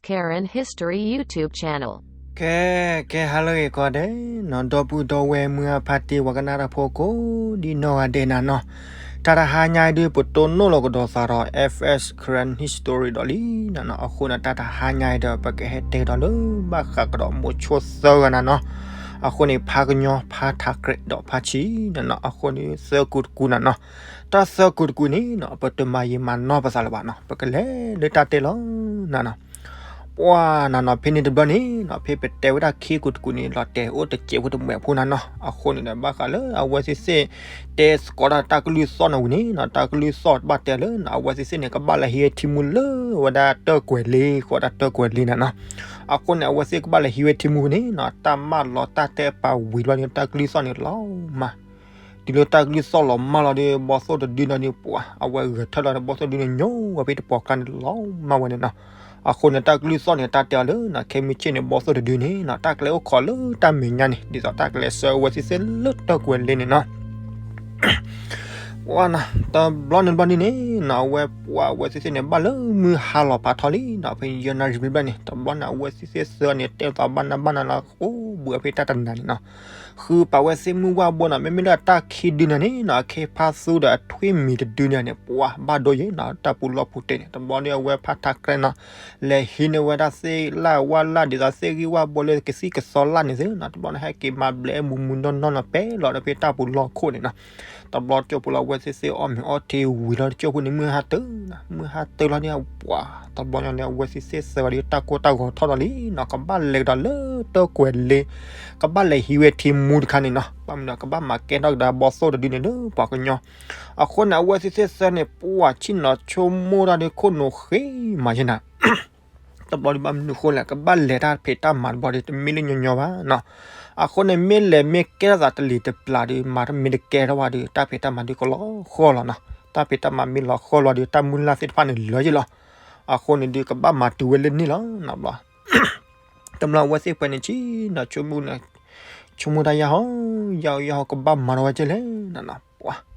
Karen History YouTube channel. ကဲ ကဲ ဟါလၢအဂ့ၤကိးဂၤဒဲးနီၤ, ဒီပုၢ်ဒီဝဲၢ်မုၢ်အဖါတံၢ် ပှၤကနၣ်တၢ်ဖိကိးဒံနီၢ်ဂၤဒဲးနၤနီၤ, တၢ်တဟါညါအံၤဒုး ပတိၢ်နီၣ်လီၤကဒီးသးဒီး F S Karen History ဒီးလံနၤနီၤ, အဃိန့ၣ် တၢ်တဟါညါအံၤဒီး ပကဟဲတဲကဒီးလၢဘၣ်ဃးကဒီးမိၤဆိသၢဂၤနၤနီၤ, အဃိန့ၣ် ဖါကညီ ဖါထးကြဲး ဒီးဖါဆံးနၤနီၤ, အဃိန့ၣ် သၢကူတကူနၤနီၤ, တၢ်သၢကူတကူန့ၣ်နီၤ ပတမၤယံာ်မၤနီၢ်ပသးလၢၤဘၣ်နီၤ, ပကလဲၤလၢတၢ်တဲလီၤနၤနီၤ. ပှၤနၤနီၤ ဖဲန့ၣ်တဘျီန့ၣ်နီၤ ဖဲပတဲဝဲဒၣ်ခံကူတကူန့ၣ် လီၤတဲာ်အိၣ်တစဲးဖိတမှဲးဖိနၤနီၤ, အဃိန့ၣ်ဒီး ဘၣ်ဃးလၢအဝဲသ့ၣ်သ့ၣ် တဲသကိးတၢ်တၢ်ကလုၢ်သီၣ်န့ၣ်ဝံၤန့ၣ်နီၤ, တၢ်ကလုၢ်သီၣ်ဘၣ်တဲလၢနီၤ အဝဲသ့ၣ်သ့ၣ်န့ၣ် ကဘၣ်လဲၤဟံးဝဲထံမူလၢဝဲဒၣ်တၢၢ်ကွဲၤလ့ ဃိးဒၣ်တၢၢ်ကွဲၤလ့နၤနီၤ, အဃိန့ၣ် အဝဲသ့ၣ်ကဘၣ်လဲၤဟံးဝဲထံမူန့ၣ်နီၤ တၢ်မၢလီၤတၢ်တဲပာ်ဝံၤတဘျီန့ၣ် တၢ်ကလုၢ်သီၣ်န့ၣ်လီၤမၢ် တုၤလၢတၢ်ကလုၢ်သီၣ်လီၤမၢ်လီၤဒီး ဘီသိၣ်တဒုနီၤဒီး ပှၤအဝဲဂဲၤထၢၣ်လီၤဒီး ဘီသိၣ်တဒုန့ၣ် ညိဝဲဖဲတပှီၤကျါန့ၣ်လီၤမၢ်ဝဲန့ၣ်နီၤ, အဃိန့ၣ် တၢ်ကလုၢ်သီၣ်န့ၣ် တၢ်တဲအီၤလၢနီၤ ခဲမုၢ်ဆ့ၣ်န့ၣ် ဘီသိၣ်တဒုန့ၣ်နီၤ တၢ်ကလဲၤအိၣ်ခိးလၢတၢ်မဲာ်ညါန့ၣ် ဒ်သိးတၢ်ကလဲၤဆှၢအဝဲသ့ၣ်သ့ၣ်လၢတၢၢ်ကွဲၤလ့န့ၣ်နီၤ ပှၤနီၤ တဘျီန့ၣ်တဘျီန့ၣ်န့ၣ်နီၤ အဝဲပှၤအဝဲသ့ၣ်သ့ၣ်န့ၣ် ဘၣ်လၢမုၢ်ဟါလီၤဖးထီလံနီၤ ဖဲယဲၢ်နၣ်ရံၣ်ဘျဲၣ်ဘျဲၣ်န့ၣ် တဘျီန့ၣ် အဝဲသ့ၣ်သ့ၣ်သၢန့ၣ် တဲသးဘၣ်နၢ်ဘၣ်နၢ်လၢ အိၣ်ဘှံးအဖဲတၢ်တနၤန့ၣ်နီၤ ဃုပာ်ဝဲသ့ၣ်မုၢ်ဝၣ်ဘိနီၤ မ့မ့ၢ်လၢအတၢ်ခံဒုန့ၣ်န့ၣ်နီၤ အခ့ဖါသူဒီးအထွံၣ်မံၤတဒုန့ၣ်န့ၣ် ပှၤဘၣ်ဒိယဲနီၤ တၢ်ပူၤလီၢ်ပူၤတဲာ်န့ၣ် တဘျီန့ၣ် အဝဲဖါထးကြဲးနီၤ လဲၤဟံးန့ၢ်ဝဲဒၣ်သ့ၣ်လၣ်ဝၣ်လၣ် ဒ်သိးသ့ၣ်ဂံၢ်ဝၣ်ဘိလၢကသံၣ်ကသီလၣ်န့ၣ်သ့နီၤ တဘျီန့ၣ် ဟဲက့ၤမၤဘျဲးမူးမူးနီၢ်နီၢ်နီၤ ပဲလီၤဒီးဖဲတၢ်ပူၤလီၢ်ခိၣ်န့ၣ်နီၤ တဘျီကၠိဖိလၢအဝဲသ့ၣ်သ့ၣ်အီၣ်မ့ၤအီထံဝံၤလီၤ ကၠိဖိန့ၣ် မုၢ်ဟါတၢ်နီၤ မုၢ်ဟါတၢ်လီၤန့ၣ် ပှၤ တဘျီညါန့ၣ် အဝဲသ့ၣ်သ့ၣ်သၢဂၤဒီး တၢ်ကိၢ်တၢ်ဂီၤထီၣ်ဒီးလံနီၤ ကဘၣ်လဲၤကဒီးလၢတၢၢ်ကွဲၤလ့ ကဘၣ်လဲၤဟံးဝဲထံမူတခါန့ၣ်နီၤ ဘၣ်မနုၤ ကဘၣ်မၤကဲထီၣ်ကဒါဘီသိၣ်တဒုန့ၣ်လၢပှၤကညီ အဃိန့ၣ် အဝဲသ့ၣ်သ့ၣ်သၢန့ၣ် ပှၤဆ့ၣ်နီၤဆိကမိၣ်တၢ်ဒီးခိၣ်နူာ်ဃ့မးယဲနၤ တဘျီဒီးဘၣ်မနုၤဃိလဲၣ် ကဘၣ်လဲၤတၢ်ဖံးတၢ်မၤတဘျီဒီး တမ့ၢ်လၢညီညီဘၣ်နီၤ အဃိန့ၣ် မ့ၢ်လဲၤမ့ၢ်ကဲထီၣ်သးတလံၤတပျၢ်ဒီး မၤတမ့ၢ်တကဲထီၣ်ဝဲဒီး တၢ်ဖံးတၢ်မၤဒုးကလီၤဃီလီၤနီၤ တၢ်ဖံးတၢ်မၤမ့ၢ်လီၤဃီလီၤဒီး တၢ်မုၢ်လၢ်သ့ၣ်တဖၣ်န့ၣ်လၢာ်ယဲလီၤ အဃိန့ၣ်ဒုးကဘၣ်မၤတုၤဝဲလၢန့ၣ်လီၤနီၤ ဘျီ တဘျီအဝဲသ့ၣ်ပှဲၤန့ၣ်ဆ့ၣ်နီၤဆိကမိၣ်န့ၣ် ဆိကမိၣ်တၢ်ယၢ်ဟီ ယၢ်ဟီယၢ်ဟီကဘၣ်မၤထီၣ်ဝဲကဲလဲၣ်နီၤနီၤ ပှၤ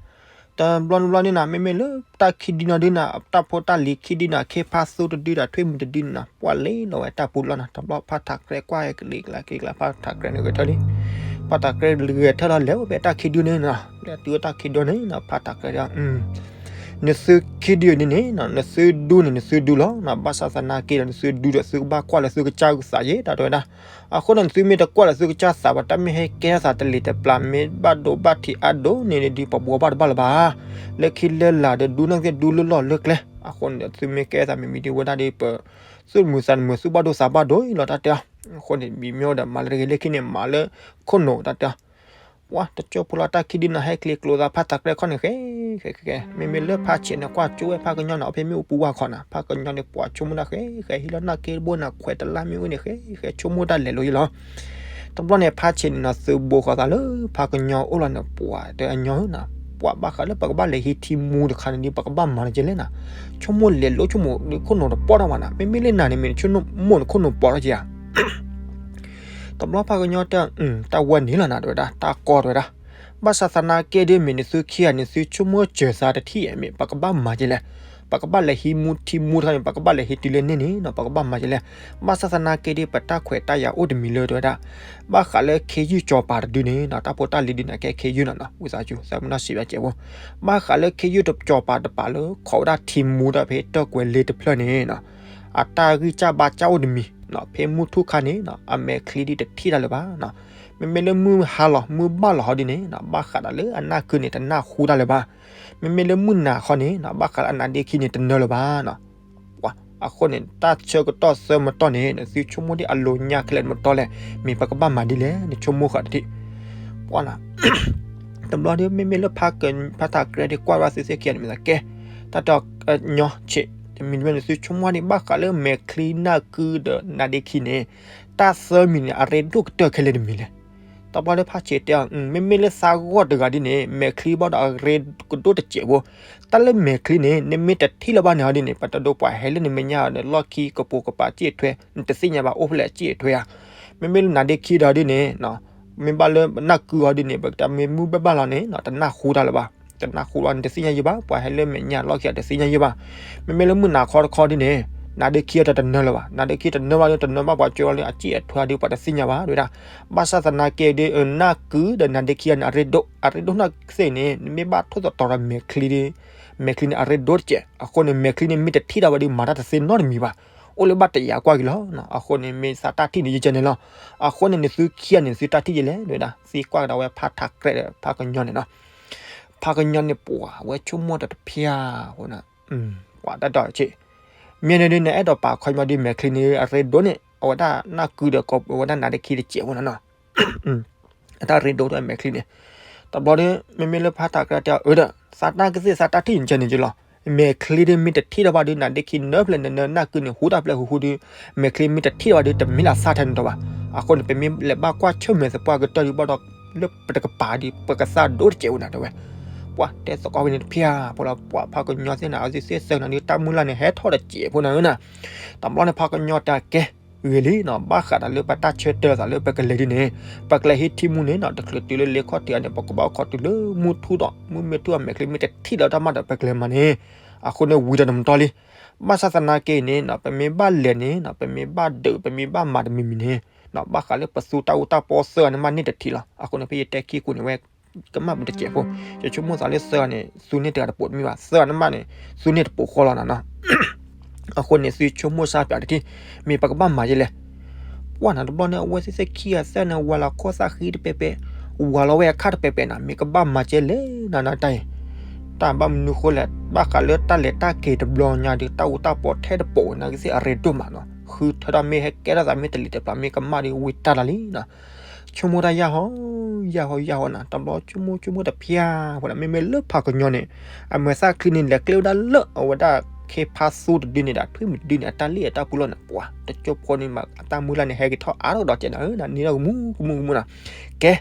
တဘျီတဘျီန့ၣ်နီၤ မ့မ့ၢ်လၢတၢ်ခံဒုနီၤဒုနီၤ တၢ်ဖိတၢ်လံၤခံဒုနီၤ အခ့ဖါသူတဒုဒီး ထွံၣ်မံၤတဒုန့ၣ်နီၤ ပှၤလဲၤလီၤဝဲတၢ်ပူၤလီၢ်နီၤ တဘျီဖါထးကြဲးကွၢ်ကလံၤကလါက့ၤကလါ ဖါထးကြဲးန့ၣ်ဂဲၤထၢၣ်လံ ဖါထးကြဲးဂဲၤထၢၣ်လီၤ လဲၤအိၣ်ဖဲတၢ်ခံဒုန့ၣ်နီၤ လဲၤတုၤဝဲတၢ်ခံဒုန့ၣ်နီၤ ဖါထးကြဲးဒီး နသုခံဒုန့ၣ်န့ၣ်နီၤ နသုဒူန့ၣ် နသုဒူလီၤနီၤ ဘၣ်ဆၣ်သနာ်က့ဒီး နသုဒူဒီး သုကဘၣ်ကွၢ်လၢသုကစၢ်ကသးယဲ တၢ်တဲဝဲဒၣ် အဃိန့ၣ် နသုမ့ၢ်တကွၢ်လၢသုကစၢ်သးဘၣ် တၢ်မ့ၢ်ဟဲကဲထီၣ်သးတလံၤတပျၢ် မ့ၢ်ဘၣ်ဒိဘၣ်ထံးအါဒိၣ်န့ၣ်ဒုး ပှၤဘှီဘၣ်တဘၣ်လၢၤဘၣ် လၢခံလၢလာ်ဒီး ဒူန့ၣ်က့ၤဒူလၢလီၢ်လၢကျဲ အဃိန့ၣ်ဒီး သုမ့ၢ်ကဲထီၣ်သးမ့မ့ၢ်ဒ်ဝဲဒၣ်ဒီး ပ သူၣ်တမုာ်သးတမုာ် သူၣ်ဘၣ်ဒိသးဘၣ်ဒိအံၤလီၤ တၢ်တဲအီၤ အဃိန့ၣ် ဘံမ့ၢ်အိၣ်ဒီး မၤလၢတဂ့ၤလၢခံန့ၣ် မၤလၢခိၣ်နူာ် တၢ်တဲအီၤ ပှၤတကၠိဖိလီၤ တၢ်ခံဒုနီၤ ဟဲကျ့ၤကျိၤသးဖါထးကြဲးခီန့ၣ် ဃဲ ဃဲ ဃဲ မ့မ့ၢ်လၢဖါဆံးန့ၣ် ကွၢ်ကၠိဝဲဖါကညီနီၤ အဖဲမ့ၣ်အူပူၤဝါခီနီၤ ဖါကညီန့ၣ် ပှၤဆိကမိၣ်တၢ်ဃဲ ဃဲ ဟံးလီၤနၢ်က့တဘိန့ၣ် ခွဲးတလါမ့ၢ်အိၣ်န့ၣ် ဃဲ ဃဲ ဆိကမိၣ်တၢ်လဲၤလိၤယဲလီၤ တဘျီန့ၣ် ဖါဆံးန့ၣ်နီၤ သုးဘိဃီၤသးလၢဖါကညီအိၣ်လီၤန့ၣ် ပှၤတဲအညီဧၢနီၤ ပှၤဘၣ်ဃးလၢပကဘၣ်လဲၤဟံးထံမူတခါန့ၣ်ဒီး ပကဘၣ်မၤလၢကဲလဲၣ်နီၤ ဆိကမိၣ်လဲၤလိၤဆိကမိၣ်ဒီးခိၣ်နူာ်တပီၢ်တၢ်မးနီၤ မ့မ့ၢ်လၢနၤန့ၣ်မ့ၢ်နဆိကမိၣ်နခိၣ်နူာ်ပီၢ်ထီၣ်က့ဧါ တဘျီဖါကညီတဲ တၢ်ဝဲန့ၣ်လီၤနၤ တဲဝဲဒၣ် တၢ်ကီတဲဝဲဒၣ် ဘၣ်ဆၣ်သနာ်က့ဒီး မ့ၢ်နသုခံဂၤန့ၣ် သုဆိကမိၣ်စၢၤသးတထံၣ်အံၤ မ့ၢ်ပကဘၣ်မၤကဲလဲၣ် ပကဘၣ်လဲၤဟံးမူထံမူတခါန့ၣ် ပကဘၣ်လဲၤဟံးတုၤလၢန့ၣ်န့ၣ်နီၤ ပကဘၣ်မၤကဲလဲၣ် ဘၣ်ဆၣ်သနာ်က့ဒီး ပတၢ်ခွဲးတၢ်ယာ်အိၣ်တမံၤလၢ တဲဝဲဒၣ် ဘၣ်ဃးလၢခ့ယုၢ်စီၤပၤတဒုန့ၣ်နီၤ တၢ်ဖိတၢ်လံၤဒုန့ၣ် ကဲခ့ယုၢ်နီၤနီၤ ဝံသးစူၤ သးမုၢ်နီၢ်စံးဘၣ်ကဲးဖိ ဘၣ်ဃးလၢခ့ယုၢ်စီၤပၤတပၤလၢ ခိးဝဲဒၣ်ထံမူဒီးဖဲတၢၢ်ကွဲၤလ့တဖျၢၣ်န့ၣ်နီၤ အတၢ်ဂံၢ်စၢ်ဘါစၢ်အိၣ်တမံၤနီၤ ဖဲမုၢ်ထူၣ်ခါန့ၣ်နီၤ အမဲာ်ချံဒုတထံၣ်တၢ်လၢၤဘၣ်နီၤ မ့မ့ၢ်လၢမုၢ်ဟါလီၤ မုၢ်ဘၣ်လီၤဟီဒုန့ၣ်နီၤ ဘၣ်ဃးဒီးလၢအနၢ်ကုန့ၣ် တနၢ်ဟူတၢ်လၢၤဘၣ် မ့မ့ၢ်လၢမုၢ်နၤခီန့ၣ်နီၤ ဘၣ်ဃးလၢအနါဒ့ခံန့ၣ် တနၢလၢၤဘၣ်နီၤ ပှၤ အဃိန့ၣ် တၢ်ဆၢကတီၢ်သၢမတီၢ်န့ၣ် နသုဆိကမိၣ်ဒ်အလိၤညါခဲလၢာ်တမတီၢ်လဲၣ် မ့ၢ်ပကဘၣ်မၤဒ်လဲၣ် နဆိကမိၣ်ဃီတထံၣ် ပှၤနီၤ တဘျီဒီး မ့မ့ၢ်လၢဖါထးကြဲးဒီးကွၢ်ဘၣ်သုသ့ၣ်ခံဂၤန့ၣ်မ့ၢ်သးကဲ တၢ်တဲအီၤ ညီဆံး တမံၤတမံၤ နသုဆိကမိၣ်န့ၣ် ဘၣ်ဃးလၢမဲာ်ချံနၢ်ကုဒီးနါဒ့ခံန့ၣ် တၢ်သၢမံၤန့ၣ် အရ့ဒိၣ်ကတၢၢ်ခဲလၢာ်တမံၤလဲၣ် တဘျီလၢဖါဆံးတဲအီၤ မ့မ့ၢ်လၢသးဂီၢ်တဂၤဒ်န့ၣ် မဲာ်ချံဘၣ်ဒီးအရ့ကဒိၣ်တစဲးဖိ တၢ်လၢမဲာ်ချံန့ၣ် နမ့ၢ်တထံၣ်လၢၤဘၣ်န့ၣ်ဟီဒ်န့ၣ် ပတဒိပှၤဟဲလၢနမဲာ်ညါဒီး လီၢ်ခံကပိာ်ကပၤစံၣ်ထွဲ နတသ့ၣ်ညါဘၣ်အိၣ်ဖဲလဲၣ်စံၣ်ထွဲဧါ မ့မ့ၢ်လၢနါဒ့ခံဒီးဒ်န့ၣ် မ့ၢ်ဘၣ်လၢနၢ်ကုဟီဒ်န့ၣ် ပကတဲမ့ၢ်မုၢ်ဘၣ်ဘၣ်လီၤန့ၣ် တနၢ်ဟူတၢ်လၢၤဘၣ် တနၢ်ဟူလီၤ နတသ့ၣ်ညါယံၤဘၣ် ပှၤဟဲလၢမဲာ်ညါလီၢ်ခံတသ့ၣ်ညါယံၤဘၣ် မ့မ့ၢ်လၢမုၢ်နၤခီတခီဒ်န့ၣ် နါဒ့ခံအတၢ်တနၢလၢၤဘၣ်, နါဒ့ခံတနၢဘၣ်ဒီး တနၢဘၣ်ပှၤကၠိလီၤလၢအစံၣ်အထွဲဒီး ပှၤတသ့ၣ်ညါဘၣ် တဲဝဲဒၣ်. ဘၣ်ဆၣ်သနာ်က့ဒီး နၢ်ကုဒီးနါဒ့ခံန့ၣ် အရ့ဒိၣ်, အရ့ဒိၣ်နီၢ်ကစ့ၢ်န့ၣ် နမ့ၢ်ဘၣ်ထိၣ်သတြီၤဒီးမဲာ်ချံဒီး, မဲာ်ချံန့ၣ် အရ့ဒိၣ်တစဲး. အဃိန့ၣ် မဲာ်ချံန့ၣ် မ့ၢ်တထံၣ်တၢ်ဘၣ်ဒီး မၤတၢ်တသ့နီတမံၤဘၣ်. အိၣ်လၢဘၣ်တယာ်ကွၢ်က့ၤလီၤ. အဃိန့ၣ် မ့ၢ်သးတၢ်ထံၣ်န့ၣ် ယကဲန့ၣ်လီၤ. အဃိန့ၣ် နသုခံဂၤန့ၣ် သုတၢ်ထံၣ်ယဲလဲၣ် တဲဝဲဒၣ်. သံကွၢ်ကဒီးဝဲဖါထးကြဲးဒီးဖါကညီန့ၣ်နီၤ. ဖါကညီန့ၣ် ပှၤဝဲဆိကမိၣ်တၢ်တဖၣ်အဃိန့ၣ် ပှၤတၢ်ဒီးဆ့ မ့ၢ်န့ၣ်ဒုး နအဲၣ်ဒိးပာ်ခီမီဒီး မဲာ်ချံန့ၣ် အရ့ဒိၣ်န့ၣ် အဝဲဒၣ်နၢ်ကုဒီး အဝဲဒၣ်နါဒ့ခံတစဲးဖိနီၤနီၤ. အတၢ်ရ့ဒိၣ်ဒီးမဲာ်ချံန့ၣ်. တဘျီဒီး မ့မ့ၢ်လၢဖါထးကြဲးတဲအီၤဒီး သးတၢ်ကသ့ၣ်သးတၢ်ထံၣ်န့ၣ်ကဲန့ၣ်ကလီၤ. မဲာ်ချံဒီးမ့ၢ်တထံၣ်တၢ်ဘၣ်ဒီး နါဒ့ခံနၢဖျဲၣ်နနၢ နၢ်ကုန့ၣ် ဟူတၢ်ဖျဲၣ်ဟူဟူဒီး မဲာ်ချံမ့ၢ်တထံၣ်တၢ်ဘၣ်ဒီး တမ့ၢ်လၢသးထဲန့ၣ်တဘၣ်. အဃိန့ၣ် ပမ့ၢ်လဲၤဘၣ်ကွၢ်ဆၢၣ်မဲာ်သပှၢ်ကတၢၢ်ဒီး ဘၣ်ဒီးလၢပတကပၤဒီး ပကသးဒိၣ်တစဲးဝဲနၤ တဲဝဲ. ပှၤတဲသကိးဝဲန့ၣ်တဖၣ်ဖိလီၤ. ပှၤဖါကညီသ့ၣ်န့ၣ် အဝဲသ့ၣ်စ့ၢ်ဆၢနၤဒီး တၢ်မုၢ်လၢ်န့ၣ်ဟဲထီၣ်တစဲးဖိနၤဧၢနၤ. တဘျီန့ၣ် ဖါကညီတဲကဲ ဂ့ၤလံနီၤ, ဘၣ်ဃးဒီးလၢပတၢ်ဆၢတဲာ်သးလၢပကလဲၤဒ်န့ၣ် ပကလဲၤဟံးထံမူန့ၣ်နီၤ, တချုးတုၤလၢလ့ခီၣ်ထံးအန့ၣ် ပကဘၣ်အိၣ်ခိးတုၤလၢမုၢ်ထူၣ်ဒီး မုၢ်မ့ၢ်ထူၣ်အမဲာ်ချံမ့ၢ်တထံၣ်လၢတၢ်မၤဒီး ပကလဲၤမၤန့ၣ်. အဃိန့ၣ် ဝံၤဒီးတမတီၢ်လံ. ဘၣ်ဆၣ်သနာ်က့န့ၣ်နီၤ ပမ့ၢ်ဘၣ်လဲၤန့ၣ်နီၤ ပမ့ၢ်ဘၣ်ဒုး ပမ့ၢ်ဘၣ်မၤတမံၤမံၤန့ၣ်နီၤ ဘၣ်ဃးလၢပသူတၢ်အူတၢ်ပီသၢဂၤန့ၣ်မးန့ၢ်တထံၣ်လီၤ. အဃိန့ၣ် ဖဲယတဲခံကိးန့ၣ်ဝဲ ကမၣ်ပူၤတစဲးဖိ, ယဆိကမိၣ်သးလၢသၢဂၤန့ၣ် သူန့ၢ်တဂၤတပိာ်တမံၤဘၣ်, သၢဂၤန့ၣ်မးန့ၣ် သူန့ၢ်တပိာ်ဃီလီၤနၤနီၤ. အဃိန့ၣ် သုဆိကမိၣ်စၢ်ပၠးတထံၣ်, မ့ၢ်ပကဘၣ်မၤယဲလဲၣ်. ပှၢ်နၤတဘျီန့ၣ် အဝဲသ့ၣ်သ့ၣ်ခံဂၤသၢဂၤန့ၣ် ဝၤလီၤခိၣ်သၣ်ဃံတပဲပဲ, ဝၤလီၤဝဲအခါတပဲပဲနၤ, မ့ၢ်ကဘၣ်မၤကဲလဲၣ်နၤနတၢ်အံၤ တၢ်ဘၣ်မနုၤဃိလဲၣ်, ဘၣ်ဃးလၢတၢ်လဲၤတၢ်က့ၤတဘျီညါဒီး တၢ်အူတၢ်ပီထဲတပိာ်ဝဲနၤကသ့ၣ်အရ့ဒိၣ်မးနီၤ, ဃုထၢထီၣ်မ့ၢ်ဟဲကဲထီၣ်သးမ့ၢ်တလံၤတပျၢ် မ့ၢ်ကမၣ်ဒီးဝံတၢ်လၢ်လံနီၤ. ဆိကမိၣ်တၢ်ယၢ်ဟီ, ယၢ်ဟီယၢ်ဟီနၤ, တဘျီဆိကမိၣ်ဆိကမိၣ်တဖၠၣ်ဖိနၤ, မ့မ့ၢ်လၢဖးကညီန့ၣ် အမဲာ်သၣ်ချံန့ၣ် လဲၤကျဲဝဲဒၣ်လၢအဝဲဒၣ်ခ့ဖါသူတဒုန့ၣ်ဒီး ထွံၣ်မံၤတဒုန့ၣ် အတၢ်လံၣ်အတၢ်ပူၤလီၤန့ၣ် ပှၤတကၠိဖိန့ၣ်မး အတၢ်မုၢ်လၢ်န့ၣ် ဟဲက့ၤထီၣ်အါထီၣ်ကဒီးကဲနၤဧၢနၤ, န့ၢ်ထီၣ်ကမူကမူကမူနၤ. ကဲ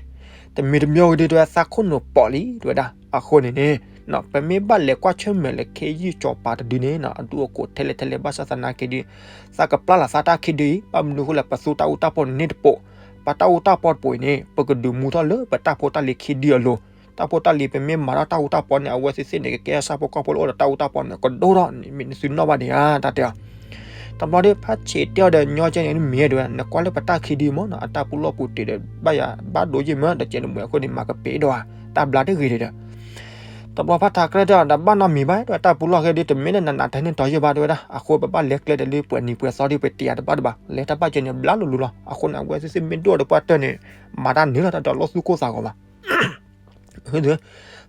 တမံၤတမံၤဝံၤဒီး တဲဝဲသးခိၣ်နူာ်ပိာ်လံ တဲဝဲဒၣ်. အဃိန့ၣ်န့ၣ် ပမ့ၢ်ဘၣ်လဲၤကွၢ်ဆၢၣ်မဲာ်လၢခ့ယုၢ်စီၤပၤတဒုန့ၣ်နီၤ အဒူအခိၣ်ထဲလဲၣ်ထဲလဲၣ် ဘၣ်ဆၣ်သနာ်က့ဒီး သးကပျၢ်လီၤသးတၢ်ခံဒုအံၤ, ဘၣ်မနုၤဃိလဲၣ် ပသူတၢ်အူတၢ်ပီန့ၣ်န့ၢ်တပိာ်, ပတၢ်အူတၢ်ပီတပိာ်အံၤန့ၣ် ပကဒုးမူထီၣ်လၢပတၢ်ဖိတၢ်လံၤခံဒုအလိၤ, တၢ်ဖိတၢ်လံၤ ပမ့ၢ်မၤထီၣ်တၢ်အူတၢ်ပီန့ၣ် အဝဲသ့ၣ်သ့ၣ်န့ၣ် ကကဲအဆၣ်ဖိကီၢ်ဖိလၢအိၣ်ဒီးတၢ်အူတၢ်ပီန့ၣ် ကဒိၣ်ထီၣ်န့ၣ် မ့ၢ်နသုနီၣ်ဘၣ်ဒံးဧါ တၢ်တဲအီၤ. တဘျီဒီး ဖးဆံးတဲအီၤဒီး ညီကဲန့ၣ်မ့ၢ်တဲဝဲ နကွၢ်လၢပတၢ်ခံဒုမ့ၢ်နီၤ အတၢ်ပူၤလီၢ်ပူၤတ့ၢ်ဒီး ဘၣ်ယၤဘၣ်ဒိယ့ၢ်မ့ၢ် ဒီးကဲန့ၣ်မ့ၢ်အဃိန့ၣ် မၤကပ့ၤဒီးဧါ တၢ်ဘျါတဂ့ၤဒီး တဘျီဖးထးကြဲးတဲအီၤ တဘၣ်နီတမံၤဘၣ် တဲဝဲ တၢ်ပူၤလီၢ်ခဲဒုး တမ့ၢ်လၢနနးတဟဲန့ၢ်တီၤယ့ၢ်ဘၣ် တဲဝဲဒၣ်. အဃိပဘၣ်လဲၤကျဲဒီးလၢပှဲၤနံၤပှဲၤသီဒီး ပတ့ၢ်ယၤတဘၣ်တဘၣ် လဲၤတၢ်ဘၣ်ကဲန့ၣ် ဘျါလိၤလိၤလီၤ. အဃိန့ၣ် အဝဲသ့ၣ်သ့ၣ်မ့ၢ်ဒိၣ်ဒီးပှၢ်တၢၢ်န့ၣ် မၤတၢ်နုာ်လီၤတၢ်ဒီးလီၢ်သူၣ်ကိၢ်သးဂီၤဘၣ်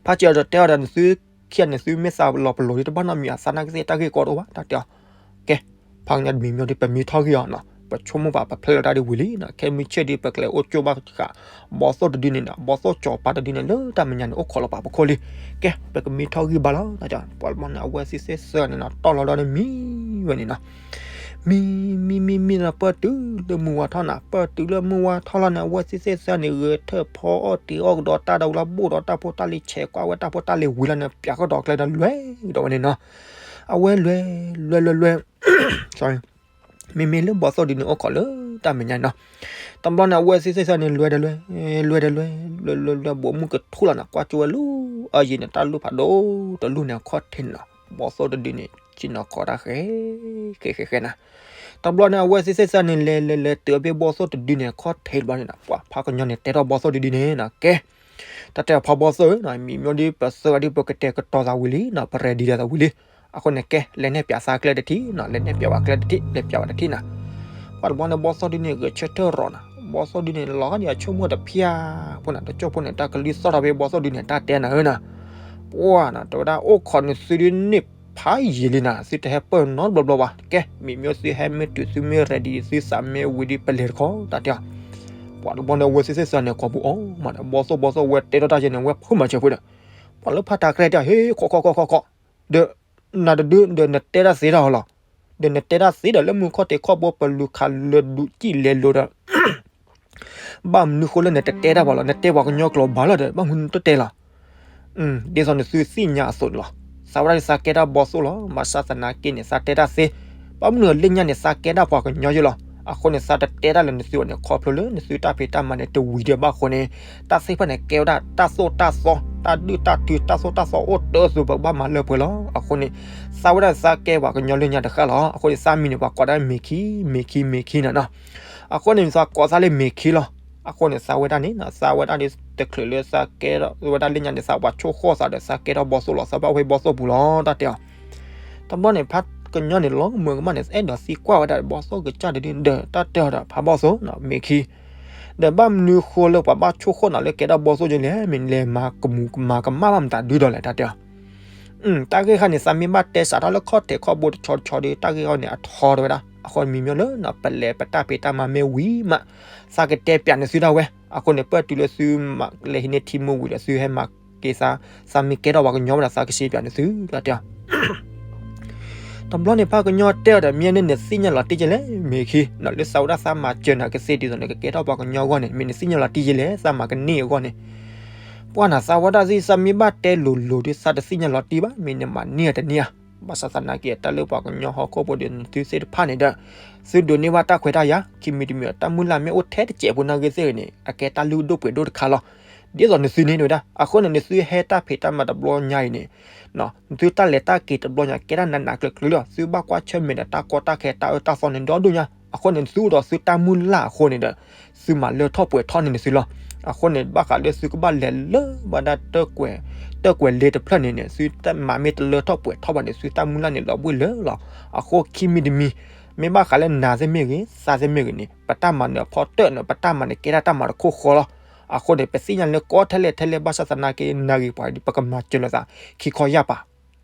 ဖးဆံးအီၤဒီးတဲအီၤဒီး နသုခံဂၤန့ၣ် သုမ့ၢ်သးလီၤပလိာ်ဒီး တဘၣ်နီတမံၤ အသးနာ်ကသ့ၣ်တၢ်ဂ့ၢ်ကီတအိၣ်ဘၣ် တၢ်တဲအီၤ. ကဲ ဖးကညီတမံၤမ့ၢ်ဒီး ပမံထီၣ်ဂံၢ်အီၤနီၤ ပဆိကမိၣ်ပာ်ပဖျဲလီၤတၢ်ဒ်ဝံၤလံနီၤ ခဲမုၢ်ဆ့ၣ်ဒုး ပကလဲၤအိၣ်ကၠိဘၣ်ဃး ဘီသိၣ်တဒုန့ၣ်နီၤ ဘီသိၣ်စီၤပၤတဒုန့ၣ် လၢတၢ်မဲာ်ညါန့ၣ် အိၣ်ခိးလီၤပာ်ပခိၣ်လံ. ကဲ ပကမံထီၣ်ဂံၢ်ဘါလီၤ ပှၤတဘျီန့ၣ် အဝဲသ့ၣ်သ့ၣ်သၢဂၤန့ၣ်နီၤ တီၢ်လီၤဒီးန့ၣ်မံဝဲန့ၣ်နီၤ မံ မံ မံ မံဒီး ပၢၢ်တုၤလၢမုၢ်ဝါထီၣ်နၤ ပၢၢ်တုၤလၢမုၢ်ဝါထီၣ်လီၤန့ၣ် အဝဲသ့ၣ်သ့ၣ်သၢဂၤန့ၣ် ဂဲၤထၢၣ်ဖီအီၣ်တ့ၤအီၣ်ကဒီးတၢ်ဒီးလီၤ ဘိၣ်ဒီးတၢ်ဖိတၢ်လံၤ ဆဲးကွၢ်ဝဲတၢ်ဖိတၢ်လံၤဝံၤလီၤန့ၣ် ပၠးကဒီးကျဲဒီးလွဲၢ်ကဒီးဝဲန့ၣ်နီၤ အဝဲလွဲၢ် လွဲၢ် လွဲၢ် လွဲၢ် မ့မ့ၢ်လၢဘီသိၣ်ဒုန့ၣ်အိၣ်ခိးလၢတၢ်မဲာ်ညါနီၤ တဘျီန့ၣ် အဝဲသ့ၣ်သ့ၣ်သၢဂၤန့ၣ် လွဲၢ်ဒီးလွဲၢ် လွဲၢ်ဒီးလွဲၢ် လွဲၢ် လွဲၢ် လွဲၢ် ဘိးမုၢ်ကထူၣ်လီၤနၤ ကွၢ်ကၠိဝဲလၢအယံၤန့ၣ် တၢ်လူၢ်ဖးဒိၣ်တလူၢ်န့ၣ် အခီၣ်ထံးန့ၣ်နီၤ ဘီသိၣ်တဒုန့ၣ် ဆ့ၣ်နီၤခိးတၢ်ဃဲ ဃဲ ဃဲ ဃဲနၤ တဘျီန့ၣ် အဝဲသ့ၣ်သ့ၣ်သၢဂၤန့ၣ် လဲၤ လဲၤ လဲၤ တုၤအဘ့ၣ်ဘီသိၣ်တဒုန့ၣ် အခီၣ်ထံးတဘျီန့ၣ်နီၤ ပှၤဖးကညီန့ၣ် တဲထီၣ်ဘီသိၣ်တဒုန့ၣ်နီၤ ကဲ တၢ်တဲဖီဘီသိၣ်ဧၢနီၤ မံမ့ၢ်ဒ်ပသၢဂၤဒ်ပကတဲာ်ကတီၤသးဝံၤလံနီၤ ပreadyဒီးသးဝံၤလံ အဃိန့ၣ် ကဲ လဲၤနဲၣ်ပၠးသးကျဲတထံၣ်နီၤ လဲၤနဲၣ်ပၠးဝဲကျဲတထံၣ် လဲၤပၠးဝဲတထံၣ်နၤ ပှၤတဘျီန့ၣ် ဘီသိၣ်ဒုန့ၣ် ဂဲၤဆၢထၢၣ်ရီၤနၤ ဘီသိၣ်ဒုန့ၣ် လီၤဂာ်ဒ်အဆိကမိၣ်တဖၠၣ်ဖိနၤ တကၠိၢ်ဖိန့ၣ် တၢ်ကလုၢ်သီၣ်ထီၣ်ဖဲဘီသိၣ်ဒုန့ၣ် တၢ်တဲနၤဧၢနၤ ပှၤနၤ တဲဝဲဒၣ် အိၣ်ခိးန့ၣ်သုဒုန့ၣ်ဖးယံာ်လံနၤ သုတဟဲပၢၢ်နီတဘျီဘျီဘၣ် ကဲ မံမ့ၢ်သုဟဲမ့ၢ်တုၤသုမ့ၢ်ready သုသးမ့ၢ်ဝံၤဒ်ပလဲၤတခီ တၢ်တဲအီၤ ပှၤတဘျီန့ၣ် အဝဲသ့ၣ်သ့ၣ်သၢဂၤန့ၣ် ကိာ်ပူၤအီၣ်မးဒီး ဘီသိၣ် ဘီသိၣ် အဝဲတဲထီၣ်တၢ်ယဲန့ၣ် အဝဲဖုးမၤစၢၤဖုးဒီး ပှၤလၢဖးထးကြဲးတဲအီၤ ဟ့ၣ် ခိး ခိး ခိး ခိး ခိး ဒီး နၤတဒု ဒီးနတဲတၢ်သ့တၢ်ဟီလီၤ ဒီးနတဲတၢ်သ့ဒီးလၢမုၢ်ခီၣ်ထံးခီၣ်ဘိပလူၤခးလၢာ်ဒုးစံၣ်လဲၤလိၤဒီး ဘၣ်မနုၤဃိလၢနတတဲတၢ်ပှၤလီၤ နတဲပှၤကညီကျိာ်ဘၣ်လီၤဒီး ဘၣ်မနုၤနတတဲလီၤ ဒ်သိးနသုသ့ၣ်ညါအသိးန့ၣ်လီၤ. သးဝဲဒၣ်န့ၣ် သးကဲတၢ်ဘီသိၣ်လီၤ. ဘၣ်ဆၣ်သနာ်က့န့ၣ် သးတဲတၢ်သ့, ဘၣ်မနုၤအလၢညါန့ၣ် သးကဲတၢ်ပှၤကညီယဲလီၤ. အဃိန့ၣ် သးတတဲတၢ်လၢနသုဘၣ်န့ၣ် ခီဖျိလၢနသုတၢ်ဖံးတၢ်မၤန့ၣ် တဝံၤဒံးဘၣ်အဃိန့ၣ် တၢ်သ့ၣ်တဖၣ်န့ၣ် ကဲဝဲဒၣ်တၢ်သိၣ်တၢ်သီ တၢ်ဒုၣ်တၢ်ထု တၢ်သိၣ်တၢ်သီအိၣ်တၢ်အသိး ပကဘၣ်မၤလၢပှဲၤလီၤ. အဃိန့ၣ် သးဝဲဒၣ်သးကဲပှၤကညီလၢညါတဃၣ်လီၤ. အဃိန့ၣ် သးမံၤန့ၣ် ပှၤကိးဒၣ်မ့ၤခံ မ့ၤခံ မ့ၤခံန့ၣ်နီၤ. အဃိန့ၣ် သးကိးသးလၢမ့ၤခံလီၤ. အဃိန့ၣ် သးဝဲဒၣ်န့ၣ် သးဝဲဒၣ်ဒ်တချုးလၢသးကဲထီၣ်ဝဲဒၣ်လၢညါန့ၣ် သးပှၤဆိၣ်ဃီၣ်သးဒီး သးကဲထီၣ်ဘီၣ်သိၣ်လီၤ. သးဘၣ်ဝဲဘီၣ်သိၣ်ပူၤလီၤ တၢ်တဲအီၤ. တဘျီန့ၣ် ဖးကညီန့ၣ် လီၤကမၢကမၣ်န့ၣ် အဲၣ်ဒိးသံကွၢ်ဝဲဒၣ်ဘီၣ်သိၣ်ကစၢ်တဒုဒီး တၢ်တဲအီၤဒီး ဖးဘီၣ်သိၣ်နီၤ မ့ၤခံ ဒီးဘၣ်မနုၤဃိလၢပှၤဘၣ်ဆိၣ်ဃီၣ်နၤလၢကဲထီၣ်ဘီၣ်သိၣ်ယဲလဲၣ် မ့ၢ်လဲၤမၤကမူၤမၤကမၣ်ဘၣ်မတၤဒုဒီးလဲၣ် တၢ်တဲအီၤ. တၢ်ဂ့ၢ်ခါန့ၣ် သးမ့ၢ်ဘၣ်တဲစးထီၣ်လၢခီၣ်ထံးခီၣ်ဘိတဆီတဆီဒီး တၢ်ဂ့ၢ်ခါန့ၣ် အထီတဝဲဒၣ်. အဃိမံၤမံၤလၢနီၤ ပလဲၤပတၢ်ဖံးတၢ်မၤမ့ၢ်ဝံၤမး သးကတဲပၠးန့ၢ်သုဒၣ်ဝဲ. အဃိန့ၣ် ပၢၢ်တုၤလၢသုမၤလဲၤဟံးန့ၢ်ထံမုၢ်ဝံၤဒီး သုဟဲမၤက့ၤသး, သးမ့ၢ်ကဲထီၣ်ပှၤကညီဝဲဒီး သးကစံးပၠးန့ၢ်သု တၢ်တဲအီၤ. တဘျီန့ၣ် ဖးကညီတဲအီၤဒီး မ့ၢ်န့ၣ်နသ့ၣ်ညါလီၤတံၢ်ကဲလဲၣ် မ့ၤခံနီၤ လၢသးဝဲဒၣ်သးမၤစၢၤနၤကသ့ဒ်သိးန့ၣ် ကကဲထီၣ်ပှၤကညီအဂီၢ်န့ၣ် မ့ၢ်နသ့ၣ်ညါလီၤတံၢ်ကဲလဲၣ် သးမၤကန့ၢ်အဂီၢ်န့ၣ်. ပှၢ်နၤ သးဝဲဒၣ်သ့ၣ် သးမ့ၢ်ဘၣ်တဲလိၤလိၤဒီး သးတသ့ၣ်ညါလီၤတံၢ်ဘၣ် မ့ၢ်နမၤန့ၢ်တန့ၢ်ဧါ. ဘၣ်ဆၣ်သနာ်က့ တၢ်လၢပှၤကညီဟီၣ်ခိၣ်ဖိဒီးနသုသ့ၣ်တဖၣ်န့ၣ်ဒီး သုဒိးန့ၢ်ဘၣ်တၢ်ခွဲးတၢ်ယာ် ခံမံၤတမံၤ တၢ်မုၢ်လၢ်မ့ၢ်အိၣ်ထဲတစဲးဖိနာ်ဂ့ၤသ့ၣ်ဂ့ၤန့ၣ် အကဲတၢ်လုၢ်ဒိၣ်ပှ့ၤဒိၣ်တခါလီၤ. ဒ်သိးနသုန့ၣ်ဝဲဒၣ် အဃိန့ၣ် နသုဟဲတၢ်ဖံးတၢ်မၤတဘျီညါအံၤန့ၣ် နသုတၢ်လဲၤတၢ်က့ၤတဘျီညါ ကဲဒၣ်နးနးကျၢၤကျၢၤလီၤ. သုဘၣ်ကွၢ်ဆၢၣ်မဲာ်ဒီးတၢ်ကီတၢ်ခဲတၢ်အၢတၢ်သီန့ၣ်ဒီဒိၣ်ညါ အဃိန့ၣ် သုအိၣ်ဒီးသုတၢ်မုၢ်လၢ်အဃိန့ၣ်ဒီး သုမၤလၢထီၣ်ပှဲၤထီၣ်န့ၢ်နသုလီၤ. အဃိန့ၣ် ဘၣ်ဃးလၢသုကဘၣ်လဲၤလၢဘၣ်ဒၣ် တၢၣ်ကွဲၤလ့တဖျၢၣ်န့ၣ်န့ၣ် သုတၢ်မၤမ့ၢ်တလၢထီၣ်ပှဲၤထီၣ်ဘၣ်န့ၣ် သုတၢ်မုၢ်လၢ်န့ၣ်လီၤဘှ့ၣ်လၢာ်လီၤ. အဃိခံမံၤတမံၤ မ့ၢ်ဘၣ်ဃးလၢနၤသ့ၣ်မ့ၢ်ဂ့ၤ သးသ့ၣ်မ့ၢ်ဂ့ၤန့ၣ် ပတၢ်မၤန့ၣ်အဖီတၢၣ်န့ၣ် ပတၢ်မၤန့ၣ်ကဲဒၣ်တၢ်မၤတခိၣ်ဃီလီၤ. အဃိန့ၣ် ပသ့ၣ်ညါလၢကီထဲလဲၣ်ထဲလဲၣ် ဘၣ်ဆၣ်သနာ်က့ နာ်ဂ့ၤပှၤဒီး ပကမၤစၢၤလိာ်သး ခံခီယၢ်ပၤ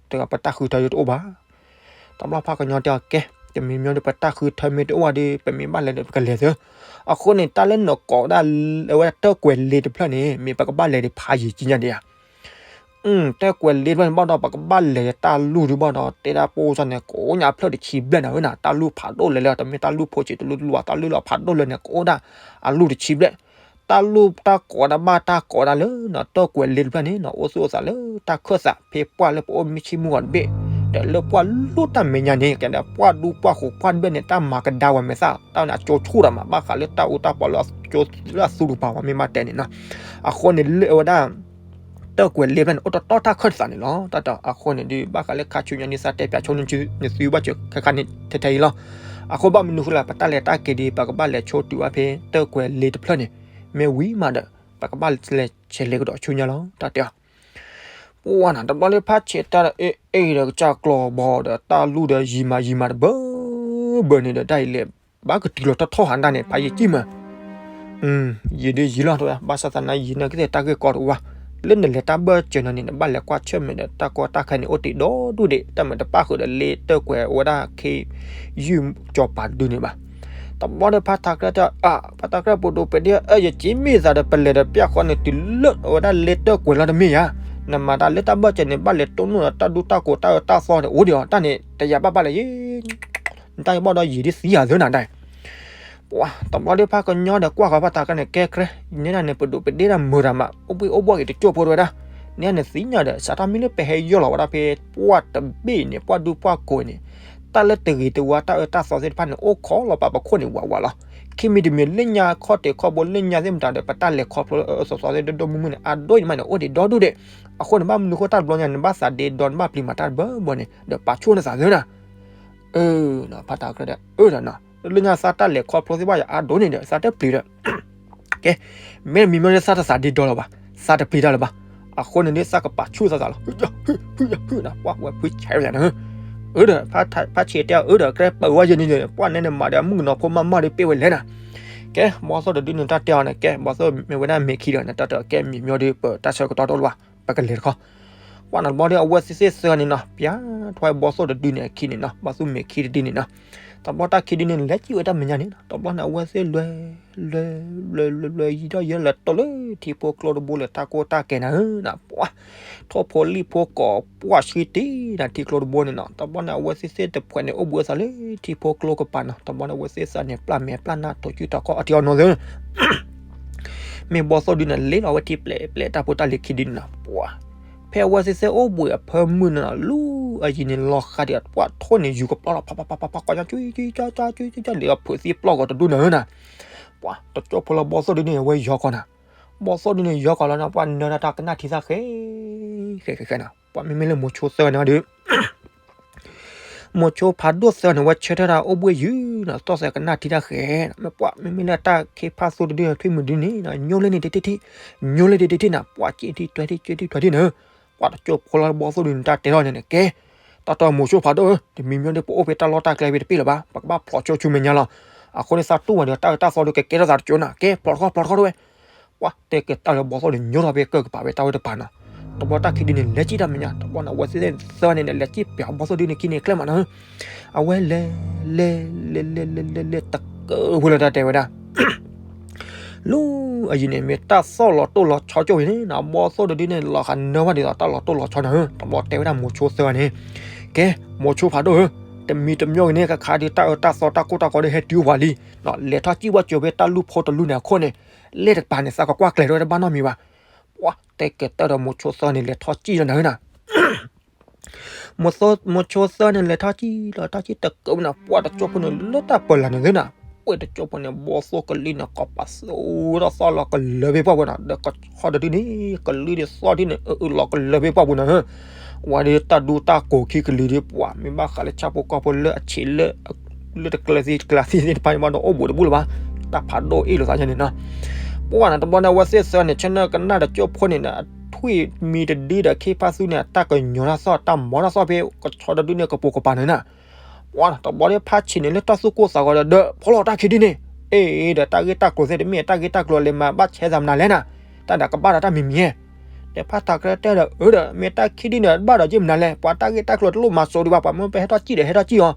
တဂၤပတၢ်ဃုထၢယိတအိၣ်ဘၣ်. တဘျီဖးကညီတဲအီၤ ကဲ တမံၤမံၤဒီး ပတၢ်ဃုထၢမ့ၢ်တအိၣ်ဘၣ်ဒီး ပမ့ၢ်ဘၣ်လဲၤဒီး ပကလဲၤသု. အဃိန့ၣ် တၢ်လၢနကိးဒၣ်ဝဲဒၣ်တၢၣ်ကွဲၤလ့တဖျၢၣ်န့ၣ် မ့ၢ်ပကဘၣ်လဲၤဒံးဖးယံာ်ကံညါဒံးဧါ. တၢၣ်ကွဲၤလ့တဖျၢၣ်န့ၣ် ဘၣ်ဒီးပကဘၣ်လဲၤတၢ်လူၢ်ဒုးဘၣ်ဒီး တဲဒၣ်ပိၢ်စၢ်န့ၣ် ကိးညါဖျၢၣ်တဆံဘျဲၣ်နၤဝဲနၤ တၢ်လူၢ်ဖးဒိၣ်လဲၣ်လၢ တမ့ၢ်တၢ်လူၢ်ဖိဆံးတလူၢ်တလူၢ်ဘၣ် တၢ်လူၢ်လီၤဖးဒိၣ်လၢန့ၣ် ကအိၣ်ဒၣ်အလူၢ်တဆံဘျဲၣ် တၢ်လူၢ်တၢ်ကိးဒၣ်ဘၣ်တၢ်ကိးဒၣ်လၢနီၤ တၢၣ်ကွဲၤလ့တဖျၢၣ်န့ၣ်နီၤ အိၣ်သူၣ်အိၣ်သးလၢတၢ်ခၢၣ်သး ဖဲပှၢ်လၢပအိၣ်မ့ၢ်ဆ့ၣ်မုၢ်ဂီၤတဘ့ၣ် ဒီးလၢပှၢ်လူၢ်တၢ်မဲာ်ညါန့ၣ် ကဲဒီးပှၢ်ဒူပှၢ်ဃိးပှၢ်တဘ့ၣ်န့ၣ် တၢ်မၤကဒါဝဲမဲာ်သၣ် တၢ်ဝဲန့ၣ် အကၠိဆူၣ်ဒီးမး ဘၣ်ဃးလၢတၢ်အူတၢ်ပီလၢအကၠိလၢအသူတပၤဝဲ မ့ၢ်ဘၣ်တဲန့ၣ်နီၤ အဃိန့ၣ်လၢအဝဲဒၣ် တၢၣ်ကွဲၤလ့ဖျၢၣ်န့ၣ် အိၣ်တတီတၢ်ခၢၣ်သးန့ၣ်လီၤ. တၢ်တၢ်အဃိန့ၣ်ဒုး ဘၣ်ဃးလၢခါဆူညါန့ၣ် သးတဲပၠးဆိနသုဘၣ်စၢၤခဲခါန့ၣ် ထဲထဲအံၤလီၤ. အဃိဘၣ်မနုၤဃိလၢ ပတၢ်လဲၤတၢ်က့ၤဒီး ပကဘၣ်လဲၤဆိတုၤဘၣ်ဖဲ တၢၣ်ကွဲၤလ့တဖျၢၣ်န့ၣ် မ့ၢ်ဝံၤမးဒီး ပကဘၣ်လဲၤဆဲးလဲၤကဒီးဆူညါလီၤ တၢ်တဲအီၤ. ပှၢ်နၤ တဘျီလၢဖးဆဲးတဲဒီး အ့ၣ်အ့ၣ်ဒီးကစၢ်ကျီဘီဒီး တၢ်လူၢ်ဒီးယံၤမးယံၤမးတဘၢဘၢန့ၣ်ဒီး တၢ်အံၤလဲၤ ဘၣ်ကတုၤလီၤထီၣ်ထီၣ်ဟးဒၣ်န့ၣ် ဖးယံာ်ကံမး ယံာ်ဒုးယံာ်လီၤ တဝဲ ဘၣ်ဆၣ်သနာ်ယံာ်နာ်က့သ့ၣ်တၢ်ဂ့ၢ်ကီတအိၣ်ဘၣ်. လၢနလဲၤတၢ်ဘၢၣ်စၢၤနၤန့ၣ် နဘၣ်လဲၤကွၢ်ဆၢၣ်မဲာ်ဒီး တၢ်ကီတၢ်ခဲန့ၣ် အိၣ်တ့ၢ်ဒီဒူၣ်ဒံး တၢ်မ့ၢ်တပၣ်ဃုာ်ဒီးလ့တၢၣ်ကွဲၤဝဲဒၣ်ခ့ယုၢ်စီၤပၤတဒုန့ၣ်ဘၣ်. တဘျီဒီးဖးထးကြၢးတဲ အၢ ဖးထးကြၢးပဒိၣ်ပဒ့ အၢ ယစံးမ့ၢ်သးဒီး ပလဲၤဒီးပျၢ်ဃီန့ၣ် တုၤလၢအဝဲဒၣ်လ့တၢၣ်ကွဲၤလီၤတမ့ၢ်ဧါ. နမၤတၢ်လၢတၢ်ဘၢၣ်စၢၤန့ၣ် ဘၣ်လဲၤတိၢ်နီၣ်ဒီးတၢ်ဒူတၢ်ကိးတၢ်အၢတၢ်သီန့ၣ် အိၣ်ဒံးအီၤ တၢ်န့ၣ် တယၤဘၣ်ဘၣ်လၢယ နတၢ်ယဘီၣ်ဒီးယံာ်ဒ်သံယၤသၢနၤဒၣ် ပှၢ် တဘျီဒီးဖးကညီဒီးကွၢ်ဃီၤဖးထးကြၢးန့ၣ် ကဲကြၢး နဲဒၣ်န့ၣ် ပဒိၣ်ပဒ့ဒၣ်မုာ်တၢ်မး အိၣ်ဘှံးအိၣ်ဘှီၣ်ဂ့ၤတကၠိၢ်ဖိတဝဲဒၣ်. နဲန့ၣ်သ့ၣ်ညါဒီး စးထီၣ်မ့ၢ်လၢပဟဲယီၢ်လီၤဝဲဒၣ်ဖဲ ပှၢ်တဘ့ၣ်အံၤန့ၣ် ပှၢ်ဒူပှၢ်ကိးအံၤန့ၣ် တၢ်လၢတဂ့ၤတဝါတၢ်အၢတၢ်သီသ့ၣ်တဖၣ်န့ၣ် အိၣ်ခိးလီၤပာ်ပခိၣ်န့ၣ်ဝးဝးလီၤ. ခံမံၤတမံၤလၢညါခီၣ်ထံးခီၣ်ဘိလၢညါသ့ၣ်မတၤဒီး ပတၢ်လဲၤခီဖျိအၢအၢသီသီသ့ၣ်ဒိၣ်ဒိၣ်မုၢ်မုၢ်န့ၣ် အဒိၣ်အံၤမးန့ၣ် အိၣ်ဒံးဒီဒူၣ်ဒံး. အဃိန့ၣ် ဘၣ်မနုၤဃိတၢ်တဘျီညါန့ၣ် နဘၣ်သးဒ့ဒီ နဘၣ်ပျံၤမၤတၢ်တဘၢဘၢန့ၣ် ဒီးပာ်ဆူၣ်နသးသၢနၤ အၢ ဖးထးကြၢးဒီး အၢဒီးနီၤ လၢညါသးတၢ်လဲၤခီဖျိသ့ၣ်ဘၣ်ယၤအါဒိၣ်န့ၣ်ဒီး သးတပျံၤဒီး ကဲ မ့ၢ်မံၤမ့ၢ်လၢသးတသးဒ့ဒီလၢၤဘၣ် သးတပျံၤတၢ်လၢၤဘၣ်. အဃိန့ၣ်ဒ်သးကပာ်ဆူၣ်သးသးလီၤ ဟုၣ်ယၤဟုၣ် ဟုၣ်ယၤဟုၣ်နၤ ပှၢ်ဝဲဖုဆဲးဝဲနၤ အၢဒီး ဖးဆံးတဲအီၤ အၢဒီး ကြဲပၢၤဝဲယဲၢ်န့ၣ်ဒီး ပှၢ်နဲန့ၣ်မၤဒီး မုၣ်ကနီၤဖိမးမးဒီးပ့ၢ်ဝဲလဲၣ်နၤ. ကဲ ဘီသိၣ်တဒုန့ၣ် တၢ်တဲအီၤန့ၣ် ကဲ ဘီသိၣ်မ့ၢ်ဝဲဒၣ်မ့ၤခံဒီး နတၢ်တဲအီၤ ကဲ မံၤမ့ၢ်ဒီး ပတၢ်ဆၢကတီၢ်တအိၣ်လၢၤဘၣ် ပကလဲၤတခီ ပှၢ်နၤတဘျီဒီး အဝဲသ့ၣ်သ့ၣ်သၢန့ၣ်နီၤ ပျၢ်ထွဲဘီသိၣ်တဒုန့ၣ်အခံန့ၣ်နီၤ ဘီသိၣ်မ့ၤခံတဒုန့ၣ်နီၤ. တဘျီတၢ်ခံဒုန့ၣ် လဲၤစံၣ်ဝဲတၢ်မဲာ်ညါန့ၣ်နီၤ တဘျီန့ၣ် အဝဲသ့ၣ်လွဲ လွဲ လွဲ လွဲ ယံာ်ထီၣ်ယဲလၢတိၢ်လၢထံဖိကျိတဘိလၢတၢ်ကိၢ်တၢ်ကဲနၤဧၢနၤ ပှၢ် ထိၣ်ဖိလံၣ်ဖိကိးပှၢ်ဆှံတံၢ်နၤထံကျိတဘိန့ၣ်နီၤ. တဘျီန့ၣ် အဝဲသ့ၣ်သ့ၣ်တဖှဲးန့ၣ် အိၣ်ဘှံးအသးလၢထံဖိကျိကပၤနီၤ. တဘျီန့ၣ် အဝဲသ့ၣ်သးန့ၣ် ပျၢ်မဲာ်ပျၢ်နၢ်ထိးစုထီၣ်ခီၣ်အထံအီနိသ့ မ့ၢ်ဘီသိၣ်ဒုန့ၣ် လ့လီၤဝဲထံပျဲၢ်ပျဲၢ်တၢ်ဖိတၢ်လံၤခံဒုန့ၣ်နီၤ ပှၢ် ဖဲအဝဲသ့ၣ်သ့ၣ်အိၣ်ဘှံးအဖၢမုၢ်န့ၣ်နီၤ လူ အယံၤန့ၣ်လီၤဃးဒံး ပှၤထိၣ်န့ၣ်ယူၤကပျီလီၤ ဖးဖးဖးဖးဖး ကီၢ်ညါ ကွံကွံကွံကွံ လံအဖုးသံပျီၢ်ဂီၤတဒူၣ်နၤဧၢနၤ, ပှၤတကၠိဖိလၢဘီသိၣ်ဒုန့ၣ် အဝဲယီၤကီးနၤ, ဘီသိၣ်ဒုန့ၣ်ယီၤကီးလီၤနၤ ပှၤနၢၤတၢ်တၢ်ကနၣ်ထံသၣ်ဃဲ ဃဲဃဲဃဲနၤ, ပှၤမ့မ့ၢ်လၢမိၤဆိသၢဂၤန့ၣ်ဒီး မိၤဆိဖးဒိၣ်သၢဂၤန့ၣ် ဝဲဆၢထၢၣ်တၢ်အိၣ်ဘှံးယုၤနၤ သီၣ်သဲးကနၣ်ထံတၢ်ဃဲ, မ့ၢ်ပှၤမ့မ့ၢ်လၢတၢ်ခ့ဖးသိၣ်တဒုထွံၣ်မုၢ်ဒုန့ၣ် ညိလၢန့ၣ်တထံၣ်ထံၣ်, ညိလၢဒံးတထံၣ်နၤ ပှၤစံၣ်ထံၣ်တွဲထံၣ်စံၣ်ထံၣ်တွဲထံၣ်နၤ, ပှၤတကၠိဖိလၢဘီသိၣ်ဒုန့ၣ်တၢ်တဲထီၣ်န့ၣ်န့ၣ် ကဲ တၢ်တီမိၤဆိဖးဒိၣ်ဧၢ, တမံၤမံၤဒီးပအိၣ်ဖဲတၢ်လီၢ်တၢ်ကျဲဖဲတပ့ၢ်လၢၤဘၣ်, ပကဘၣ်ဖျိးဆိဆူမဲာ်ညါလီၤ, အဃိန့ၣ်သးတူၢ်ဝဲဒီးတၢ်အၢတၢ်သီဒုးကကဲထီၣ်သးတကၠိနၤ, ကဲဖျိးတခီဖျိးတခီတဝဲ ပှၤတဲက့ၤတၢ်လၢဘီသိၣ်ဒုန့ၣ် ညိထီၣ်ဖဲကၢၢ်ကပၤဝဲတၢ်ဝဲတပၤနီၤ, တဘျီတၢ်ခံဒုန့ၣ် လဲၤစံၣ်တၢ်မဲာ်ညါ, တဘျီန့ၣ် အဝဲသ့ၣ်သၢဂၤန့ၣ် လဲၤစံၣ်ပၠးဘီသိၣ်ဒုန့ၣ်ခံန့ၣ်ကျဲမးနီၤ, အဝဲလဲၤ လဲၤ လဲၤ လဲၤ လဲၤ လဲၤ လဲၤ တကၢၢ်ဖိလၢတၢ်တဲဝဲဒၣ် လၢအယံၤန့ၣ် မ့ၢ်တၢ်သီၣ်လီၤတိၢ်လီၤဆီကၠိဝဲန့ၣ်နီၤ, ဘီသိၣ်ဒုဒုန့ၣ် လီၤဃးနၢဘၣ်ဒ်သိးတၢ်လီၤတိၢ်လီၤဆီနၤဧၢ, တဘျီတဲဝဲဒၣ်မိၤဆိသၢဂၤန့ၣ်, ကဲ မိၤဆိဖးဒိၣ်ဧၢ, တမံၤတမံၤဂ့ၤန့ၣ် ကခါဒုးတၢ်အၢတၢ်သီတၢ်ကိၢ်တၢ်ဂီၤဒုးဟဲတုၤအိၣ်ပှၤလံ, လဲၤထီၣ်စံၣ်ဝဲကၠိဖဲတၢ်လူၢ်ဖိတလူၢ်န့ၣ်အခိၣ်န့ၣ်, လဲၣ်တကပၤန့ၣ် သးကကွၢ်ကျဲၤထီၣ်ဝဲတဘၣ်နီတမံၤဘၣ်, ပှၤတဲက့ၤတၢ်ဒီးမိၤဆိသၢဂၤန့ၣ် လဲၤထီၣ်စံၣ်လီၤနၤဧၢနၤ မိၤဆိသၢဂၤန့ၣ် လဲၤထီၣ်စံၣ်လီၤ ထီၣ်စံၣ်တကၢၢ်နၤ, ပှၤတကၠိဖိန့ၣ်လၢတၢ်ပၢၢ်လၢ်န့ၣ်သ့နၤ, ပှၤတကၠိဖိန့ၣ် ဘီသိၣ်ကလံၤန့ၣ် ကီးပာ်သူထီၣ်သီၣ်လီၤကလၢၤဖဲပှၢ်ပူၤနၤ, ဒီးကဆီတဒုန့ၣ် ကလံၤဒုးသီၣ်ဒုန့ၣ် အအုးလီၤကလၢၤဖဲပှၢ်ပူၤနၤဧၢ, ဝဲဒၣ်တၢ်ဒူတၢ်ကိးခံကလံၤဒုး ပှၤမ့ၢ်ဘၣ်ဃးလၢဆၣ်ဖိကီၢ်ဖိလၢအဆံးလၢ လၢတကျၢၤသံတကျၢၤသံသ့ၣ်တဖၣ်န့ၣ် ဘၣ်ဒီးအိၣ်ဘူးတဘူးလၢၤဘၣ်, တၢ်ဖးဒိၣ်အ့ၣ်လိာ်သးယဲန့ၣ်နီၤ, ပှၤန့ၣ် တဘျီန့ၣ် အဝဲသ့ၣ်သၢဂၤန့ၣ် ဆၢနၢၣ်ကနၣ်တကၠိဖိန့ၣ် အထွံၣ်မံၤတဒုဒီးခ့ဖါသူန့ၣ် အတၢ်ကညီၤတၢ်သီၣ် တၢ်မၤတၢ်သီၣ်ဖဲကဆီတဒုန့ၣ် ကပိာ်ကပၤန့ၣ်နၤ, ပှၤန့ၣ် တဘျီန့ၣ် ဖါဆံးန့ၣ်လၢတၢ်သူၣ်ကိၢ်သးဂီၤဒီး ဒီးဖီလီၤတၢ်ခံဒုန့ၣ်, အ့ဒီးတၢ်ဂ့ၢ်တၢ်ကျိၤသ့ၣ်တမ့ၢ် တၢ်ဂ့ၢ်တၢ်ကျိၤလဲၤမၤဘၣ်ဆဲးသးမနုၤလဲၣ်နၤ, တၢ်ဒၣ်ကဘၣ်ဒီးတၢ်မံၤမံၤဧါ ဒီးဖါထးကြဲတဲဒီး အၢဒီး မ့ၢ်တၢ်ခံဒုန့ၣ် ဘၣ်ဒီးက့မနုၤလဲၣ် ပှၤတၢ်ဂ့ၢ်တၢ်ကျိၤတလိၣ်မၤစိးဒံးဘၣ် ပှၤမ့ၢ်ပဟဲထီၣ်စံၣ်ဒီးဟဲထီၣ်စံၣ်အီၤ,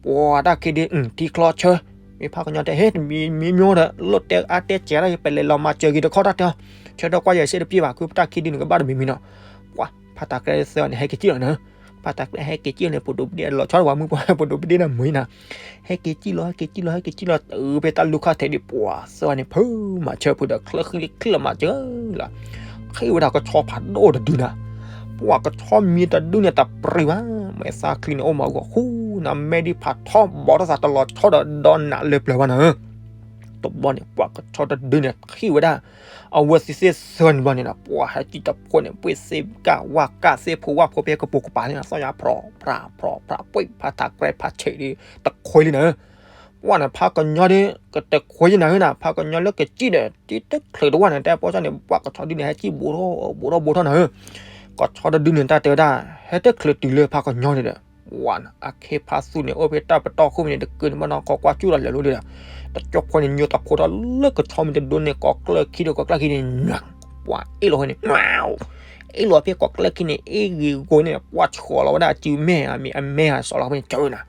ပှၤတၢ်ခံဒု ထံချီဆၢ, မ့ၢ်ဖါကညီတဲ ဟဲတမံၤမံၤဒီး လိၣ်တဲအါတဲစဲးဒၣ် ပလဲၤလီၤမၤစၢၤက့ၤတခီတၢ်တဲအီၤ, ဆၢထၢၣ်ကွၢ်ယဲၢ်စဲးတပျ့ၤဘၣ် ခုပတၢ်ခံဒုန့ၣ် ကဘၣ်တမံၤမံၤနီၤ, ပှၤဖါထးကြဲသၢဂၤန့ၣ် ဟဲက့ၤစံၣ်လီၤနၤ, ဖါထးကြဲဟဲက့ၤစံၣ်လီၤန့ၣ် ပဒိးပဒ့ၣ်လီၤဆီတဝၤမုၢ်ပှၢ် ပဒိးပဒ့ၣ်နၤမုၢ်နၤ ဟဲက့ၤစံၣ်လီၤ ဟဲက့ၤစံၣ်လီၤ ဟဲက့ၤစံၣ်လီၤ တုၤဖဲတၢ်လူၢ်ခီၣ်ထံးဒံး ပှၤသၢဂၤန့ၣ် ဖုမၤဆၢဖုဒီး ချၢဃံလံချံလီၤမၤစၢၤလီၤ, ဃ့ဝဲဒၣ်ကဆီဖးဒိၣ်တဒုနၤ, ပှၤကဆီမံၤတဒုန့ၣ်တပြံၤဘၣ်, မ့ၢ်သးချံန့ၣ်အိၣ်မးဂီၤဃူနၤ မဲဒံဖးထီဘီထီၣ်သးတလီၤဆီဒီး ဒီးနးလၢပျၢၤဘၣ်နၤဧၢ တဘျီန့ၣ် ပှၤကဆီတဒုန့ၣ် ဃ့ဝဲဒၣ် အဝဲသ့ၣ်သၢဂၤန့ၣ်ဘျီန့ၣ် ပှၤဟဲစံၣ်တဖိန့ၣ် ပှ့ၢ်သ့ၣ်ကၣ်ဝၣ်ကၣ်သ့ၣ်ဖိဝၣ်ဖိဖဲကပိာ်ကပၤန့ၣ် သီၣ်ညါဖြီဖြးဖြီဖြး ပှ့ၢ်ဖါထးကြဲဖါဆံးဒုး တခွဲလံနၤဧၢ, ပှၤန့ၣ် ဖါကညီဒုး ကတခွဲယနၤဧၢနၤ ဖါကညီလၢကစံၣ်ဒီး တချုးတဝၢ်န့ၣ် တဲပိာ်စၢ်န့ၣ် ပှၤကဆီဒုန့ၣ် ဟဲစံၣ်ဘူးထီၣ်ဘူးထီၣ်ဘူးထီၣ်နၤဧၢ, ကဆီတဒုန့ၣ် တၢ်တဲဝဲဒၣ် ဟဲတချုးတုၤလၢဖါကညီန့ၣ်ဒီး ပှၤန့ၣ် အခ့ဖါသူန့ၣ် အိၣ်ဖဲတၢ်ပတီၢ်ခိၣ်မ့ၢ်န့ၣ် တကုန့ၣ်ဘၣ်နီၢ်ကီၢ်ကွၢ်ကၠူၣ်လီၤလဲၤလိၤဒီး တကၠိဖိန့ၣ် ညိတဖိထီၣ်လၢကဆီမံၤတဒုန့ၣ် ကိးကျၢၢ်ခံဒီးကိးကျၢၢ်ခံန့ၣ် ပှၤအ့ၣ်လိာ်ဝဲန့ၣ် အ့ၣ်လိာ်ဖဲကိးကျၢၢ်ခံန့ၣ် အ့ၣ်ဂ့ၤဂီၤန့ၣ် ပှၤဆှီလီၤဝဲဒၣ်အစုမဲာ် အမဲာ်ဟးစီၤလီၤဖဲန့ၣ် ကၠၢနၤ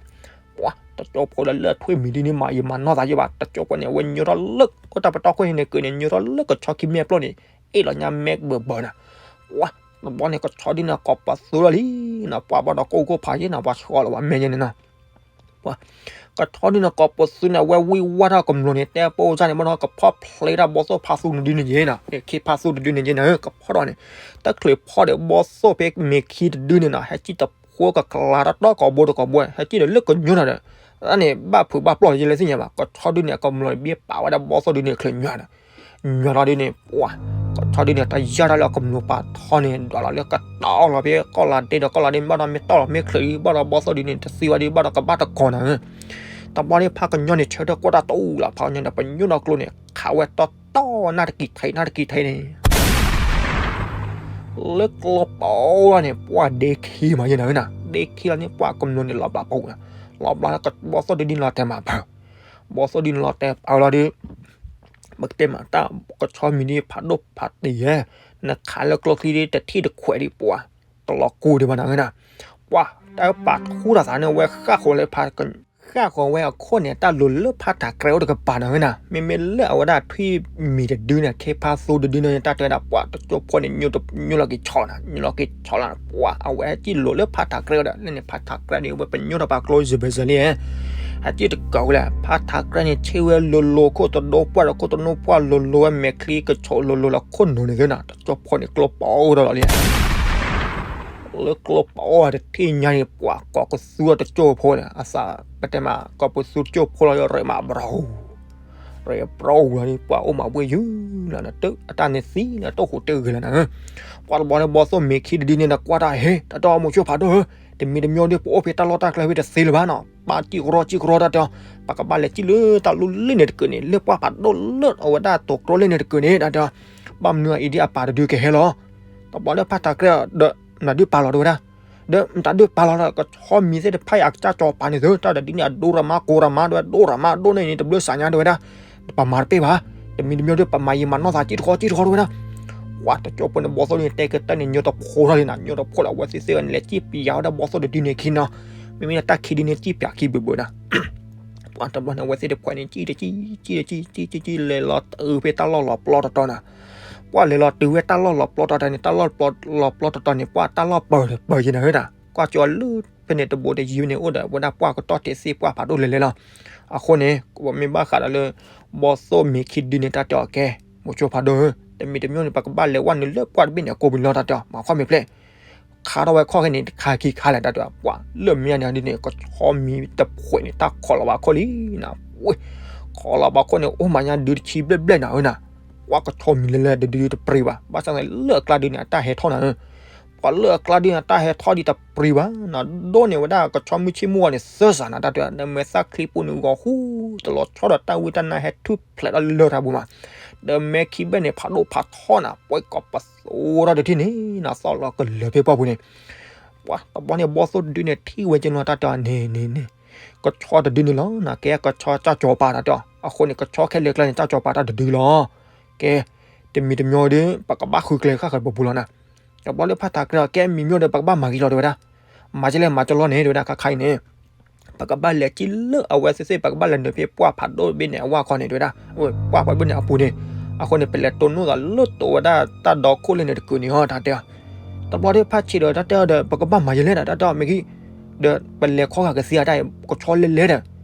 ပှၤတကၠိဖိလၢလၢထွံၣ်မံၤဒ်န့ၣ် မၤယံာ်မၤနီၢ်သးယဲဘၣ် တကၠိဖိန့ၣ် အဝဲညိထီၣ်လၢ အိၣ်တၢ်ပတီၢ်ခိၣ်န့ၣ် ကုန့ၣ် ညိထီၣ်လၢကဆီခံမံၤအပျိၢ်န့ၣ် အ့ၣ်လီၤညါမဲာ်ဘၢၣ်ဘၢၣ်နၤ, ပှၤတဘျီန့ၣ် ကဆီဒုန့ၣ် ကိးပသူထီၣ်လံနၤ ပှၤဘၣ်ဒီးကိၢ်ဂီၢ်ဖးယဲနၤ ပှၤဆှီလီၤဝဲမဲာ်ညါန့ၣ်နၤ ပှၤ ကဆီဒုန့ၣ် ကိးပသူန့ၣ် အဝဲဝံၢ်ဝါထီၣ်ကမျူၤန့ၣ် တဲပိာ်စၢ်န့ၣ် ဘၣ်ဒီးကဖီၣ်ဖျဲးတၢ်ဘီသိၣ်ဖါသူန့ၣ်ဒုန့ၣ်ယဲနၤ ခ့ဖါသူတဒုန့ၣ်ယဲနၤ ကဖီၣ်ထီၣ်န့ၣ် တချုးဖီၣ်ဒီးဘီသိၣ်ဖဲမ့ၤခံတဒုန့ၣ်နၤ ဟဲစံၣ်တဖိကကလၤတၢ်တီကိးဘိတကိးဘိ ဟဲစံၣ်ဒီးလၢကညိနၤဒီး တၢ်န့ၣ်ဘၣ်ဖုးဘၣ်ပျီၢ်ယဲလဲၣ်သ့ၣ်ညါဘၣ် ကဆီဒုန့ၣ် အကမျူၤန့ၣ် ဘၣ်ပာ်ဝဲဒၣ်ဘီသိၣ်ဒုန့ၣ် ချုးညိနၤ ညီလီၤဒုန့ၣ် ပှၤ ကဆီဒုန့ၣ် တယၢ်တၢ်လၢအကမျူၤပာ်ထီန့ၣ် ဒွးလီၤလၢကတီၢ်လီၤဖဲကီၢ်လၤဒ့ဒီးကီၢ်လၤဒ့ ဘၣ်ဒီးမ့ၢ်တီၢ်လီၤမ့ၢ်ချုးဒု ဘၣ်ဒီးဘီသိၣ်ဒုန့ၣ် တသံဝဲဒု ဘၣ်ဒီးကဘၣ်တကီၤနၤဧၢ တဘျီန့ၣ် ဖါကညီန့ၣ် ဆၢထၢၣ်ကွၢ်တၢ်တူၢ်လီၤ ဖါကညီန့ၣ် ပညိၣ်ဒီးကျိန့ၣ် ခးဝဲတီတီ နၢ်တကံၤထဲ နၢ်တကံၤထဲန့ၣ် လၢကျီပီလီၤန့ၣ် ပှၤဒ့ခံမးယဲနၤဧၢနၤ ဒ့ခံလီၤန့ၣ် ပှၤကမျူၤန့ၣ် လီၤဘျးပူၤနၤ လီၤဘျးလၢဘီသိၣ်ဒုန့ၣ်လီၤတဲာ်မးပၢၤ ဘီသိၣ်ဒုန့ၣ်လီၤတဲာ်ပၢၤလီၤဒု ပကတဲမးတၢ်ကဆီမံၤဒ်ဖးဒိၣ်ဖးတံၢ်ယဲ နခးလၢကျိချံဒ်တထံၣ်တခွဲးဒ်ပှၤ တလီၤကူဒံးဘၣ်နၤဧၢနၤ ပှၤတၢ်ပာ်ထူတၢ်သးန့ၣ် အဝဲဃၣ်ဃီၤလၢဖး ဃၣ်ဃီၤဝဲအခိၣ်န့ၣ် တၢ်လိၤလၢဖါထးကြဲအိၣ်တကပၤနၤဧၢနၤ မ့မ့ၢ်လၢအဝဲဒၣ်ထွံၣ်မံၤတဒုန့ၣ် ခ့ဖါသူတဒုန့ၣ် တၢ်တဲဝဲဒၣ်ပှၤတကၠိဖိန့ၣ် ညိလီၤက့ၤဆီနၤ ညိလီၤက့ၤဆီလီၤ ပှၤအဝဲဟဲစံၣ်လိၤလၢဖါထးကြဲဒီး လၢန့ၣ်ဖါထးကြဲန့ၣ် အဝဲပညိၣ်ထီၣ်ပာ်ကျိစံးဘၢစၢၤလံ ဟဲစံၣ်တကးဝဲလဲၣ် ဖါထးကြဲန့ၣ် ဆ့ဝဲလိၤလိၤ ခိၣ်တဒိပှၢ်ဒီးခိၣ်တနိပှၢ်လိၤလိၤဝဲ မဲာ်ချံကဆိးလိၤလိၤလီၤ ခိၣ်နူာ်န့ၣ်သ့နၤ တကၠိဖိန့ၣ် ကျိပီအိၣ်ဒီးလီၤလံ လၢကျိပအီၣ်တထံၣ်ညါန့ၣ် ပှၤကိးပသူတကၠိၢ်ဖိန့ၣ် အသးပတဲမး ကိးပသူတကၠိၢ်ဖိလီၤ ရ့မးဘြီ ရ့ဘြီဝံၤလီၤန့ၣ် ပှၤအိၣ်မးဝ့ၢ်ယုၢ်လီၤ အတၢ်န့ၣ်သံလီၤ တအိၣ်ဃိးတဂ့ၤလီၤနၤ. ပှၤတဘျီန့ၣ် ဘီသိၣ်မ့ၤခံတဒုန့ၣ် နကွၢ်တၢ်ဟဲ တၢ်တၢ်မိၤဆိဖးဒိၣ်ဧၢ, တမံၤတမံၤဒီး ပအိၣ်ဖဲတၢ်လီၢ်တၢ်ကျဲဖဲတသ့လၢၤဘၣ်နီၤ, ဘၣ်စံၣ်ကရီစံၣ်ကရီတၢ်တဲအီၤ, ပကဘၣ်လဲၤစံၣ်လၢတၢ်လူၢ်လ့ၣ်န့ၣ်တကုာ်န့ၣ် လၢပှၢ်ဖးဒိၣ်လၢအဝဲဒၣ်တိၤကျိလ့ၣ်န့ၣ်တကုာ်န့ၣ် တၢ်တဲအီၤ, ဘၣ်မနုၤအအံၤဒ်အပၢ်တဒုကဟဲလီၤ. တဘျီလၢဖးတၢ်ကြဲးဒီး နဒုးပာ်လီၤတဲဝဲဒၣ်, ဒီးနတၢ်ဒုးပာ်လီၤဒီး ကဆီမံၤသ့ၣ်တဖၣ်အံၤ အကစၢ်စီၤပၤန့ၣ်သု တၢ်တဒ်န့ၣ် အဒိရမါကိရမါဒီး ဒိရမါဒိၣ်န့ၣ်န့ၣ် တဘျုးစၢ်ညါတဲဝဲဒၣ်, ပမၤတပ့ၢ်ဘၣ်, တမံၤတမံၤဒီး ပမၤယံာ်မၤနီၢ်သးစံၣ်တခီစံၣ်တခီတဲဝဲဒၣ်. ပှၤတကၠိၢ်ဖိန့ၣ် ဘီသိၣ်န့ၣ် တဲကတၢၢ်န့ၣ် ညိတဖိထီၣ်လံနၤ, ညိတဖိလၢအဝဲသ့ၣ်သ့ၣ်န့ၣ် လဲၤစံၣ်ပၠးဝဲဒၣ်ဘီသိၣ်တဒုန့ၣ်ခံနီၤ, မ့မ့ၢ်တၢ်ခံဒုန့ၣ် စံၣ်ပၠးခံဘုးဘုးနၤ ပှၤတဘျီန့ၣ် အဝဲသ့ၣ်တဖှဲးန့ၣ် စံၣ်တစံၣ် စံၣ်တစံၣ် စံၣ်စံၣ် လဲၤလီၤတုၤဖဲတၢ်လီၢ်လီၤပျီတတီၤနၤ, ပှၤလဲၤလီၤတုၤဖဲတၢ်လီၢ်လီၤပျီတတီၤန့ၣ် တၢ်လီၢ်လီၤပျီတတီၤန့ၣ် ပှၤတၢ်လီၢ်ပၢၤတပၢၤယံၤနၤဧၢဒၣ်, ကွၢ်ကၠီလၢဖဲန့ၣ်တဘိးတယံၤန့ၣ် အိၣ်ဒီးဝဲဒၣ်ပှၢ်ကတီၢ်ထံးသ့ၣ်ပှၢ်ဖးဒိၣ်လဲၤလဲၤလီၤ. အဃိန့ၣ် မ့ၢ်ဘၣ်ဃးဒီးလၢ ဘီသိၣ်မ့ၤခံဒုန့ၣ် တၢ်တဲအီၤကဲ မိၤဆိဖးဒိၣ်ဧၢ, တမံၤတမံၤန့ၣ် ပကဘၣ်လဲၤဝဲနုာ်လၢပှၢ်တဘ့ၣ်န့ၣ် အကိးပူၤလီၤတၢ်တဲအီၤ မၤခီၣ်မ့ၢ်ဖျဲၣ် ခါထီၣ်ဝဲခီၣ်ခဲန့ၣ် တခါခံခါလဲၣ်တၢ်တဲအီၤ, ပှၤလၢမ့ၢ်ညါန့ၣ်ဒ်န့ၣ် ကဆီမံၤတဖှဲးန့ၣ် တၢ်ခိးလီၤဘၣ်ခိၣ်လံနၤ, ဝ့ၢ် ခိးလီၤဘၣ်ခိၣ်န့ၣ် အိၣ်မးညါဒုတဆံဘျဲၣ်ဘျဲၣ်နၤဧၢနၤ, ပှၤကဆီမံၤလဲၤလဲၤတဒုတပှဲၤဘၣ်, ဘၣ်ဆၣ်သနာ်က့လၢအကျါဒုန့ၣ် အတၢ်ဟဲထီၣ်နၤဧၢ, ပှၤလၢအကျါဒုန့ၣ် အတၢ်ဟဲထီၣ်ဒ်တပှဲၤဘၣ်နၤ, ဒိၣ်န့ၢ်ဝဲဒၣ်ကဆီမုၢ်ဆ့ၣ်မုၢ်ဂီၤန့ၣ် သၢစးနၤတၢ်တဲအီၤ, ဒီးမဲာ်သၣ်ချံပူၤန့ၣ်ဂီၤဃူ တလီၤဆီဒီးတၢ်ဝံတၢ်နါဟဲထုးဖျဲးထီၣ်လၢတၢ်ပူၤမး, ဒီးမဲာ်ခံဘ့ၣ်န့ၣ် ဖးဒိၣ်ဖးထီနၤ, ပှၤကိးပသူထီၣ်တထံၣ်န့ၣ်နၤ သီၣ်လီၤကလၢၤဖဲပှၢ်ပူၤန့ၣ် ပှၤတဘျီန့ၣ် ဘီသိၣ်တဒုန့ၣ် ထံၣ်ဝဲက့ၤနီၤ တၢ်တဲအီၤန့ၣ်န့ၣ်န့ၣ်, ကဆီတဒုန့ၣ်လီၤနၤ, ကဲကဆီတၢ်စီၤပၤတၢ်တဲအီၤ, အဃိန့ၣ် ကဆီခဲလၢာ်ကျါန့ၣ် တၢ်စီၤပၤတၢ်တဒုလီၤ. ကဲ တမံၤတမံၤဒီး ပကဘၣ်ဃုကျဲၤဃၣ်ဃၢၤပပူၤလီၤနၤ, တဘျီလၢဖးတၢ်ကြဲးအီၤ ကဲမံၤမ့ၢ်ဒီး ပကဘၣ်မၤက့ၤလီၤတဲဝဲဒၣ်, မၤကလဲၣ်မၤကလီန့ၣ်တဲဝဲဒၣ် ခါခါအံၤန့ၣ် ပကဘၣ်လဲၤစံၣ်လၢအဝဲသ့ၣ်သ့ၣ် ပကဘၣ်လဲၤနုာ်ဖဲပှၢ်ဖးဒိၣ်တဘ့ၣ်န့ၣ် အဝဲခီန့ၣ်တဲဝဲဒၣ်, ပှၢ်ဖးဒိၣ်တဘ့ၣ်န့ၣ်အပူၤန့ၣ်, အဃိန့ၣ် ပလဲၤတိၢ်နီၣ်သးလၢတိၤဝဲဒၣ်တၢ်ဒီခိၣ်လၢန့ၣ်တကုာ်န့ၣ်အီၤ တၢ်တဲအီၤ, တဘျီဒီးဖးဆံးဒီး တၢ်တဲအီၤဒီး ပကဘၣ်မၤယလဲၣ်ဒီး တၢ်တဲအီၤမ့ၢ်ဂ့ၤ, ဒီးပလဲၤခီဂာ်ကသ့အတၢ် ကဆီလဲၤလဲၤဒီး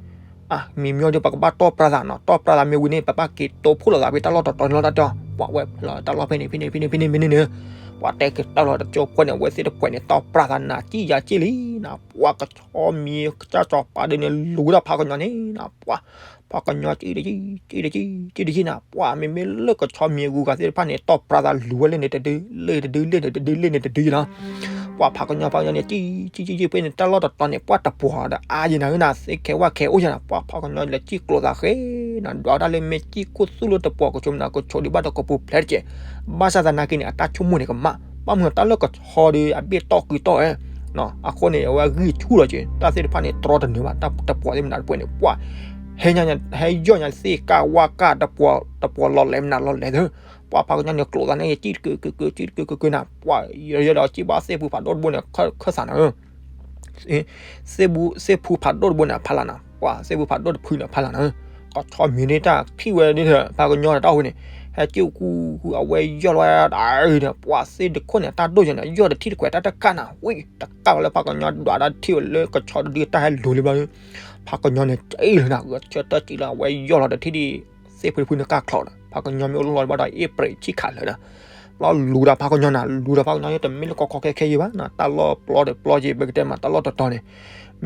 အမံၤမ့ၢ်ဒီး ပကဘၣ်တီၢ်ပြၢသးနီၤ, တီၢ်ပြၢသးမ့ၢ်ဝံၤန့ၣ် ပဘၣ်က့ၤတိၢ်ဖှိၣ်လိာ်သးဖဲတၢ်လီၢ်တတီၤန့ၣ်လီၤ တၢ်တဲအီၤ, ပှၤဝဲဖဲလီၤတၢ်လီၢ်ဖဲန့ၣ် ဖဲန့ၣ် ဖဲန့ၣ် ဖဲန့ၣ် မ့ၢ်န့ၣ်န့ၣ်, ပှၤတဲကတၢၢ်လီၤ တကၠိဖိန့ၣ် အဝဲသ့ၣ်တဖှဲးန့ၣ် တီၢ်ပြၢသးနၤ စံၣ်ယၤစံၣ်လံနၤ, ပှၤကဆီမံၤကစၢ်စီၤပၤဒုန့ၣ် လူၤဝဲဒၣ်ဖးကညီန့ၣ်နၤ, ပှၤ ဖးကညီစံၣ်တစံၣ် စံၣ်တစံၣ် စံၣ်တစံၣ်နၤ, ပှၤမ့မ့ၢ်လၢကဆီမံၤအဂုၤအဂၤသ့ၣ်တဖၣ်န့ၣ် တီၢ်ပြၢသးလူၤဝဲလၢန့ၣ်တဒု လၢတဒု လၢန့ၣ်တဒု လၢန့ၣ်တဒုလီၤ. ပှၤဖးကညီ ဖးကညီန့ၣ် စံၣ် စံၣ် စံၣ် စံၣ် ဖဲန့ၣ် တၢ်လီၢ်တတီၤန့ၣ် ပှၢ်တပှီၤဒီးအါယံၤနၤဧၢနၤ, သ့ခဲဝဲခဲအိၣ်ယၤနၤ, ပှၤဖးကညီလဲၤစံၣ်ကျိးသးဃဲနၤ, ဒွးတၢ်လၢမ့ၢ်စံၣ်ခိၣ်သူၣ်လၢတပှီၤကဆိးမနၤ ကဆိးဒံးဘၣ်တကိးပူၤဖျဲးတက့ၢ်. ဘၣ်ဆၣ်သနာ်က့န့ၣ် အတၢ်ဆိကမိၣ်န့ၣ်ကမၣ်, ဘၣ်မနုၤတၢ်လၢကဆီဒီးအဘ့ၣ်တီၢ်ကုတီၢ်ဝဲ အဃိန့ၣ် အဝဲဂံၢ်ဆူၣ်လီၤက့ၤ, တၢ်သ့ၣ်တဖၣ်န့ၣ် တြီတနုာ်ဘၣ်, တၢ်တပှီၤသ့ၣ်မနၤတပှဲၤန့ၣ် ပှၤ ဟဲညါ ဟဲယီၢ်ညါသ့ၣ်ကၢ်ဝၣ်ကၢ် တပှီၤ တပှီၤလီၤလဲၤမနၤလီၤလဲၤသၢ, ပှၤဖးကညီန့ၣ် ကျိးသးန့ၣ် စံၣ်တကုာ်ကုာ်ကုာ် စံၣ်တကုာ်ကုာ်ကုာ်နၤ, ပှၤယီၤဒီးစံၣ်ဘၣ်သ့ၣ်ဖူဖးဒိၣ်တဘိန့ၣ် ခၢၣ်သးနၤဧၢ သ့ၣ်ဖူ သ့ၣ်ဖူဖးဒိၣ်တဘိန့ၣ် အဖီလာ်နၤ, ပှၤသ့ၣ်ဖူဖးဒိၣ်တဖုန့ၣ် အဖီလာ်နၤဧၢ, ကဆီမံၤဒ်တၢ်ထံၣ်ဝဲဒ် ဖးကညီတၢ်အိၣ်န့ၣ် ဟဲစံၣ်ဃူဃူ အဝဲယီၢ်လီၤဝဲဒၣ်အံၤန့ၣ် ပှၤသ့ၣ်တခိၣ်န့ၣ် တၢ်ဒိၣ်ယဲန့ၣ် ယီၢ်တထံၣ်တကွဲး တၢ်တကၢ်နၤ ဝံၤ တကၢ်လီၤလၢဖးကညီဒွးတၢ်ထံၣ်ဝဲလၢကဆီတဒုတၢ်ဟဲလူၤလံဘျီ ဖးကညီန့ၣ် စံၣ်လီၤနၤ ဂဲၤဆၢထၢၣ်စံၣ်လီၤ အဝဲယီၢ်လီၤတထံၣ်ဒ် သ့ၣ်ဖူတဖုန့ၣ်ကၢ်ချီနၤ, ဖးကညီမ့ၢ်အိၣ်လီၤဘၣ်ဒီး အ့ဖြ့ၣ်ဆံးခးလၢာ်နၤ, လီၤလူၤဒီးဖးကညီနၤ လူၤဒီးဖးကညီန့ၣ် တမ့ၢ်လၢကီကီခဲခဲယံၤဘၣ်နၤ, တၢ်လီၢ်ပျီဒီးပျီက့ၤ ပကတဲမး တၢ်လီၢ်တတီၤန့ၣ်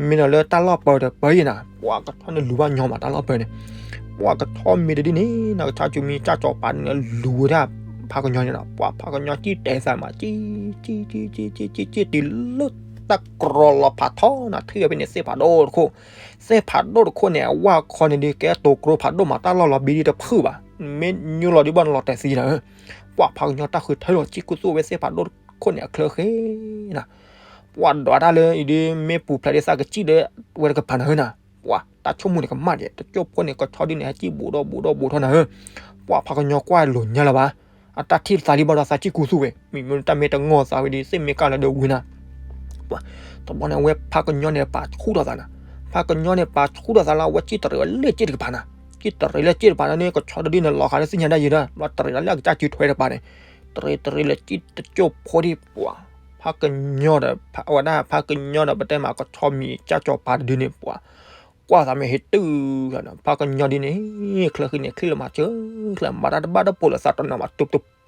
မ့ၢ်ဒီးလၢတၢ်လီၢ်ပၢၤဒီးပၢၤယံၤနၤ, ပှၤကဆီန့ၣ်လူၤဘၣ်ညီမး တၢ်လီၢ်ပၢၤန့ၣ်, ပှၤကဆီမံၤတဒ်န့ၣ်နၤ ကဆီကၠူမံၤ ကၢ်စီၤပၤန့ၣ် လူၤဝဲဒၣ်ဖးကညီန့ၣ်နၤ, ပှၤဖးကညီစံၣ်တဲာ်သးမး စံၣ် စံၣ် စံၣ် စံၣ် စံၣ် တုၤလၢတၢ်ကြီလီၤဖးထီနၤ ထံၣ်ဝဲဖဲန့ၣ် သ့ၣ်ဖးဒိၣ်တခိၣ်, သ့ၣ်ဖးဒိၣ်တခိၣ်န့ၣ် အဝဲခီန့ၣ်ဒ်ကဲတိၤကျိဖးဒိၣ်မး တၢ်လီၢ်လီၤဘံဒ်တဖုဘၣ်, မ့ၢ်ညိလီၤဒ်ဘၣ်နလီၤတဲာ်သံနၤဧၢ, ပှၤဖးကညီတၢ်ဃုထၢလီၤ စံၣ်ခူသူၣ်ဝဲသ့ၣ်ဖးဒိၣ်တခိၣ်န့ၣ် အချၢဃ့နၤ ပှၤဒွးတၢ်လၢအံၤဒ် မ့ၢ်ပူၤဖျဲးဒ်သးကစံၣ်ဒီးဝဲတကပၤနၤဧၢနၤ, ပှၤတၢ်ဆိကမိၣ်န့ၣ်ကမၣ်ဒဲး တကၠိၢ်ဖိန့ၣ် ကဆီဒုန့ၣ် ဟဲစံၣ်ဘူးဒီးဘူးဒီးဘူးထီၣ်နၤဧၢ, ပှၤဖးကညီကွၢ်လိာ်ညါလၢၤဘၣ်, အတၢ်ထံၣ်သးလံဘၣ်ဒီးသးစံၣ်ခူသူၣ်ဝဲ မ့မ့ၢ်တၢ်မ့ၢ်တငီၢ်သးဝဲဒ် သ့ၣ်မ့ၢ်ကၢ်လၢဒၢဝံနၤ တဘျီန့ၣ် အဝဲဖးကညီန့ၣ် ပာ်ဆူၣ်ထီၣ်သးနၤ, ဖးကညီန့ၣ် ပာ်ဆူၣ်ထီၣ်သးလၢအဝဲစံၣ်တရံးဝဲလၢစ့ၣ်တကပၤနၤ, စံၣ်တရံးလၢစ့ၣ်တကပၤန့ၣ် ကဆီတဒုန့ၣ် လီၤဃာ်လၢသ့ၣ်ညါဒၣ်ယံၤဒီး ဘျီတရံးလၢအကစၢ်စုထွဲတကပၤန့ၣ်, တရံးတရံးလၢစံၣ်တကၠိၢ်ဖိဒံးပှၤ, ဖးကညီဒီး ဝဲဒၣ်ဖးကညီဒီး ပတဲမးကဆီမံၤကၢ်စီၤပၤတဒုန့ၣ်ပှၤ ကွၢ်သးမ့ၢ်ဟ့ၣ်တုၤဃီနၤ ဖးကညီဒ်န့ၣ် ချၢဃံန့ၣ် ချံၣ်လီၤမၤစၢၤ ချၢမၤတၢ်တဘၣ်တပိာ်လၢသးတနီၤမး တူၢ်တူၢ်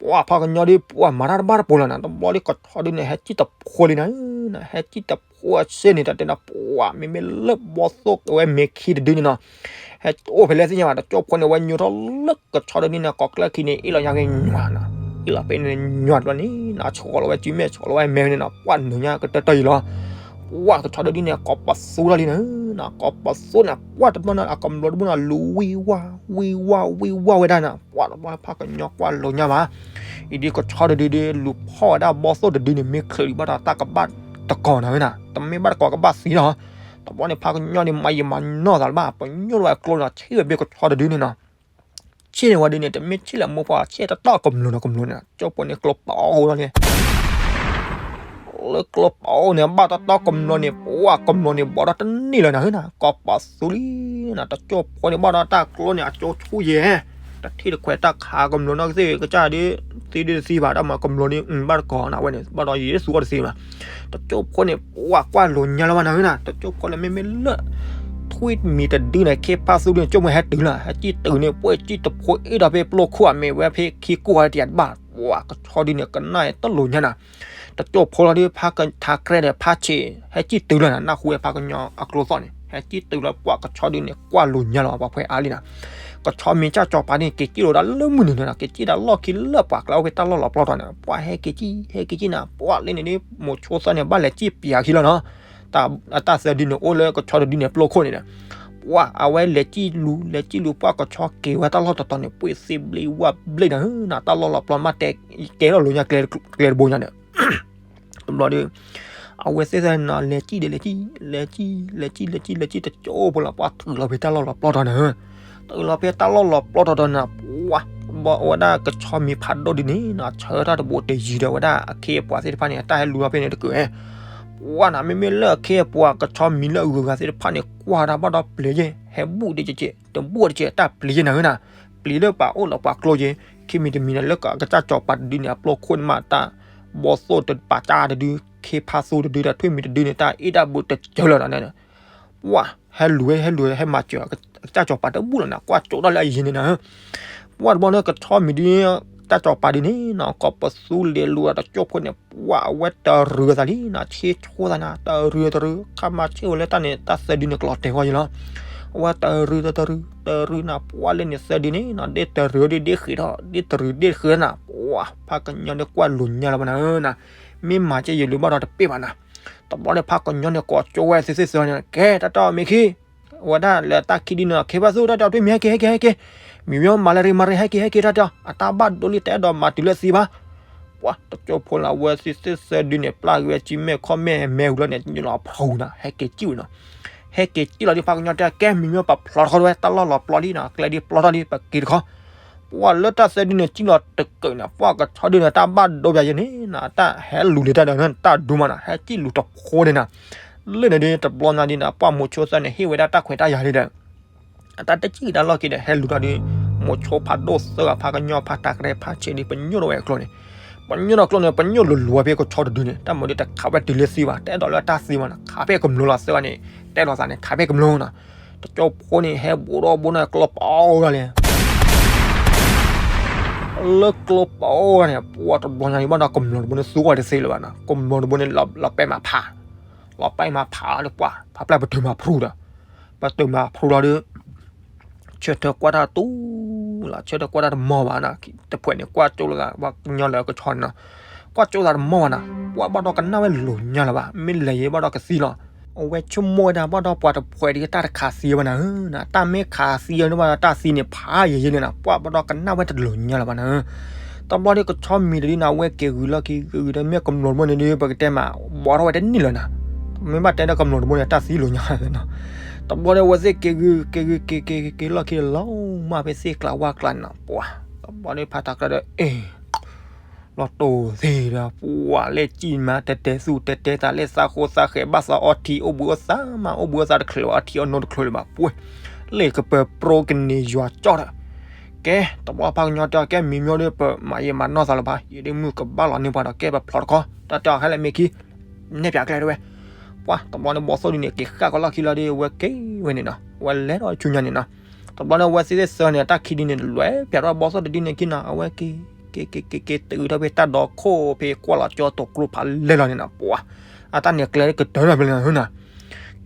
ပှၤဖးကညီဒုး ပှၤမၤတၢ်တဘၣ်တပိၤလီၤနီၤ, တဘျီဒုးကဆီဒုးန့ၣ် ဟဲစံၣ်တဖိလံနီၤ, ဟဲစံၣ်တဖိအဆ့ၣ်န့ၣ် တၢ်တဲဒၣ် ပှၤမ့မ့ၢ်လၢဘီသိၣ် အဝဲမ့ၤခံတဒုန့ၣ်နီၤ, ဟဲအိၣ်ဖဲလဲၣ်သ့ၣ်ညါဘၣ်, တကၠိဖိန့ၣ် ဝဲညိထီၣ်လၢကဆီဒုးန့ၣ်နီၤ, ကိးကျၢၢ်ခံန့ၣ် အ့ၣ်လီၤညါက့ၤညီနီၤ, အ့ၣ်လီၤဖဲန့ၣ်ညီတဘျီန့ၣ်နီၤ, ဆှီလီၤဝဲစုမဲာ် ဆှီလီၤဝဲမဲာ်န့ၣ်နီၤ, ပှၤနုာ်ညါကတၢၢ်တၢၢ်အံၤလီၤ. ပှၤကဆီဒုးန့ၣ် ကိးပသူတၢ်လံနီၤ, ကိးပသူန့ၣ် ပှၤတဘျီန့ၣ် အကမျီတဘိန့ၣ် လူၤဝံၣ်ဝါ ဝံၣ်ဝါ ဝံၣ်ဝါဝဲဒၣ်နီၤ, ပှၤတဘျီဖးကညီကွၢ်လိာ်ညါဘၣ်, အံၤဒုးကဆီတဒုဒုး လူၤဖီၣ်ဝဲဒၣ်ဘီသိၣ်တဒုန့ၣ် မ့ၢ်ချုးဒံးဘၣ်ဒီးတၢ်ကဘၣ်တကီၤနီၤဝဲနီၤ, တမ့ၢ်ဘၣ်တကီၤကဘၣ်သံလီၤ. တဘျီန့ၣ် ဖးကညီန့ၣ် မၤယံာ်မၤနီၢ်သးလၢၤဘၣ်, ပညိၣ်လၢဝဲကျိနီၤ, ဆ့ၣ်ဝဲဘ့ၣ်ကဆီတဒုန့ၣ်နီၤ, ဆ့ၣ်န့ၣ်ဝဲဒုးန့ၣ် တမ့ၢ်ဆ့ၣ်လၢမိၢ်ပှၢ် ဆ့ၣ်တတီၢ်ကမျီနီၤ, ကမျီန့ၣ် ကၠိဖိန့ၣ် ကျိပအိၣ်လီၤန့ၣ် လၢကျိပအိၣ်န့ၣ် ဘၣ်တတီၢ်ကမျီန့ၣ် ပှၤကမျီန့ၣ် ဘီထီၣ်တန့ၢ်လၢၤနီၤ, ကိးပသူလံနီၤ, တကၠိဖိန့ၣ် ဘၣ်ဒီးတၢ်ကျိန့ၣ် အကၠိဆူၣ်ယဲၢ်, တထံၣ်တခွဲးတၢ်ခးကမျီနီၤကသ့ၣ် ကစၢ်ဒုး သံဒုးတသံဘၣ်, တၢ်မၤကမျီဒုး ဘၣ်တကီၤနီၤ, အဝဲန့ၣ် ဘၣ်ဒီးယဲၢ်သူအီၤတသ့ဘၣ်, တကၠိဖိန့ၣ် ပှၤကွၢ်လိာ်ညါလၢၤဘၣ်နီၤနီၤ, တကၠိဖိန့ၣ် မ့မ့ၢ်လၢ ထွံၣ်မံၤတဒုန့ၣ် ခ့ဖါသူဒုန့ၣ် ကၠိဖိဟဲတုၤလီၤ, ဟဲစံၣ်တုၤန့ၣ် ပှၤစံၣ်တဖိအ့ၣ်ဒီးဖဲပျိခိၣ်အမဲာ်ဝဲဖဲခံကိၢ်ဝဲတယၤတဘၣ်, ပှၤကဆီဒုန့ၣ် ကနၣ်တလိာ်ညါနီၤ, တကၠိဖိလီၤဒုး ဖးကထါကြဲဒီးဖးဆံး ဟဲစံၣ်တုၤလီၤနီၤ, နၢ်ဟူဝဲဖးကညီအကျိသီၣ်န့ၣ် ဟဲစံၣ်တုၤလီၤ, ပှၤကဆီဒုန့ၣ် ကွၢ်လိာ်ညါလီၤ ပှၤဖှဲအါလံနီၤ, ကဆီမံၤစၢ်စီၤပၤန့ၣ် က့ၤစံၣ်လိာ်ဒၣ်လၢမုၢ်နုာ်န့ၣ်နီၤ, က့ၤစံၣ်ဒၣ်လီၢ်ခံလၢပှၤကျါအိၣ်ဖဲတၢ်လီၢ်လီၤပျီတီၤန့ၣ်, ပှၤဟဲက့ၤစံၣ် ဟဲက့ၤစံၣ်နီၤ, ပှၤလၢန့ၣ်ဒုး မိၤဆိသၢန့ၣ် ဘၣ်လဲၤစံၣ်ပျးခံလီၤနီၤ, တၢ်သၢဒုန့ၣ် အိၣ်လၢကဆီတဒုန့ၣ် ပျိခိၣ်န့ၣ်ဒီး ပှၤအဝဲလဲၤစံၣ်လူၤ လဲၤစံၣ်လူၤ ပှၤကဆီက့ၤဝဲတၢ်လီၢ်တတီၤန့ၣ် ပှ့ၤသ့ဘျ့ဝၣ်ဘျ့ဒီးနီၤ, တၢ်လီၢ်လီၤပျီမးတဲ ကဲထီၣ်လိာ်ညါကျဲတဘိညါဒီး တဘျီဒီး အဝဲသ့ၣ်သၢနီၤ လဲၤစံၣ်ဒီးလဲၤစံၣ် လဲၤစံၣ် လဲၤစံၣ် လဲၤစံၣ် လဲၤစံၣ် တကၠိဖိလီၤ, ပှၤတုၤလီၤဖဲတၢ်လီၢ်လီၤပျီတီၤန့ၣ်, တုၤလီၤဖဲတၢ်လီၢ်လီၤပျီတီၤဒီးနီၤ, ပှၤ ဘၣ်ဝဲဒၣ်ကဆီမံၤဖးဒိၣ်ဒုန့ၣ်နီၤ, ဆၢထၢၣ်တဘိတယံၤဒီးဝဲဒၣ်အခ့အပှၤသ့ၣ်တဖၣ်န့ၣ် တၢ်ဟဲလူၤလီၤဖဲန့ၣ်တကုာ်, ပှၤနီၤ မ့မ့ၢ်လၢအခ့အပှၤ ကဆီမံၤလၢအဂုၤအဂၤသ့ၣ်တဖၣ်န့ၣ် ကွၢ်တၢ်ဘၣ်ဒီးပျံၤယဲၢ် ဟဲဘူးတကဲး တဘူးတကဲး တၢ်ပျံၤယဲၢ်နီၤနီၤ, ပျံၤလၢပှၤအိၣ်လီၤပှၤကျိယဲၢ်, ခံမံၤတမံၤန့ၣ် လၢအကစၢ်စီၤပၤတဒုန့ၣ် အပျိခိၣ်န့ၣ်မး တၢ်ဘီသိၣ်တပာ်ကၢ်တဒု ခ့ဖါသူတဒုဒီး ထွံၣ်မံၤတဒုန့ၣ် တၢ်အ့ၣ်တၢ်ဘူးတကၢလီၤနီၤ, ပှၤ ဟဲလူၤဝဲ ဟဲလူၤဝဲ ဟဲမၤစၢၤ အကစၢ်စီၤပၤတဘူၣ်လီၤနီၤ, ကွၢ်ကၠိဒၣ်လၢအယံၤန့ၣ်နီၤ, ပှၤတဘျီန့ၣ် ကဆီမံၤဒု တၢ်စီၤပၤဒုန့ၣ်နီၤ ကိးပသူလဲၤလူၤဒီးတကၠိဖိန့ၣ် ပှၤအဝဲတရူးအသးလံနီၤ, ဆ့ဆိသးနီၤ, တရူးတရူး ခါမၤဆ့ၣ်ဝဲလၢတၢ်န့ၣ် တၢ်သၢဒုန့ၣ် ကလီၤတဲာ်ဝဲယဲၢ်လီၤ, အဝဲတရူးတရူး တရူးနီၤ, ပှၤလၢန့ၣ်သၢဒုန့ၣ်နီၤ ဒ့တရူးဒ့ဒ့ဃ့းထီၣ် ဒ့တရူးဒ့ဃ့းနီၤ, ပှၤဖးကညီဒုးကွၢ်လိာ်ညါလၢၤဘၣ်နီၤ, မ့ၢ်မၤကဲယလူၤဘၣ်ဒီးတပ့ၢ်ဘၣ်နီၤ တဘျီန့ၣ် ဖးကညီန့ၣ် ကိးကၠိဝဲသ့ၣ်သ့ၣ်သၢန့ၣ် ကဲတၢ်တီၢ်မ့ၢ်ခံ ဝဲဒၣ်လၢတၢ်ခံဒုန့ၣ် ခ့ဖါသူတၢ်တီၢ်ထွံၣ်မံၤ ဟဲက့ၤ ဟဲက့ၤ ဟဲက့ၤ, မံၤမံၤမၤလၢရံမၤရံ ဟဲက့ၤ ဟဲက့ၤတၢ်တီၢ် အတၢ်ဘၣ်ဒိလံ တအဲၣ်ဒိးမၤတုၤလၢသံဘၣ်, ပှၤတကၠိဖိလၢအဝဲသ့ၣ်သ့ၣ်သၢဒုန့ၣ် ပျၢ်က့ၤဝဲစုမဲာ်ခီၣ်မဲာ်မဲာ်ဟူလီၤန့ၣ် လီၤဖှူနီၤ ဟဲက့ၤစံၣ်ဝဲနီၤ, ဟဲက့ၤစံၣ်လီၤဒုး ဖးကညီတဲ ကဲမံၤမံၤ ပဖျီတခီဝဲ တၢ်လီၢ်လီၤပျီလံနီၤ ကျဲဒုးပျီထီၣ်လံ ပက့ၤတခီ ပှၤလၢတၢ်သၢဒုန့ၣ် စံၣ်လီၤတကုာ်န့ၣ် ပှၤကဆီဒုန့ၣ် တၢ်ဘၣ်ဒိပယၤယဲၢ်န့ၣ်နီၤ တၢ်ဟဲလူၤလံတၢ်ဒီး တၢ်ဒိမးနီၤ ဟဲစံၣ်လူၤတဖိန့ၣ်နီၤ, လၢန့ၣ်ဒုး တဘျီညါဒုးနီၤ ပှၤမိၤဆိသၢန့ၣ် ဟ့ၣ်ဝဲဒၣ်တၢ်ခွဲးတၢ်ယာ်ဒုးဒီး အတၢ်တစံၣ်တၢ်လီၢ်က့ၤဒီး ဟဲလူၤထီၣ်ဒုး မိၤဆိဖးဒိၣ်သၢဂၤ ဖးကညီဖးတၢ်ကရၢဖးဆံးဒုး ပညိၣ်ထီၣ်ဝဲအကျိန့ၣ်, ပညိၣ်ထီၣ်ကျိန့ၣ် ပညိၣ်လူၤလူၤဝဲဖဲကဆီတဒုန့ၣ် တၢ်မၤဒုးတခးဝဲတုၤလၢသံဘၣ် တအဲၣ်ဒိးလၢတၢ်သံဘၣ်နီၤ ခးဖဲကမျိလီၤသၢဂၤန့ၣ် တဲလီၤသးန့ၣ် ခးဖဲကမျိနီၤ, တကၠိဖိန့ၣ် ဟဲဘူးဒီးဘူးန့ၣ် ကျိပအိၣ်ဂၤလဲၣ် လၢကျိပအိၣ်ဂၤန့ၣ် ပှၤတဘျီညါဒုး ဘၣ်ဒီးကမျိတဘိန့ၣ် သူအီၤတသ့လၢၤဘၣ်နီၤ ကမျိတဘိန့ၣ် လီၤပဲမၤဖး လီၤပဲမၤဖးလၢပှၤ ဖးပျၢ်ပတုာ်မၤဖရူဒီး ပတုာ်မၤဖရူလီၤဒုး ဆၢထၢၣ်ကွၢ်တၢ်တူၢ်လီၤ ဆၢထၢၣ်ကွၢ်တၢ်တမီၢ်ဘၣ်နီၤ တဖှဲးန့ၣ် ကွၢ်ကၠိလၢဂၤ ပှၤကညီလၢကဆီန့ၣ်နီၤ ကွၢ်ကၠိသးတမီၢ်ဘၣ်နီၤ ပှၤဘၣ်ဒီးကနၣ်ဝဲလိာ်ညါလၢၤဘၣ် မ့ၢ်လဲၤယဲဘၣ်ဒီးကသံလီၤ အဝဲဆိကမိၣ်ဝဲဒၣ်ဘၣ်ဒီးပှၤတဖှဲးဒုးတၢ်တခးသံဘၣ်နီၤ တၢ်မ့ၢ်ခးသံန့ၣ်ဘၣ်ဒီးတၢ်သံန့ၣ် ဖးယဲၢ်ယဲၢ်န့ၣ်နီၤ ပှၤဘၣ်ဒီးကနၣ်ဝဲတလိာ်ညါလၢၤဘၣ်နီၤ တဘျီဒုးကဆီမံၤတဒုနီၤ အဝဲက့ၤဂုာ်လီၢ်ခံ ဂုာ်ဂုာ်ဒီးမ့ၢ်ကမျိတဘိန့ၣ်ဒုး ပကတဲမး ဘီထီၣ်ဝဲတန့ၢ်လၢၤနီၤ မ့ၢ်ဘၣ်တဲဒီးကမျိတဘိန့ၣ် တၢ်သံလိာ်ညါလၢၤနီၤ တဘျီဒုးအဝဲသ့ၣ်က့ၤဂုာ် က့ၤဂုာ်က့ၤက့ၤက့ၤလီၢ်ခံဒီးလီၤမၢ်ဖဲသ့ၣ်ကျးဝၢ်ကျါန့ၣ်နီၤ ပှၤ တဘျီဒုးဖးတၢ်ကြၢးဒီး အ့ၣ် လီၤတိၢ်သ့ဒီး ပှၤလဲၣ်စံၣ်မး တဲတဲသူၣ်တဲတဲသး လဲၣ်သးဃိသးဃဲၤ ဘၣ်သးအီထံ အိၣ်ဘှံးအိၣ်သါမး အိၣ်ဘှံးအိၣ်သါတချုးဘၣ် အီထံအီနိတချုးလၢၤဘၣ် ပှဲၤ လၢကပၢၤပြိကန့ၢ်ယွၤကၠီၣ်ဒီး ကဲ တဘျီဖးကညီတဲအီၤ ကဲမံၤမံၤဒီး ပမၤယံာ်မၤနီၢ်သးလၢၤဘၣ် ယဒုးမုၢ်ကဘၣ်လီၤန့ၢ်ပှၤဒီး ကဲပဖျီတခီ တၢ်တဲအီၤဟဲလၢမ့ၢ်ခံ နဲၣ်ပၠးကျဲတဲဝဲ. ပှၤတဘျီန့ၣ် ဘီသိၣ်ဒုန့ၣ် က့ၤဃၣ်ကီလီၢ်ခံလီၤဒီး အဝဲက့ၤဝဲန့ၣ်နီၤ, အဝဲလဲၤထီၣ်ဆူညါန့ၣ်နီၤ. တဘျီန့ၣ် အဝဲသ့ၣ်သၢန့ၣ် တၢ်ခံဒုန့ၣ် လဲၤပၠးထီၣ်ဘီသိၣ်တဒုန့ၣ်ခံနီၤ, အဝဲက့ၤ က့ၤ က့ၤ က့ၤ က့ၤတုၤထီၣ်ဖဲတၢ်ဒီခိၣ်ဖဲကွၢ်လီၤကၠီတိာ်ကျိဖးလဲၢ်လီၤန့ၣ်နီၤ. ပှၤ အတၢ်န့ၣ်ကျဲကတၢၢ်လီၤဖဲလဲၣ်နီၤ.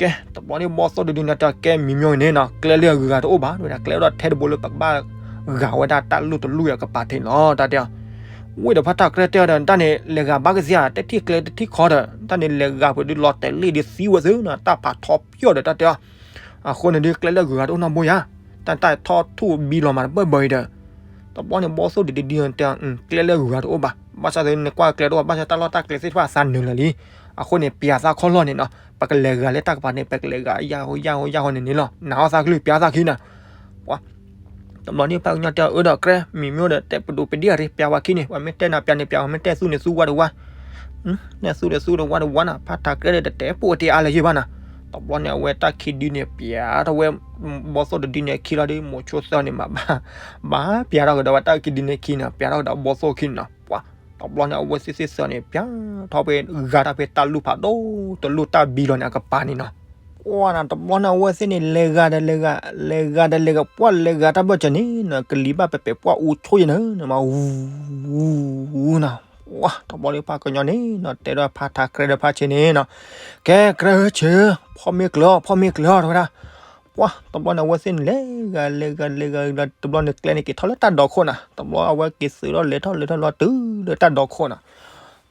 ကဲ တဘျီန့ၣ် ဘီသိၣ်တဒုန့ၣ် တၢ်ကဲမံၤမံၤန့ၣ်နီၤ, ကျဲလၢအဂၤတအိၣ်ဘၣ်ဝဲဒၣ်, ကျဲအိၣ်ဒီးထဲတဘိလၢပကဘၣ်ဂၤဝဲဒၣ်တၢ်လူၢ်တလူၢ်အကပၤထံးလီၤ တၢ်တဲအီၤ. ဝ့ၢ်ဒီးဖါထးကြဲတဲအီၤဒီး တၢ်န့ၣ် လဲၤဂၤဘၣ်ကစ့ဧါ, တထံၣ်ကျဲတထံၣ်ခီဒီး တၢ်န့ၣ်လဲၤဂၤပှဲၤဒုလီၤတဲာ်လံဒီးသံဝဲသုနီၤ, တၢ်ဖးထီပၠီၣ်ဒီး တၢ်တဲအီၤ. အဃိန့ၣ်ဒု ကျဲလၢအဂၤတအိၣ်နီတဘိယါ, တၢ်တၢ်ထီၣ်ထူၣ်ဘံလီၤမးတဘၢဘၢအံၤဒီး တဘျီန့ၣ် ဘီသိၣ်တဒုဒုတဲအီၤ, ကျဲလၢအဂၤတအိၣ်ဘၣ်, ဘၣ်ဆၣ်သနာ်က့ နကွၢ်ကျဲတအိၣ်ဘၣ်, ဘၣ်ဆၣ်တၢ်လီၢ်တၢ်ကျဲသ့ၣ်တဖၣ်သးနုာ်လၢာ်လံ. အဃိန့ၣ် ပၠးသးခီၣ်လီၢ်န့ၣ်နီၤ, ပကလဲၤဂၤလၢတၢ်ကပၤန့ၣ် ပကလဲၤဂၤယၢ်ဟိယၢ်ဟိယၢ်ဟိန့ၣ်န့ၣ်လီၤ, နၤအီၣ်သးကလုၢ် ပၠးသးခံနီၤ. ပှၤ တဘျီန့ၣ် ဖးကညီတဲအီၤ အၢဒီးကြဲ မံၤမံၤဒီး တဲပဒိၣ်ပဒံၣ်အရ့ ပၠးဝဲခံန့ၣ်, ပှၤမ့ၢ်တဲနၤပၠးန့ၣ်ပၠး, ပှၤမ့ၢ်တဲသူန့ၣ်သူဝါတဝါ, တဲသူန့ၣ်သူတဝါတဝါနီၤ, ဖါထးကြဲဒီးတတဲပိာ်တ့ၢ်အါလၢၤယ့ၢ်ဘၣ်နီၤ. တဘျီန့ၣ် အဝဲတၢ်ခံဒုန့ၣ် ပၠးထီၣ်ဝဲ ဘီသိၣ်တဒုန့ၣ်အခံလီၤဒီး မိၤဆိသၢန့ၣ်မး ဘၣ် ဘၣ်ပၠးထီၣ်ကဒီးဝဲတၢ်ခံဒုန့ၣ်ခံနီၤ, ပၠးထီၣ်ကဒီးဘီသိၣ်ခံန့ၣ်နီၤ. ပှၤ တဘျီန့ၣ် အဝဲသ့ၣ်သ့ၣ်သၢန့ၣ် ပၠးထီၣ်ဖဲ ဂၤတၢ်ဖဲတၢ်လူၢ်ဖးဒိၣ်တလူၢ်တၢ်ဘံလီၤန့ၣ် အကပၤန့ၣ်နီၤ. ပှၤနီၤ တဘျီန့ၣ် အဝဲသ့ၣ်န့ၣ် လဲၤဂၤဒီးလဲၤဂၤ လဲၤဂၤဒီးလဲၤဂၤ ပှၤလဲၤဂၤတၢ်ဘၢၣ်စၢၤန့ၣ်နီၤ, ကလံၤဘၣ်ပဲာ်ပဲာ် ပှၤအူဆိယဲၢ်န့ၣ်နီၤ, မၤဝူဝူနီၤ. ပှၤ တဘျီဒီးဖါကညီန့ၣ်နီၤ တဲဒီးဖါထးကြဲဒီးဖါဆံးန့ၣ်နီၤ, ကဲ ကြဲဧၢဆံးဧၢ, ဖီမ့ၤကျၢၤအီၤ ဖီမ့ၤကျၢၤအီၤ တဲဝဲဒၣ်. ပှၤ တဘျီန့ၣ် အဝဲသ့ၣ်န့ၣ် လဲၤဂၤလဲၤဂၤလဲၤဂၤ တဘျီန့ၣ် ကျဲန့ၣ်က့ၤထီၣ်လၢတၢ်ဒီခိၣ်နီၤ, တဘျီအဝဲက့ၤသုးထီၣ်လဲၤထီၣ်လဲၤထီၣ်လီၤတုၤလၢတၢ်ဒီခိၣ်နီၤ.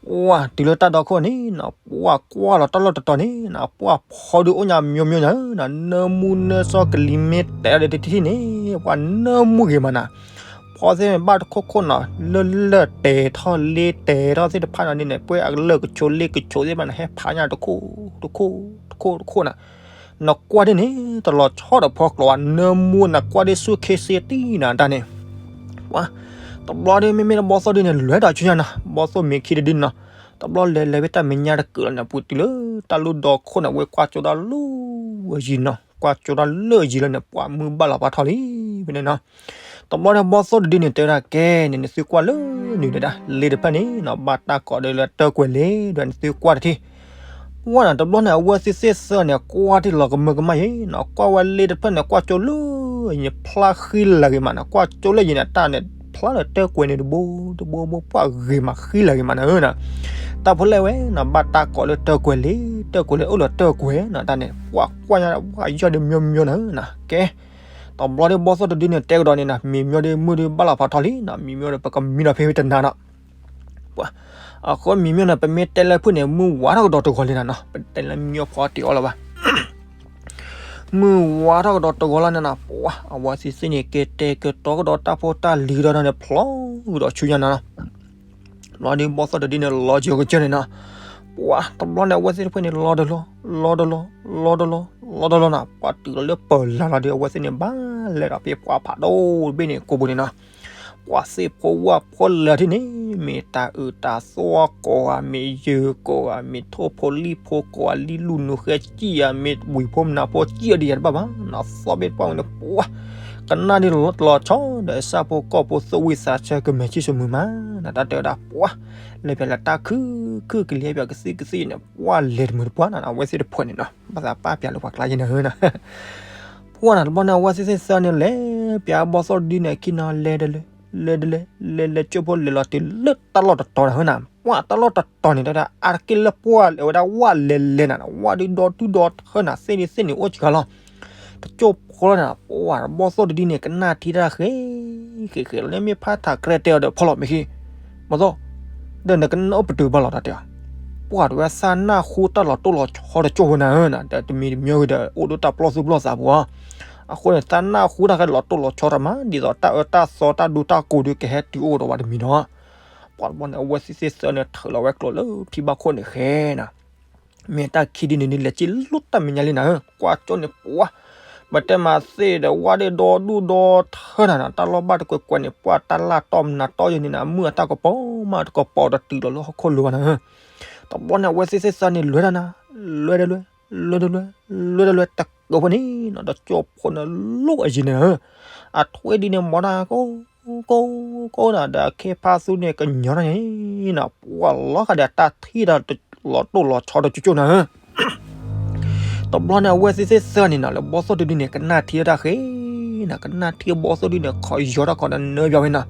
ပှၤ တုၤလၢတၢ်ဒီခိၣ်န့ၣ်နီၤ ပှၤကွၢ်လီၤတၢ်လီၢ်တတီၤန့ၣ်နီၤ, ပှၤဖီဒုးအိၣ်ညါမံၤမံၤန့ၣ်နီၤ, နၢမူနၢစီကလံၤမ့ၢ်တဲာ်ဒီးတထံၣ်န့ၣ် ပှၤနၢမူဂ့ၤမးနီၤ. ဖီသ့ၣ်န့ၣ် ဘၣ်တခိၣ်ခိၣ်နီၤ, လၢလၢၢ်တဲာ်ထီၣ်လ့တဲာ်ထီၣ်သ့ၣ်တဖၣ်န့ၣ်န့ၣ် ပှဲၤအကလၢၢ်ကဆိးလ့ကဆိးသ့ၣ်တဖၣ်န့ၣ် ဟဲဖးညါတခိၣ်တခိၣ်တခိၣ်တခိၣ်နီၤ. နကွၢ်ဒ်န့ၣ် တလီၤဆီဒီးဖီကျိၤဘၣ်, နၢမူနကွၢ်ဒ်ဆူၣ်ခ့စ့တံၢ်နီၤတၢ်န့ၣ်. ပှၤ တဘျီဒီး မ့မ့ၢ်လၢဘီသိၣ်ဒုန့ၣ် လဲၤဒီးဆူညါနီၤ, ဘီသိၣ်မ့ၢ်ခံတဒုနီၤ, တဘျီလဲၤလဲၤဖဲတၢ်မဲာ်ညါတကုာ်လီၤန့ၣ် ပူၤတုၤလၢတၢ်လူၢ်ဒီခိၣ်န့ၣ် ဝဲကွၢ်ကၠိတၢ်လၢအယံၤနီၤ, ကွၢ်ကၠိတၢ်လၢအယံၤလီၤန့ၣ် ပှၤမုၢ်ဘၣ်လီၤပှၤထီၣ်လံ ဖဲန့ၣ်နီၤ. တဘျီဒီး ဘီသိၣ်တဒုန့ၣ် တဲဝဲဒၣ် ကဲန့ၣ် နသုကွၢ်လၢနုၤဒၣ် လ့တဖျၢၣ်န့ၣ်နီၤ, ဘၣ်တၢ်ကိးဒီးလၢတၢၢ်ကွဲၤလ့ဒီး နသုကွၢ်တထံၣ် ပှၤနီၤ တဘျီန့ၣ် အဝဲသ့ၣ်သ့ၣ်သၢန့ၣ် ကွၢ်ထံၣ်လီၤကမၢကမၣ်ယဲနီၤ, ကွၢ်ဝဲလ့တဖျၢၣ်န့ၣ် ကွၢ်ကၠိလၢအယံၤန့ၣ် ဖျါဃံလၤဂ့ၤမးနီၤ, ကွၢ်ကၠိလၢအယံၤန့ၣ် တၢ်န့ၣ် ဖျါလၢတၢၢ်ကွဲၤန့ၣ် တဘိတဘိတဘိ ပှၤဂ့ၤမးဃံလၤဂ့ၤမးနီၤနီၤ. တၢ်ဖိလဲၣ်ဝဲနီၤ ဘၣ်တၢ်ကိးလၢတၢၢ်ကွဲၤလ့, တၢၢ်ကွဲၤလ့အိၣ်လၢတၢၢ်ကွဲၤနီၤ, တၢ်န့ၣ် ပှၤကွၢ်ညါ ပှၤယီၢ်ဒီးမံၤမံၤနီၤနီၤ, ကဲ တဘျီဒီး ဘီသိၣ်တဒုန့ၣ် တဲကဒီးန့ၣ်နီၤ, မံၤမံၤဒီး မုၢ်ဒီးဘၣ်လီၤဖးထီၣ်လံနီၤ, မံၤမံၤဒီး ပကမံဒီးဖဲတနၤနီၤ. ပှၤ အဃိမံၤမံၤန့ၣ် ပမ့ၢ်တဲလၢဖုၣ်န့ၣ် မုၢ်ဝါထီၣ်ကဒီးတဂီၤလံနီၤနီၤ, ပတဲလၢမံၤမံၤဖီတ့ၢ်အီၤလၢၤဘၣ်. မုၢ်ဝါထီၣ်ကဒီးတဂီၤလီၤန့ၣ်နီၤ, ပှၤ အဝဲသ့ၣ်သ့ၣ်န့ၣ် ကတဲာ်ကတီၤကဒီးတၢ်ဖိတၢ်လံၤကဒီးန့ၣ် ဖျိးဃုာ်ဒီးဆူညါနီၤနီၤ. ဘျီဒီး ဘီသိၣ်တဒုန့ၣ် လီၤကၢကစၢၢ်န့ၣ်နီၤ, ပှၤ တဘျီန့ၣ် အဝဲသ့ၣ်တဖၣ်န့ၣ် လီၤတလီၤ လီၤတလီၤ လီၤတလီၤ လီၤတလီၤနီၤ, ပှၤတုၤလီၤလၢပၢၤလၢ်လီၤဒီး အဝဲသ့ၣ်န့ၣ် ဘၣ်လဲၤဒီးဖဲပှၤဖးဒိၣ်တဘ့ၣ်န့ၣ် ကိးပူၤန့ၣ်နီၤ. ပှၤသ့ၣ်ဖိဝၣ်ဖိလၢာ်ထံၣ်န့ၣ် မ့ၢ်တၢ်အုးတၢ်သီကိးဂၤ, မ့ၢ်ယုၢ်ကိးဂၤ, မ့ၢ်ထိၣ်ဖိလံၣ်ဖိကိးဂၤ, လံၣ်လူၢ်နူၤဃဲစံၣ်ယၤ, မ့ၢ်ဝံၤဖိမနၤဖိစံၣ်အီၤဒံးယၤတဘၣ်ဘၣ်နီၤ, သီဘ့ၣ်တပှၢ်ဝဲန့ၣ် ပှၤ ကနၣ်ဒ်လီၤဆီဒီး စၢ်ဖိကီၢ်ဖိသးဝံၣ်သးဆၢကမဲာ်ဆံၣ်ဆူၣ်မုာ်မးနီၤ, တၢ်တဲဝဲဒၣ် ပှၤ လဲၤပၠးလၢတၢ်ခုၣ်ခုၣ်ကလံၤ ပၠးကသံၣ်ကသံၣ်န့ၣ် ပှၤလဲၤတမုာ်တပှၢ်နီၤ, အဝဲသ့ၣ်တဖၣ်န့ၣ်နီၤ, ဘၣ်သးပာ်ပၠးလၢပှၤကျါယဲၢ်န့ၣ်နီၤ. ပှၤနီၤ တဘျီန့ၣ် အဝဲသ့ၣ်သ့ၣ်သၢန့ၣ် လဲၤပၠးဘီသိၣ်တဒုန့ၣ်အခံနီၤ, လဲၤတလဲၤ လဲၤတလဲၤ လဲၤလဲၤကၠိဖိလဲၤလီၤတုၤလၢတၢ်လီၢ်တတီၤန့ၣ်နီၤ, ပှၤတၢ်လီၢ်တတီၤန့ၣ် တၢ်အါတက့ၢ်လၢပှၤလဲၤဝဲဒၣ်ဝၣ်လဲၤလဲၤနီၤ, ဝၣ်ဒုးဒီဒုဒီထၢနီၤ, သ့ၣ်န့ၣ်သ့ၣ်န့ၣ်အိၣ်စှၤလီၤ. တကၠိဖိလီၤန့ၣ် ပှၤဘီသိၣ်တဒုန့ၣ် ကနၣ်ထံတၢ်ဃဲ ဃဲဃဲလီၤန့ၣ် မ့ၢ်ဖးထးကြဲတဲအီၤဒီး ဖီလီၤမ့ၢ်ခံ မသိး ဒီးနကနၢ်အိၣ်ပတုာ်ဘၣ်လီၤတၢ်တဲအီၤ, ပှၤတဝဲသးနၢ်ဟူတၢ်လီၤတိၢ်လီၤဆီတကၠိဖိန့ၣ်ဧၢ, ဒီးတမံၤတမံၤဂ့ၤဒီး အိၣ်ဒီးတၢ်ပျီၢ်သူၣ်ပျီၢ်သးပူၤဧါ. အဃိန့ၣ် သးနၢ်ဟူတၢ်ဃဲလီၤတိၢ်လီၤဆီတၢ်မး ဒ်သိးတၢ်အၢတၢ်သီတၢ်ဒူတၢ်ကိးဒုးကဟဲတုၤအိၣ်ဒီးဝဲတမံၤနီၤ. ပှၤတဘျီန့ၣ် အဝဲသ့ၣ်သ့ၣ်သၢန့ၣ် ထုးလီၤဝဲကျိၤလၢထံဘၣ်ခိၣ်န့ၣ်ဃဲနီၤ. မ့ၢ်တၢ်ခံဒုန့ၣ် ဒုးလဲၤက့ၤလိၣ်တၢ်မဲာ်ညါလံနၤဧၢ, ကွၢ်ကၠိန့ၣ် ပှၤ ပတဲမၤသ့ၣ်ဒီး ဝၣ်ဒ့ၣ်ဒီဒူၣ်ဒီထၢနၤနီၤ, တၢ်လီၢ်ဘၣ်တကွဲးကွဲးန့ၣ် ပှၤတၢ်လၢ်တီၢ်မနၤတီၢ်ယဲန့ၣ်နၤ, မုၢ်အတၢ်ကပီၤမးတကပီၤတတုၤဒီးလၢဟီၣ်ခိၣ်လိၤဘၣ်နၤဧၢ. တဘျီန့ၣ် အဝဲသ့ၣ်သ့ၣ်သၢန့ၣ် လဲၤဒၣ်နၤ, လဲၤတလဲၤ လဲၤတလဲၤ လဲၤတလဲၤ တကးဖိန့ၣ်နီၤ, ဒီးကၠိဖိန့ၣ်လိၣ်အယံၤန့ၣ်ဧၢ, အထွဲဒုန့ၣ် မီၤတၢ်ကိး ကိး ကိးနၤ, ဒီးအခ့ဖါသူန့ၣ် ကညီၤထီၣ်န့ၣ်နီၤ, ပှၤလီၤဃာ်ဒီးတၢ်ထံၣ်ဒီး လီၤတိၢ်လီၤဆီဒီးကၠိကၠိနၤဧၢ တဘျီန့ၣ် အဝဲသ့ၣ်သ့ၣ်သၢန့ၣ်နီၤ လၢဘီၣ်သိၣ်ဒုဒုန့ၣ် ကနၣ်ထံတၢ်ဃ့နၤ, ကနၣ်ထံဘီၣ်သိၣ်ဒုန့ၣ် ခီၣ်ယီၤတၢ်ခီဒီးနၢပၠီဝဲနၤ,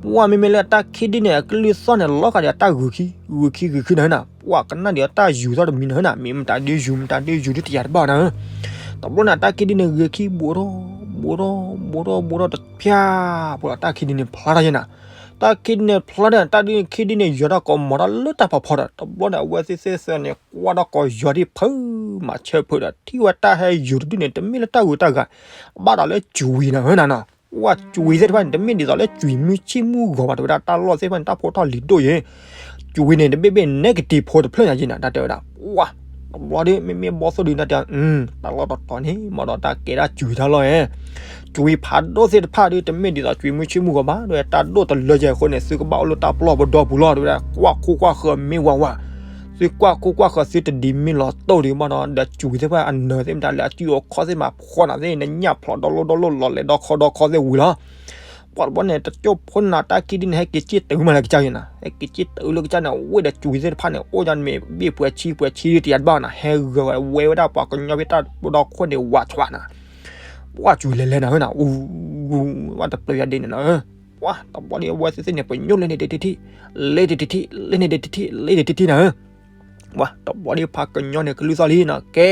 ပှၢ်မ့မ့ၢ်လၢအတၢ်ခံဒုန့ၣ် အကလုၢ်သီၣ်န့ၣ် လီၤဂာ်ဒီးအတၢ်ဂုာ်ခံ ဂုာ်ခံဂုာ်ခံနၤဧၢနၤ, ပှၢ်ကနၣ်ဒီးအတၢ်ယူၤသီၣ်တမံၤနၤဧၢနၤ, မ့ၢ်မတၤဒုယူၤ မတၤဒုယူၤဒုတယၤတဘၣ်နၤဧၢ, တဘျီန့ၣ် အတၢ်ခံဒုန့ၣ် ဂဲၤခံဘူးထီၣ် ဘူးထီၣ် ဘူးထီၣ် ဘူးထီၣ်တဖၠၣ်, ပှၢ်ဒီးတၢ်ခံဒုန့ၣ် ဖျါထီၣ်ယဲနၤ တၢ်ခံဒုန့ၣ်ဖျါထီၣ် တၢ်ဒုခံဒုန့ၣ် ယီၤထီၣ်ကိးမီၤထီၣ်လၢတၢ်ဖီဖီဒီး တဘျီန့ၣ် အဝဲသ့ၣ်သ့ၣ်သၢန့ၣ် ကွၢ်ထီၣ်ကိးယီၤဒံးဖုး မၤဆၢဖုးဒီး ထံၣ်ဝဲတၢ်ဟဲယူၤတဒုန့ၣ် တမ့ၢ်လၢတၢ်ဂုၤတၢ်ဂၤ ဘၣ်ဒီးလၢကွံနၤဧၢနၤနီၤ, ပှၢ်ကွံသ့ၣ်တဖၣ်န့ၣ် တမ့ၢ်ဒ်သိးလၢကွံမုၢ်ဆ့ၣ်မုၢ်ဂီၤဘၣ် တဲဝဲဒၣ် တၢ်လီၢ်သ့ၣ်တဖၣ်န့ၣ် တၢ်ဖိထီၣ်လံၤဒိၣ်ယဲ ကွံန့ၣ် တဘ့ၣ်ဘ့ၣ် negative ဖိတဖျၢၣ်ညါယဲနၤ တၢ်တဲဝဲဒၣ် ပှၢ် တဘျီဒီး မ့မ့ၢ်ဘီၣ်သိၣ်ဒုန့ၣ်တဲ တၢ်လီၢ်တတီၤန့ၣ် မ့ၢ်ဒီးတၢ်ကဲဒၣ်ကွံတၢ်လီၢ်ဧဲ, ကွံဖးဒိၣ်သ့ၣ်တဖၣ်ဒီး တမ့ၢ်ဒ်သိးကွံမုၢ်ဆ့ၣ်မုၢ်ဂီၤဘၣ် တဲဝဲ တၢ်ဒိၣ်တလၢယဲအဃိန့ၣ် သုကဘၣ်အိၣ်လၢတၢ်ပျီပဒီပူၤလီၤ တဲဝဲဒၣ် ကွၢ်ခိၣ်ကွၢ်ဃၢၤမ့ၢ်ဝးဝး, သုကွၢ်ခိၣ်ကွၢ်ဃၢၤသုတဒံးမ့ၢ်လီၤတိၢ်ဒံးဘၣ်ဒီး ဒီးကွံသ့ၣ်တဖၣ်အနၢၤသ့ၣ်မတၤ လဲၤအစုအိၣ်ခီၣ်သ့ၣ်မးဖှီၣ်နၤသ့ၣ် နညၣ်ဖျိးဒီလိၣ်ဒီလိၣ် လီၤလဲၤဒီခီဒီခီသ့ၣ်ဝံၤလီၤ ပှၢ်တဘျီန့ၣ် တကၠိဖိန့ၣ် တၢ်ခံဒုန့ၣ် ဟဲက့ၤစ့ၣ်တုၤမးလၢကစၢ်ယဲနၤ, ဟဲက့ၤစ့ၣ်တုၤလၢကစၢ်န့ၣ် အဝဲဒီးကွံသ့ၣ်တဖၣ်န့ၣ် အိၣ်ဒၣ်မ့ၢ်ဘ့ၣ်ပှဲၤဆံပှဲၤဆံဒုတယၤတဘၣ်နၤ, ဟဲဂၢၤဝဲ ဝဲဝဲဒၣ်ပှၤကညီဖဲတၢ်ပဒီခိၣ်န့ၣ် ဝးဆှးနၤ, ပှၢ်ကွံလဲၤလဲၤနၤဧၢနၤ, အူ ဝဲတပျၢၤယၤဒ်န့ၣ်နၤဧၢ, ပှၢ်တဘျီဒီး အဝဲသ့ၣ်သ့ၣ်န့ၣ် ပညိၣ်လၢန့ၣ်တထံၣ်ထံၣ်, လၢန့ၣ်တထံၣ်ထံၣ်, လၢန့ၣ်တထံၣ်ထံၣ်, လၢန့ၣ်တထံၣ်ထံၣ်နၤဧၢ ပှၢ်တဘျီဒီး ဖးကညီန့ၣ် ကလုၢ်သီၣ်လံနီၤ, ကဲ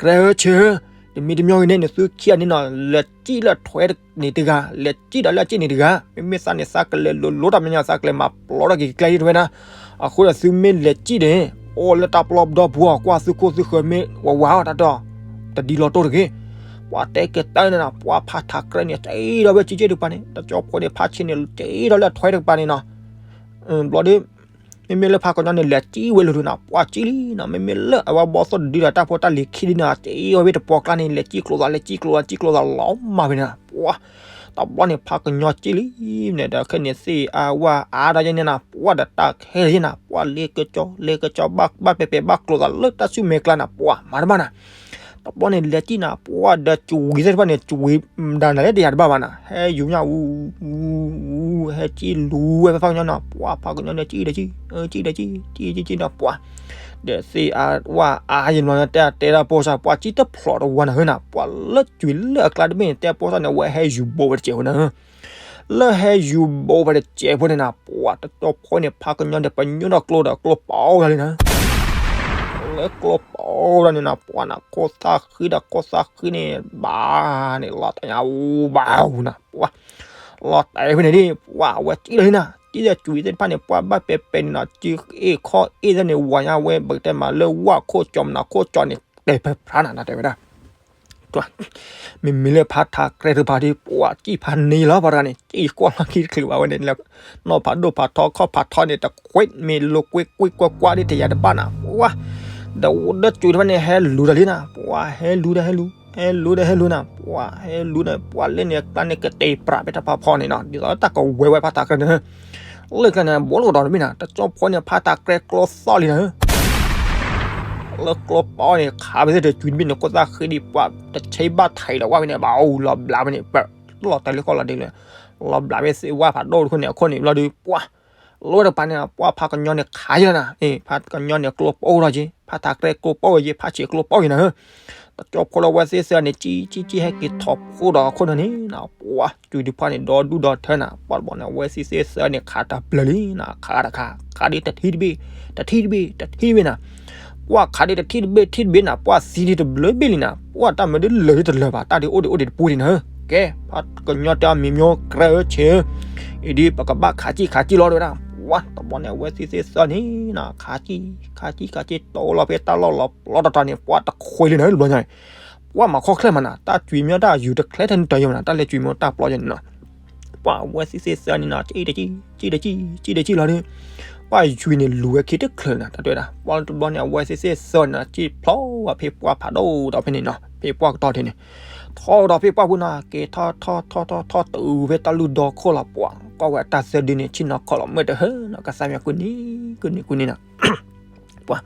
ကြၢးဧၢ ဆၢဧၢ, တမံၤတမံၤဂ့ၤန့ၣ် နသုခံဂၤန့ၣ်နီၤ လဲၤစံၣ်လၢထွဲန့ၣ်တဂၤ, လဲၤစံၣ်ဒီးလၢအစ့ၣ်န့ၣ်တဂၤ, မ့မ့ၢ်သးန့ၣ် သးကလဲၤလိၤလိၤတၢ်မဲာ်ညါ သးကလဲၤမၤပျီထီၣ်က့ၤကျဲဒ်တဝဲဒၣ်, အဃိဒီးသုမ့ၢ်လဲၤစံၣ်န့ၣ် အိၣ်လၢတၢ်ပျီပဒီပူၤအီၤ ကွၢ်သုခိၣ်သုဃၢၤမ့ၢ်ဝးဝးအီၤတၢ်ဒီး တဒ်လီၤတိၢ်တဂ့ၤ, ပှၢ်တဲက့ၤတၢ်န့ၣ်နီၤ ပှၢ်ဖးထးကြဲန့ၣ် စံၣ်ဒီးဝဲစ့ၣ်စ့ၣ်တကပၤန့ၣ် တကၠိဖိန့ၣ် ဖးဆ့န့ၣ် စံၣ်ဒီးလၢထွဲတကပၤန့ၣ်နီၤ ဘျီဒီး မ့မ့ၢ်လၢဖးကညီန့ၣ် လဲၤစံၣ်ဝဲလိၤလိၤနီၤ ပှၢ်စံၣ်လံနီၤ, မ့မ့ၢ်လၢအဝဲဘီၣ်သိၣ်တဒုဒီးတၢ်ဖိတၢ်လံၤခံဒုန့ၣ် စံၣ်ဝဲဖဲတပီၤကျါန့ၣ် လဲၤစံၣ်ကျိၤသး လဲၤစံၣ်ကျိၤသး စံၣ်ကျိၤသးလီၤမၢ်ဖဲန့ၣ်နီၤ ပှၢ် တဘျီန့ၣ် ဖးကညီစံၣ်လံ မ့ၢ်ဒီးခဲန့ၣ် သ့ၣ်အါဝၣ်အါဒီးယဲန့ၣ်နီၤ ပှၢ်ဒီးတၢ်ခဲလၢာ်ယဲနီၤ ပှၢ်လဲၤကကၠီ လဲၤကကၠီ ဘၣ်ဘၣ်ပဲၤပဲၤ ဘၣ်ကျိၤသးလၢတၢ်ဆူမဲာ်ကျါနီၤ ပှၢ်မၤတဘၣ်နီၤ တဘျီန့ၣ်လဲၤစံၣ်နၤ ပှၢ်ဒီးကွံသ့ၣ်တဖၣ်န့ၣ် ကွံဒၣ်နၤလၢတယၤတဘၣ်ဘၣ်နီၤ ဟဲယူၤညါ အူ အူ အူ ဟဲစံၣ်လူၤဝဲဖဲဖးကညီနီၤ ပှၢ်ဖးကညီန့ၣ် စံၣ်ဒီးစံၣ် စံၣ်ဒီးစံၣ် စံၣ်စံၣ်စံၣ်ဒီးပှၢ် ဒီးသ့ၣ်အါဝၣ်အါယဲန့ၣ် တဲတဲဒၣ်ပိၢ်စၢ် ပှၢ်စံၣ်တဖျိးတဝါနၤဧၢနီၤ ပှၢ်လၢကွံလၢအကျါတဘ့ၣ်န့ၣ် တဲပိၢ်စၢ်န့ၣ် အဝဲဟဲယူၤဘိးဝဲတစဲးဖိနၤဧၢ လၢဟဲယူၤဘိးဝဲတစဲးဖိန့ၣ်နီၤ ပှၢ်တကၠိဖိန့ၣ် ဖးကညီန့ၣ် ပညိၣ်ထီၣ်ကျိဒီးကျိပီဝဲဒၣ်လံနီၤ လၢကျိပီဝဲဒၣ်န့ၣ်နီၤ ပှၢ်နၤ ခိၣ်သၣ်ဃံဒီးခိၣ်သၣ်ဃံန့ၣ် ဘၣ်န့ၣ် လီၤတဲာ်ညါအူဘၣ်အူနီၤ ပှၢ် လီၤတဲာ်ဖဲန့ၣ်ဒ် ပှၢ်အဝဲစံၣ်လီၤလံနီၤ စံၣ်ဒီးကွံသ့ၣ်တဖၣ်န့ၣ် ပှၢ်ဘၣ်ပဲၤပဲၤန့ၣ်နီၤ စုအ့ၣ်ခီၣ်အ့ၣ်သ့ၣ်န့ၣ် ဝၤညါဝဲ ပကတဲမးလၢဝၣ်ခိၣ်ကၠီမနၤခိၣ်ကၠီန့ၣ် တဲဖဲဖျါနၤ တဲဝဲဒၣ် မ့မ့ၢ်လၢဖးထးကြဲတဖၣ်ဒီး ပှၢ်စံၣ်ဖးန့ၢ်လီၤ ပှၤတဂၤန့ၣ် စံၣ်ကွၢ်လီၢ်ခံတချုးဘၣ်ဝဲန့ၣ် နီၢ်ဖးဒိၣ်ဖးထီခီၣ်ဖးထီန့ၣ် တခွ့မ့ၢ်လိာ်ကွ့ကွ့ကွၢ်ကွၢ်ဒ်တယၤတဘၣ်နၤ ပှၢ် ဒီးဒီးကွံတဖၣ်န့ၣ် ဟဲလူၤတၢ်လံနီၤ ပှၢ်ဟဲလူၤဒီးဟဲလူၤ ဟဲလူၤဒီးဟဲလူၤနၤ ပှၢ်ဟဲလူၤန့ၣ် ပှၢ်လၢန့ၣ်ကျါန့ၣ် ကတဲာ်ပြးဖဲတၢ်ဖးဖီန့ၣ်နီၤ ဒ်သိးတၢ်ကဝဲၤဝဲဖးထးကြဲန့ၣ် လၢကျါန့ၣ် ဘိးလိာ်ကဒီးတမ့ၢ်နၤ တကၠိဖိန့ၣ် ဖးထးကြဲကျိသီၣ်လံနၤဧၢ လၢကျိပီန့ၣ် ခးဖဲသ့ၣ်တကွံတဘ့ၣ်န့ၣ် ခိၣ်သၣ်ဃံဒံး ပှၢ်တဆဲဘၣ်ထံးဒီးဝဲဖဲန့ၣ် ဘၣ်အူလီၤဘျးဖဲန့ၣ် ပၢၢ်လီၤတဲာ်လၢဃီလီၤဒ်လဲၣ် လီၤဘျးဖဲသ့ၣ်ဝၣ်ဖးဒိၣ်တခိၣ်န့ၣ် အခိၣ်န့ၣ်ဘျီဒီး ပှၢ် လီၤဝဲတကပၤန့ၣ် ပှၢ်ဖးကညီန့ၣ်ခးယဲလီၤနၤ အ့ ဖးကညီန့ၣ်ကျိပီလီၤက့ ဖးထးကြဲကျိပီဝဲယဲ ဖးဆံးကျိပီယဲနၤဧၢ တကၠိဖိလၢဝဲသ့ၣ် သၢန့ၣ် ကံကံကံဟဲက့ၤထီၣ်ဖိဒီးအခိၣ်န့ၣ်န့ၣ် ပှၢ်ကွံတဖၣ်န့ၣ် ဒီဒူၣ်ဒီထၢနၤ ပှၢ်တဘျီန့ၣ် အဝဲသ့ၣ်သ့ၣ် သၢန့ၣ် ခးတၢ်ဘျၢလံနၤ ခးတခါ ခးဒ်တထံၣ်တဘ့ၣ် တထံၣ်တဘ့ၣ် တထံၣ်တဘ့ၣ်နၤ ပှၢ်ခးဒ်တထံၣ်တဘ့ၣ် ထံၣ်တဘ့ၣ်နၤ ပှၢ်သံဒ်တဘျၢဘ့ၣ်လံနၤ ပှၢ်တၢ်မၤဒ်လၢာ်ဒ်တလၢာ်ဘၣ် တၢ်ဒ်အိၣ်ဒံးအိၣ်ဒံးတပူၤဒံးနၤဧၢ ကဲ ဖးကညီတဲအီၤမံၤမံၤ ကြၢးဧၢဆၢဧၢ အံၤဒ်ပကဘၣ်ခးစံၣ်ခးစံၣ်လီၤတဲဝဲဒၣ် ပှၢ်တဘျီန့ၣ် အဝဲသ့ၣ်သ့ၣ် သၢန့ၣ်နၤ ခးစံၣ် ခးစံၣ်ခးစံၣ် တိၢ်လီၤဖဲတၢ်လီၢ်လီၤပျီတတီၤန့ၣ် ပှၢ်တခွ့လံနၤဧၢ တဘျီညါ ပှၢ်မၤခီၣ်ချၢၣ်မးနၤ တၢ်ကွံမ့ၢ်တၢ်ယူၤတချဲထဲန့ၣ်တၢ်ယဲၢ်မးနၤ တၢ်လဲၤကွံမ့ၢ်တၢ်ပျီယဲၢ်န့ၣ်နီၤ ပှၢ်အဝဲသ့ၣ်သ့ၣ် သၢန့ၣ်နၤ စံၣ်တကံ စံၣ်တကံ စံၣ်တကံလီၤဒီး ပှၢ်ကွံန့ၣ်လူၤဝဲခံတချုးနၤ တၢ်တဲဝဲဒၣ် ပှၢ်တဘျီန့ၣ် အဝဲသ့ၣ်သ့ၣ် သၢန့ၣ်နၤ စံၣ်ဖျိဝဲဖဲပှၢ်ဖးဒိၣ်ဒီးဖဲန့ၣ်နီၤ ဖဲပှၢ်ကတီၢ်ထဲန့ၣ် ထီၣ်ဒီးဖဲပှၢ်ပူၤနၤ က့ၤထီၣ်ထီၣ်ထီၣ်ထီၣ်ထီၣ်တုၤဖဲတၢ်လုၢ်ဒီခိၣ်လီၤ ပှၢ်ကွၢ်ဝဲတၢ်သၢဒုန့ၣ် ဆ့ၣ်နီၤခီၣ်လီၤမၢ်တဟၢနၤ ကစၢ်မ့ၢ်ကူၣ်န့ၢ် ကူၣ်န့ၢ် ကူၣ်န့ၢ်နၤ ပှၢ်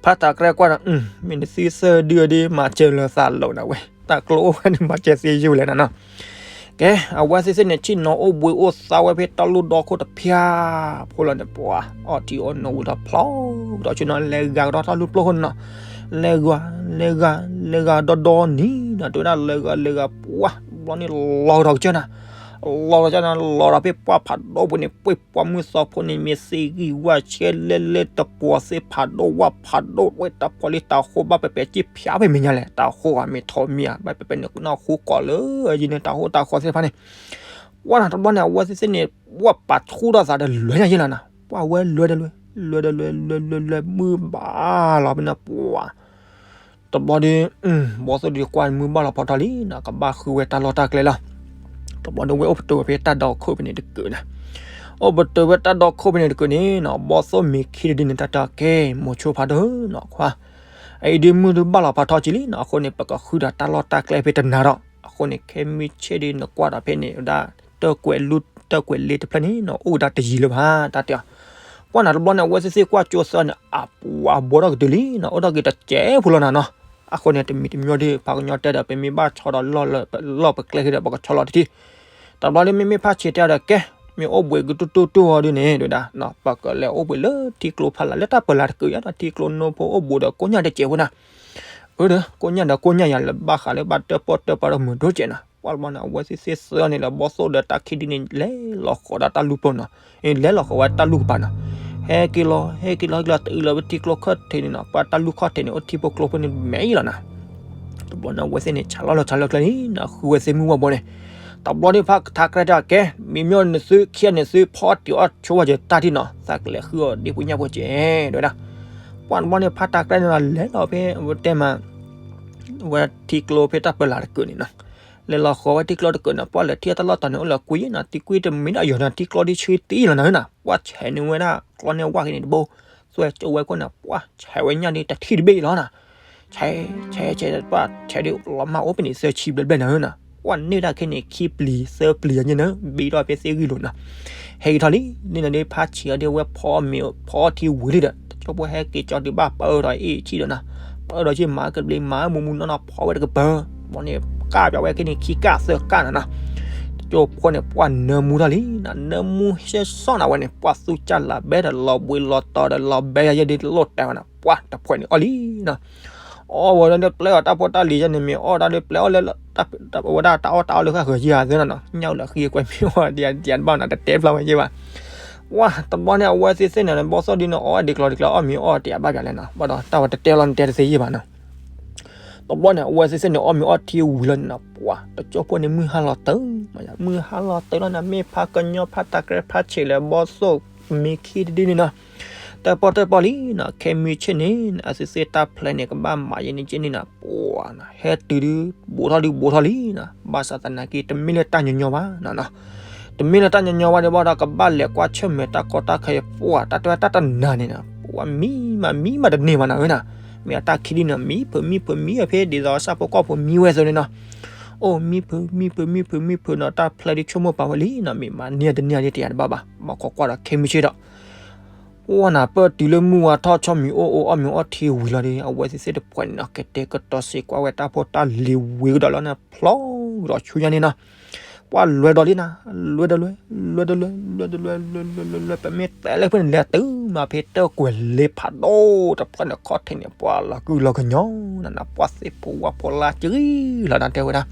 ဖးတၢ်ကြဲကွၢ်ဒီး မ့ၢ်နသုသၢဒုအဒ့ မၤစၢၤလၢသးလိာ်နၤဝဲ တၢ်ကျိအိၣ်ဝဲန့ၣ် မၤစၢၤသ့ယုၢ်လဲၣ်နၤနီၤ ကဲ, အဝဲသ့ၣ်သ့ၣ်န့ၣ် ဆ့ၣ်နီၤအိၣ်ဘှံးအိၣ်သါဝဲဖဲတၢ်လူၢ်ဒီခိၣ်တဖၣ်ဖိလီၤန့ၣ် ပှၤအီၣ်ထံအီၣ်နိဝံၤဒီးဖျီဒီးဆ့ၣ်နီၤ လဲၤဂၤကဒီးတၢ်လူၢ်ပျိၢ်ခိၣ်န့ၣ်နီၤ, လဲၤဂၤ လဲၤဂၤ လဲၤဂၤဒီဒီနံၤနီၤ, တဲဝဲဒၣ်လဲၤဂၤလဲၤဂၤ ပှၤဘျီန့ၣ်လီၤကဒီးကစၢၢ်နၤ, လီၤကဒီးကစၢၢ်နၤ လီၤဒီးဖဲပှၢ်ဖးဒိၣ်ပူၤန့ၣ် ပှ့ၢ်ပှၢ်မုၢ်သီဖိန့ၣ် မ့ၢ်သ့ၣ်ဂံၢ်ဝၣ်ဆဲလဲၣ်လဲၣ် တပှီၤသ့ၣ်ဖးဒိၣ်ဝၣ်ဖးဒိၣ် ဝဲတၢ်ဖီလံတၢ်ဃိဘၣ်ပဲပဲစ့ၢ်ဖျါဖဲမဲာ်ညါလဲၣ်, တၢ်ဃိအမ့ၢ်ထီမံၤဧါ ဘၣ်ပဲပဲန့ၣ် ကနၢ်ဟူကိးလၢအယံၤန့ၣ်တၢ်ဃိတၢ်ဃီသ့ၣ်တဖၣ်န့ၣ်, ပှၢ်နၤတဘျီန့ၣ် အဝဲသ့ၣ်သ့ၣ်န့ၣ် ပှၢ်ပာ်ထူထီၣ်သးဒီးလဲၤညါယဲလီၤနၤ, ပှၢ်ဝဲလဲၤဒီးလဲၤ လဲၤဒီးလဲၤ လဲၤလဲၤလဲၤ မုၢ်ဘၣ်လီၤဖဲန့ၣ် ပှၢ် တဘျီဒီး ဘီသိၣ်ဒုးကွၢ်မုၢ်ဘၣ်လီၤဖီထီလံနီၤ, ကဘၣ်ဃုဝဲတၢ်လီၢ်တၢ်ကျဲလီၤ. တဘျီဒီးဝဲအိၣ်ပတုာ်ဝဲဖဲတၢ်ဒီခိၣ်ဖဲန့ၣ်တကုာ်န့ၣ်, အိၣ်ပတုာ်ဝဲတၢ်ဒီခိၣ်ဖဲန့ၣ်တကုာ်န့ၣ်နီၤ, ဘီသိၣ်မ့ၢ်ခံတဒုန့ၣ် တၢ်တဲအီၤ ကဲ မိၤဆိဖးဒိၣ်နီၤခွါ, အအံၤဒုးမုၢ်ဒုးဘၣ်လီၤဖီထီက့ၤလံနီၤ, အဃိန့ၣ် ပကဃုဒီးတၢ်လီၢ်တၢ်ကျဲဖဲတနၤဒီး အဃိန့ၣ် ခဲမုၢ်ဆ့ၣ်ဒုးနကွၢ်ဒီးဖဲန့ၣ်ဝဲဒၣ် တၢၢ်ကွဲးလူၢ်တၢၢ်ကွဲးလ့တဖျၢၣ်န့ၣ်နီၤ အိၣ်ဝဲဒၣ်တယံၤလၢၤဘၣ် တၢ်တဲအီၤ. ပှၢ်နၤတဘျီန့ၣ် အဝဲသ့ၣ်သ့ၣ်ကွၢ်ကၠိသၢန့ၣ် အပှၤဘှီထီၣ်ကတုၤလံနီၤ, အိၣ်ထီၣ်က့ၤတစဲးဖိလီၤနၤနီၤ. အဃိန့ၣ် တမံၤတမံၤဒီး ဖးကညီတဲဒီး ပမ့ၢ်ဘၣ်ဆီဒီးလီၢ်ပကလဲၤဃုာ်ဒီး ပကဆီလီၤတထံၣ်. တဘျီဒီး မ့မ့ၢ်ဖးဆံးတဲအီၤဒီး ကဲ မ့ၢ်အိၣ်ဘှံးကတူၢ်တူၢ်တူၢ်အီၤဒုန့ၣ် တဲဝဲဒၣ် ပကလဲၤအိၣ်ဘှံးလၢထံကျိဖးလၢ် လၢတၢ်ပၢၢ်လၢ်တကုာ်ယါဒီး ထံကျိနိဖိအိၣ်ဘူးဒီးကိးညၣ်တစဲးဖိနၤ. အၢဒီး ကိးညၣ်ဒီးကိးညၣ်ယၤ လၢဘၣ်ဃးလၢဘၣ်တၢၣ်ပီၣ်တၢၣ်ပီဒီးမုာ်ဒိၣ်စဲးနၤ. ပှၢ်တဘျီန့ၣ် အဝဲသ့ၣ်သ့ၣ်သၢန့ၣ်လၢ ဘီသိၣ်ဒီးတၢ်ခံဒုန့ၣ် လဲၤလီၤဃီၤဒီးတၢ်လူၢ်ပျိၢ်နီၤ, လဲၤလီၤဃီၤဝဲတၢ်လူၢ်ကပၤနီၤ. ဟဲက့ၤလီၤ ဟဲက့ၤလီၤ ဟဲက့ၤလီၤ တုၤလီၤဝဲထံကျိခီၣ်ထံးန့ၣ်နီၤ, ပှၢ်တၢ်လူၢ်ခီၣ်ထံးန့ၣ် အိၣ်ထံဖိကျိဖိန့ၣ်မဲာ်အံၤလီၤနၤ. တဘျီန့ၣ် အဝဲသ့ၣ်န့ၣ် ဆးလီၤလီၤဆးလီၤကျဲန့ၣ်နီၤ ဃုဝဲသ့ၣ်မုၢ်ဝါဘီန့ၣ်. တဘျီဒီး ဖးကထါကြၢးတဲအီၤ ကဲ မ့မ့ၢ်နသုခံဂၤန့ၣ် သုဖီအီၣ်တံၤအီၣ်ဆိဝဲယတၢ်ထံၣ်နီၤ သးကလဲၤဃုအီၣ်ဒ့ဖိညၣ်ဖိစဲး တဲဝဲဒၣ်. ပှၢ်တဘျီန့ၣ် ဖးထါကြၢးန့ၣ်နီၤ လဲၤလီၤဖဲ အဝဲတဲမး ဝဲထံကျိဖဲတၢ်ပၢၢ်လၢ်တကုာ်န့ၣ်နီၤ. လဲၤလီၤဃီၤဝဲထံကျိတကုာ်န့ၣ် ပှၢ်လဲၤထံၣ်တၢ်လီၢ်တတီၤန့ၣ် အိၣ်လၢကွံာ်နီၤ တံၤကွံာ်တမံၤဒီးယီၤဒီး ထံကျိဒ်ဆှံတံၢ်လီၤနၤဧၢနီၤ. ပှၢ်ဆဲးန့ၢ်ဝဲဒၣ်ကျီန့ၢ်ဝၣ်က့ၤန့ၣ်တဘိ သွဲၣ်ကၠိဝဲခိၣ်န့ၣ် ပှၢ်ဆဲးဝဲညၣ်ဒ်တထံၣ်တဘ့ၣ်လီၤနီၤ. ဆဲး ဆဲး ဆဲး ပှၢ်ဆဲးဒ်လီၤမၢ်အိၣ်ဖဲန့ၣ် သၢဆံဘျဲၣ်ဘျဲၣ်နၤဧၢနီၤ. ပှၢ်န့ၢ်ဒၣ်ခဲန့ၣ် ခံပျံၤသၢပျံၤအညါန့ၣ် ဘံထီၣ်ဖဲသ့ၣ်ဂံၢ်လိာ်နီၤ. ဟဲက့ၤထီၣ်လံ န့ၣ်နၤဒီး ဖးဆံးအီၤဒီး ဝဲဖီမ့ၤဖီအီၣ်ထံဝံၤလံဒီး တကၠိဖိဟဲက့ၤကၠီဒုးဘၣ်ပၢၢ်ဒီးအ့ၣ်ဆံၣ်ဒီးနီၤ. ပၢၢ်ဒီးဆံၣ်မၤကဘျံးမၤမူမူနီၢ်နီၢ်ဖီဝဲတကပၤ ဘီန့ၣ် ကၣ်ပၠးဝဲခဲန့ၣ် ခံကၣ်သၢကၣ်နၤနီၤ. တကၠိဖိန့ၣ် ပှၢ်နၢမူထီၣ်လံနီၤ နၢမူဟဲဆီၣ်နၤဝဲန့ၣ် ပှၢ်သူကၢ်လၢဘဲဒီးလီၤဘှံးလီၤတီၤဒီးလီၤဘဲယဲဒ်လိၣ်တဲဝဲနီၤ ပှၢ်တဖှဲးန့ၣ်အီၣ်လံနီၤ. အီၣ်ဝဲဒၣ်ဒီးပျဲအီၣ်တၢ်ဖိတၢ်လံၤယဲန့ၣ် မ့ၢ်အီၣ်ဒၣ်ဒီးပျဲအီၣ်လၢ ဝဲဒၣ်တၢ်အီၣ်တၢ်အီလၢဃၣ်ဃၢၤယဲၢ်သ့နီၤနီၤ ညၣ်အိၣ်လၢဃံကွဲမ့ၢ်အီၣ်ဒံးဒံးတဘၣ်နီၤ တတဲဖျါဝဲယဲၢ်ဘၣ်. ပှၢ်တဘျီန့ၣ် အဝဲသ့ၣ်သ့ၣ်န့ၣ် ဘီသိၣ်ဒ်န့ၣ် အီၣ်ဒ်ကျီဒ်ကျီ အီၣ်မ့ၤအီၣ်တ့ၢ်ဘၣ်ပၠးလဲၣ်နီၤ ဘၣ်ဒီးတၢ်ဝဲတတဲလီၤနတဲတသ့ယဲၢ်ဘၣ်နီၤ. တဘျီန့ၣ် အဝဲသ့ၣ်သ့ၣ်န့ၣ် အီၣ်မ့ၤအီၣ်ထံဝံၤလီၤန့ၣ်နီၤ ပှၢ် တကၠိဖိန့ၣ်မုၢ်ဟါလီၤတုၤ မုၢ်ဟါလီၤတုၤလီၤန့ၣ် မ့ၢ်ဖးကညီဖးတၢ်ကြဲးဖးဆံးလၢ ဘီသိၣ်မ့ၢ်ခံတဒုန့ၣ်နီၤ တၢၣ်ပီၣ်တၢၣ်ပီလံနီၤ ခဲမုၢ်ဆ့ၣ်န့ၣ် အသုသ့ၣ်တၢ်ဖျဲးန့ၣ် ကဘၣ်မၤယဲန့ၣ်က့န့ၣ်နီၤ ပှၢ်နီၤ ဟဲတုၤဒု ဘူးထီၣ်ဒုဘူးထီၣ်လံနီၤ ဘၣ်ဆၣ်သနာ်က့ တမ့ၢ်လၢတၢ်ညီညီဘၣ်နီၤ တမ့ၢ်လၢတၢ်ညီညီဘၣ်ဒီးဘၣ်ဒီး ကဘၣ်လဲၤကွၢ်ဆၢၣ်မဲာ်တၢ်ကီတၢ်ခဲ ပှၢ်တၢ်တဲတၢ်တနၤန့ၣ်နီၤ ပှၢ်မံမးမံမးတန့ၢ်ဘၣ်နီၤဧၢနီၤ မ့ၢ်အတၢ်ခံဒုန့ၣ် မံဖုးမံဖုးမံအဖဲဒ်သိးဆၣ်ဖိကီၢ်ဖိမံဝဲအသိးန့ၣ်နီၤ အိၣ်မံဖုးမံဖုးမံဖုးမံဖုးနီၤ တၢ်ဖျဲးဒုဆိကမိၣ်ပာ်ဝဲလံနီၤ မ့ၢ်မၤန့ၢ်တန့ၢ်ဒ်တယၤတဘၣ်ဘၣ် ဘၣ်ခိးကွၢ်ဒီးခဲမုၢ်ဆ့ၣ်ဒီး ပှၢ်နၤပၢၢ်တုၤလၢမုၢ်ဝါထီၣ်ဆီမံၤအိၣ်အိၣ်အီၣ်မ့ၤအီၣ်ထံဝံၤလီၤဒီး အဝဲသ့ၣ်သ့ၣ်တဖှဲးန့ၣ်နီၤ ကတဲာ်ကတီၤစ့ၢ်ကွၢ်ဝဲတၢ်ဖိတၢ်လံၤဝံၤကဒီးလီၤန့ၣ် ဖျီကဒီးဆူညါန့ၣ်နီၤ ပှၢ်လွဲၤဒီးလံနီၤ လွဲၤဒီးလွဲၤ လွဲၤဒီးလွဲၤ လွဲၤဒီးလွဲၤ လွဲၤ လွဲၤ လွဲၤ ပမ့ၢ်တဲလၢပှဲၤန့ၣ် လဲၤတုၤမးဖဲတၢၣ်ကွဲၤလ့ဖးဒိၣ်တဖျၢၣ်န့ၣ် ခီၣ်ထံးန့ၣ် ပှၢ်လီၤကုလီၤကညီနၤ ပှၢ်သ့ၣ်ဖိဝၣ်ဖိလါကရံၣ်လီၤနၤ တဲဝဲဒၣ်